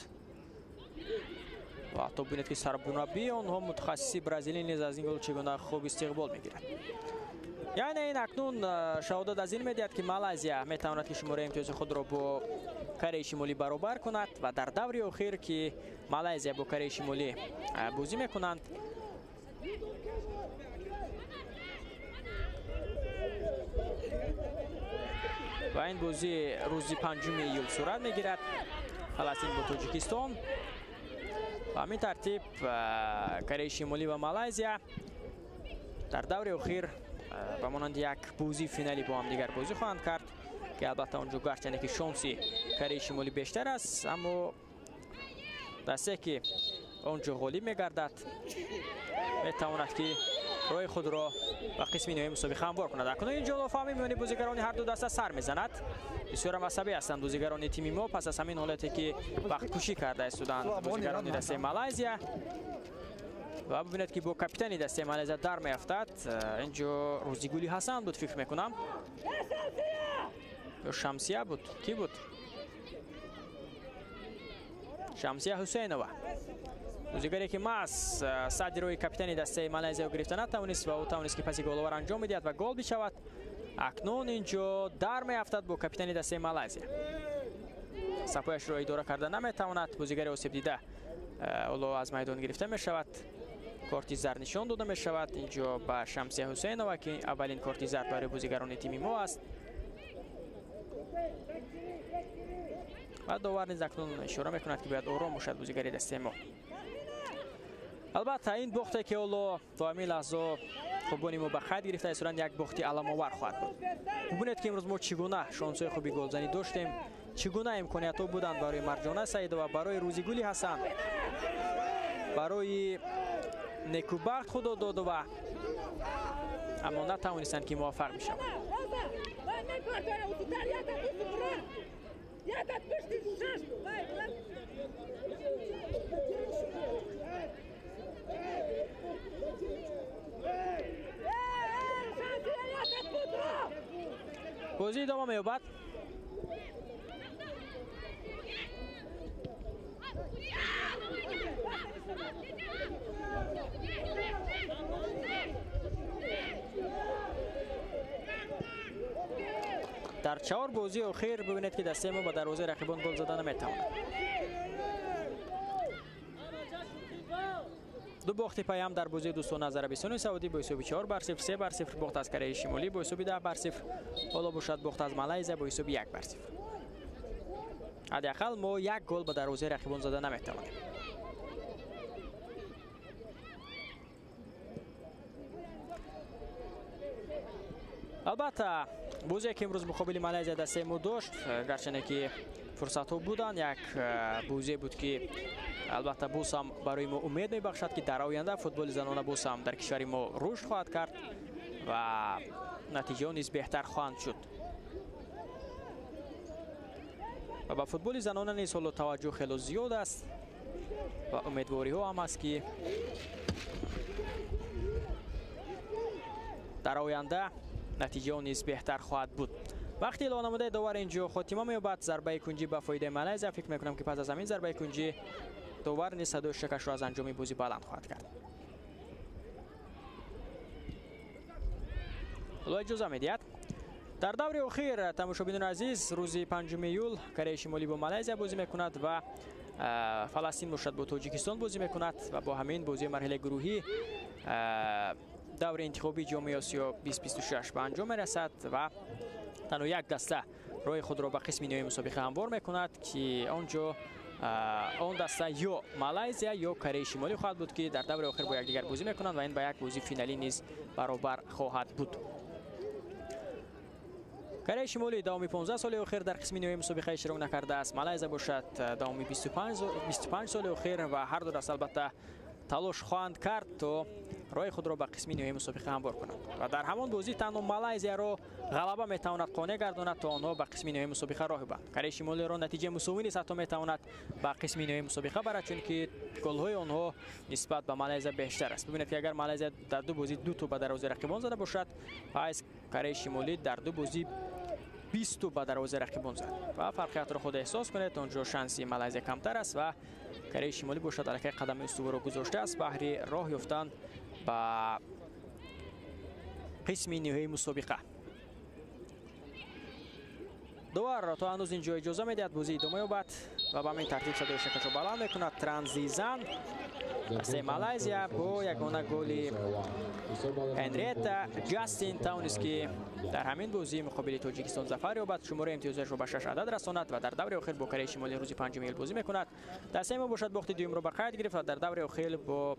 ва ҳатто бинед ки сармураббии онҳо мутахассиси бразилӣ низ аз ин гол чӣ гуна хуб истиқбол мегирад. Яъне ин акнун шаҳодат аз ин медиҳад ки Малайзия метавонад ки шумораи имтиёзи худро бо Кореяи Шимолӣ баробар кунад ва дар даври охир ки Малайзия бо Кореяи Шимолӣ бозӣ мекунанд, ва ин бозӣ рӯзи 5 июл сурат мегирад. Фаластин бо Тоҷикистон. Ба ҳамин тартиб Кореяи Шимолӣ ва Малайзия дар даври охир ба монанди як бозии финалӣ бо ҳамдигар бозӣ хоҳанд кард ки албатта онҷо гарчанде ки шонси Кореяи Шимолӣ бештар аст, аммо дастае ки онҷо ғолиб мегардад метавонад ки роҳи худро ба қисми ниҳоии мусобиқа ҳамвор кунад. Акнун инҷо нофаҳмӣ миёни бозигарони ҳар ду даста сар мезанад. Бисёр ҳам асабӣ ҳастанд бозигарони тими мо пас аз ҳамин ҳолате ки вақткушӣ карда истоданд бозигарони дастаи Малайзия. Ва бибинед ки бо капитани дастаи Малайзия дар меафтад. Инҷо Рӯзигули Ҳасан буд, фикр мекунам, ё Шамсия буд, кӣ буд? Шамсия Ҳусейнова, бозигаре ки маҳз садди роҳи капитани дастаи Малайзияро гирифта натавонист ва ӯ тавонист ки паси головар анҷом медиҳад ва гол бишавад. Акнун инҷо дар меафтад бо капитани дастаи Малайзия. Сапояшро идора карда наметавонад. Бозигари осебдида ҳоло аз майдон гирифта мешавад. Корти зард нишон дода мешавад инҷо ба Шамсия Ҳусейнова, ки аввалин корти зард барои бозигарони тими мо аст. Ва довар низ акнун ишора мекунад, ки бояд ором бошад бозигари дастаи мо. Албатта, ин бохте ки ҳоло то ҳамин лаҳза хубони мо ба қайд гирифта истоданд, як бохти аламовар хоҳад буд. Бубинед, ки имрӯз мо чӣ гуна шонсҳои хуби голзанӣ доштем, чӣ гуна имкониятҳо буданд барои Марҷона Саидова, барои Рӯзигули Ҳасан, барои Некубахт Худододова, аммо натавонистанд ки муваффақ бишаванд. Бозӣ идома меёбад. Дар 4 бозии охир бибинед, ки дастаи мо ба дарвозаи рақибон гол зада наметавонад. Ду бохти паям дар бозии дӯстона аз Арабистони Саудӣ бо ҳисоби 4-0, 3-0 бохт аз Кореяи Шимолӣ бо ҳисоби 10-0, ҳоло бошад бохт аз Малайзия бо ҳисоби 1-0. Ҳадди ақал мо як гол ба дарвозаи рақибон зада наметавонем. Албатта, бозие ки имрӯз муқобили Малайзия дастаи мо дошт, гарчанде ки фурсатҳо буданд, як бозие буд, ки албатта боз ҳам барои мо умед мебахшад, ки дар оянда футболи занона боз ҳам дар кишвари мо рушд хоҳад кард ва натиҷаҳо низ беҳтар хоҳанд шуд. Ва ба футболи занона низ ҳоло таваҷҷӯҳ хело зиёд аст ва умедвориҳо ҳам аст, ки дар оянда натиҷаҳо низ беҳтар хоҳад буд. Вақти эълон намудаи довар инҷо хотима меёбад. Зарбаи кунҷӣ ба фоидаи Малайзия. Фикр мекунам, ки пас аз ҳамин зарбаи кунҷӣ довар низ садои шакашро аз анҷоми бозӣ баланд хоҳад кард. Ҳоло иҷоза медиҳад. Дар даври охир, тамошобинони азиз, рӯзи 5 июл Кореяи Шимолӣ бо Малайзия бозӣ мекунад ва Фаластин бошад бо Тоҷикистон бозӣ мекунад ва бо ҳамин бозии марҳилаи гурӯҳӣ даври интихобии Ҷоми Осиё 2026 ба анҷом мерасад ва танҳо як даста роҳи худро ба қисми ниҳоии мусобиқа ҳамвор мекунад, ки он ҷо он даста ё Малайзия ё Кореяи Шимолӣ хоҳад буд, ки дар даври охир бо якдигар бозӣ мекунанд ва ин ба як бозии финалӣ низ баробар хоҳад буд. Кореяи Шимолӣ давоми 15 соли охир дар қисми ниҳоии мусобиқа иштирок накардааст. Малайзия бошад давоми 25 соли охир ва ҳар ду даста албатта талош хоҳанд кард то роҳи худро ба қисми ниҳоии мусобиқа ҳамвор кунанд ва дар ҳамон бозӣ танҳо Малайзияро ғалаба метавонад қонеъ гардонад то онҳо ба қисми ниҳоии мусобиқа роҳ ёбанд. Кореяи Шимолиро натиҷаи мусовӣ низ ҳатто метавонад ба қисми ниҳоии мусобиқа барад, чунки голҳои онҳо нисбат ба Малайзия бештар аст. Бибинед, ки агар Малайзия дар ду бозӣ 2 топ ба дарвозаи рақибон зада бошад, пас Кореяи Шимолӣ дар ду бозӣ 20 топ ба дарвозаи рақибон зад ва фарқиятро худ эҳсос кунед. Он ҷо шанси Малайзия камтар аст ва Кореяи Шимолӣ бошад аллакай қадами устуворро гузоштааст баҳри роҳ ёфтан ба қисми ниҳоии мусобиқа. Довар то ҳанӯз инҷо иҷоза медиҳад, бозӣ идома ёбад ва ба ҳамин тартиб садои шакашро баланд мекунад. Транзизан дастаи Малайзия бо ягона голи Ҳенриетта Ҷастин тавонист, ки дар ҳамин бозӣ муқобили Тоҷикистон зафар ёбад, шумораи имтиёзашро ба 6 адад расонад ва дар даври охир бо Кореяи Шимолӣ рӯзи 5 июл бозӣ мекунад. Дастаи мо бошад бохти дуюмро ба қайд гирифт ва дар даври охир бо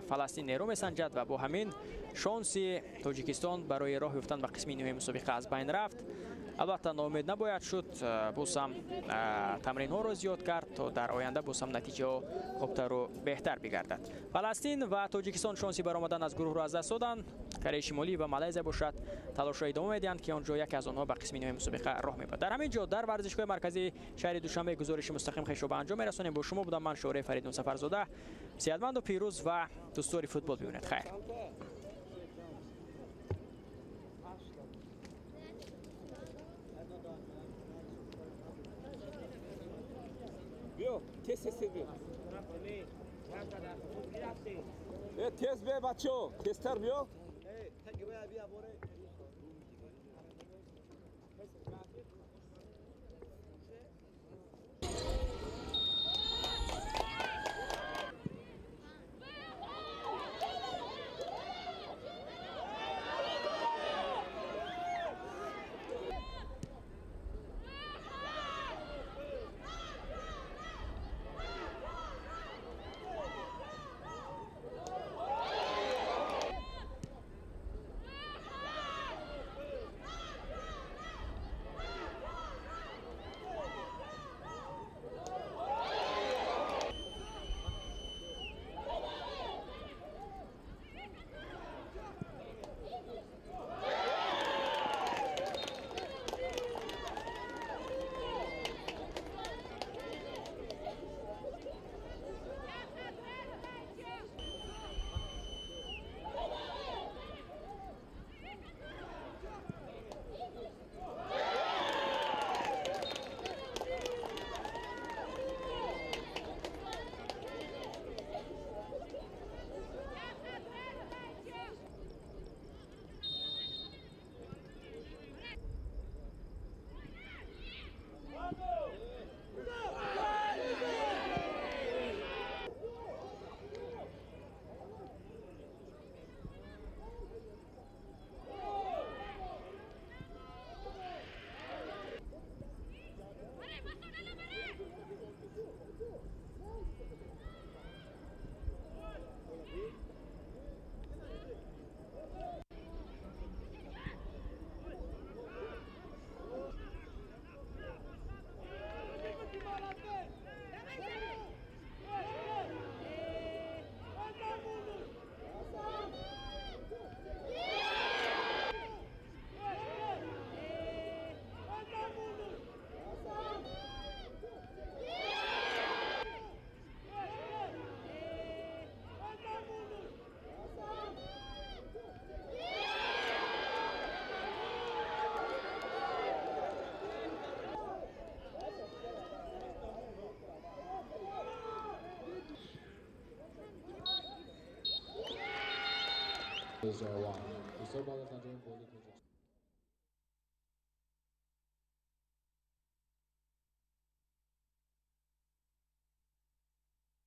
Фаластин нерӯ месанҷад ва бо ҳамин шонси Тоҷикистон барои роҳ ёфтан ба қисми ниҳоии мусобиқа аз байн рафт. Албатта ноумед набояд шуд, боз ҳам тамринҳоро зиёд кард то дар оянда боз ҳам натиҷаҳо хубтару беҳтар бигардад. Фаластин ва Тоҷикистон шонси баромадан аз гурӯҳро аз даст доданд. Кореяи Шимолӣ ва Малайзия бошад талошро идома медиҳанд, ки он ҷо яке аз онҳо ба қисми ниҳоии мусобиқа роҳ меёбад. Дар ҳамин ҷо дар варзишгоҳи марказии шаҳри Душанбе гузориши мустақим хешро ба анҷом мерасонем. Бо шумо будам ман Шӯраи Фаридун Сафарзода. Сиҳатманду пирӯз ва дӯстдори футбол бимонед. Хайр. Биё, тез тез тез биё. Тез биё бачаҳо, тезтар биё.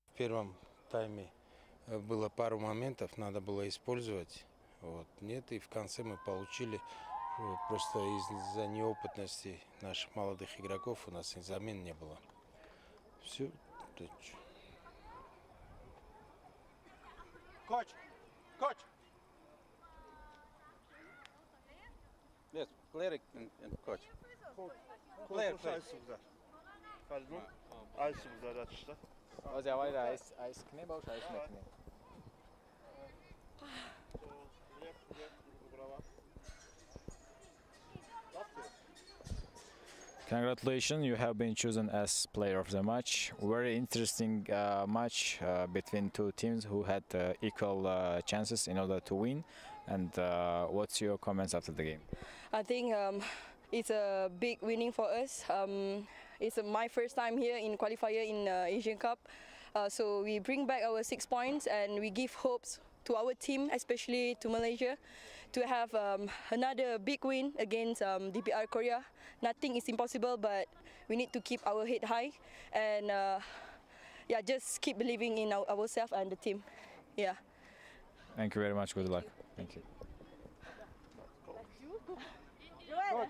В первом тайме было пару моментов, надо было использовать. Вот. Нет, и в конце мы получили просто из-за неопытности наших молодых игроков у нас и замен не было. Все. Коч! Коч! Yes, player and coach. Player, player. Congratulations, you have been chosen as player of the match. Very interesting match between two teams who had equal chances in order to win. And what's your comments after the game? I think it's a big winning for us. It's my first time here in qualifier in Asian Cup. So we bring back our 6 points and we give hopes to our team, especially to Malaysia, to have another big win against DPR Korea. Nothing is impossible, but we need to keep our head high and yeah, just keep believing in ourselves and the team. Yeah. Thank you very much. Good luck. Thank you. Joel.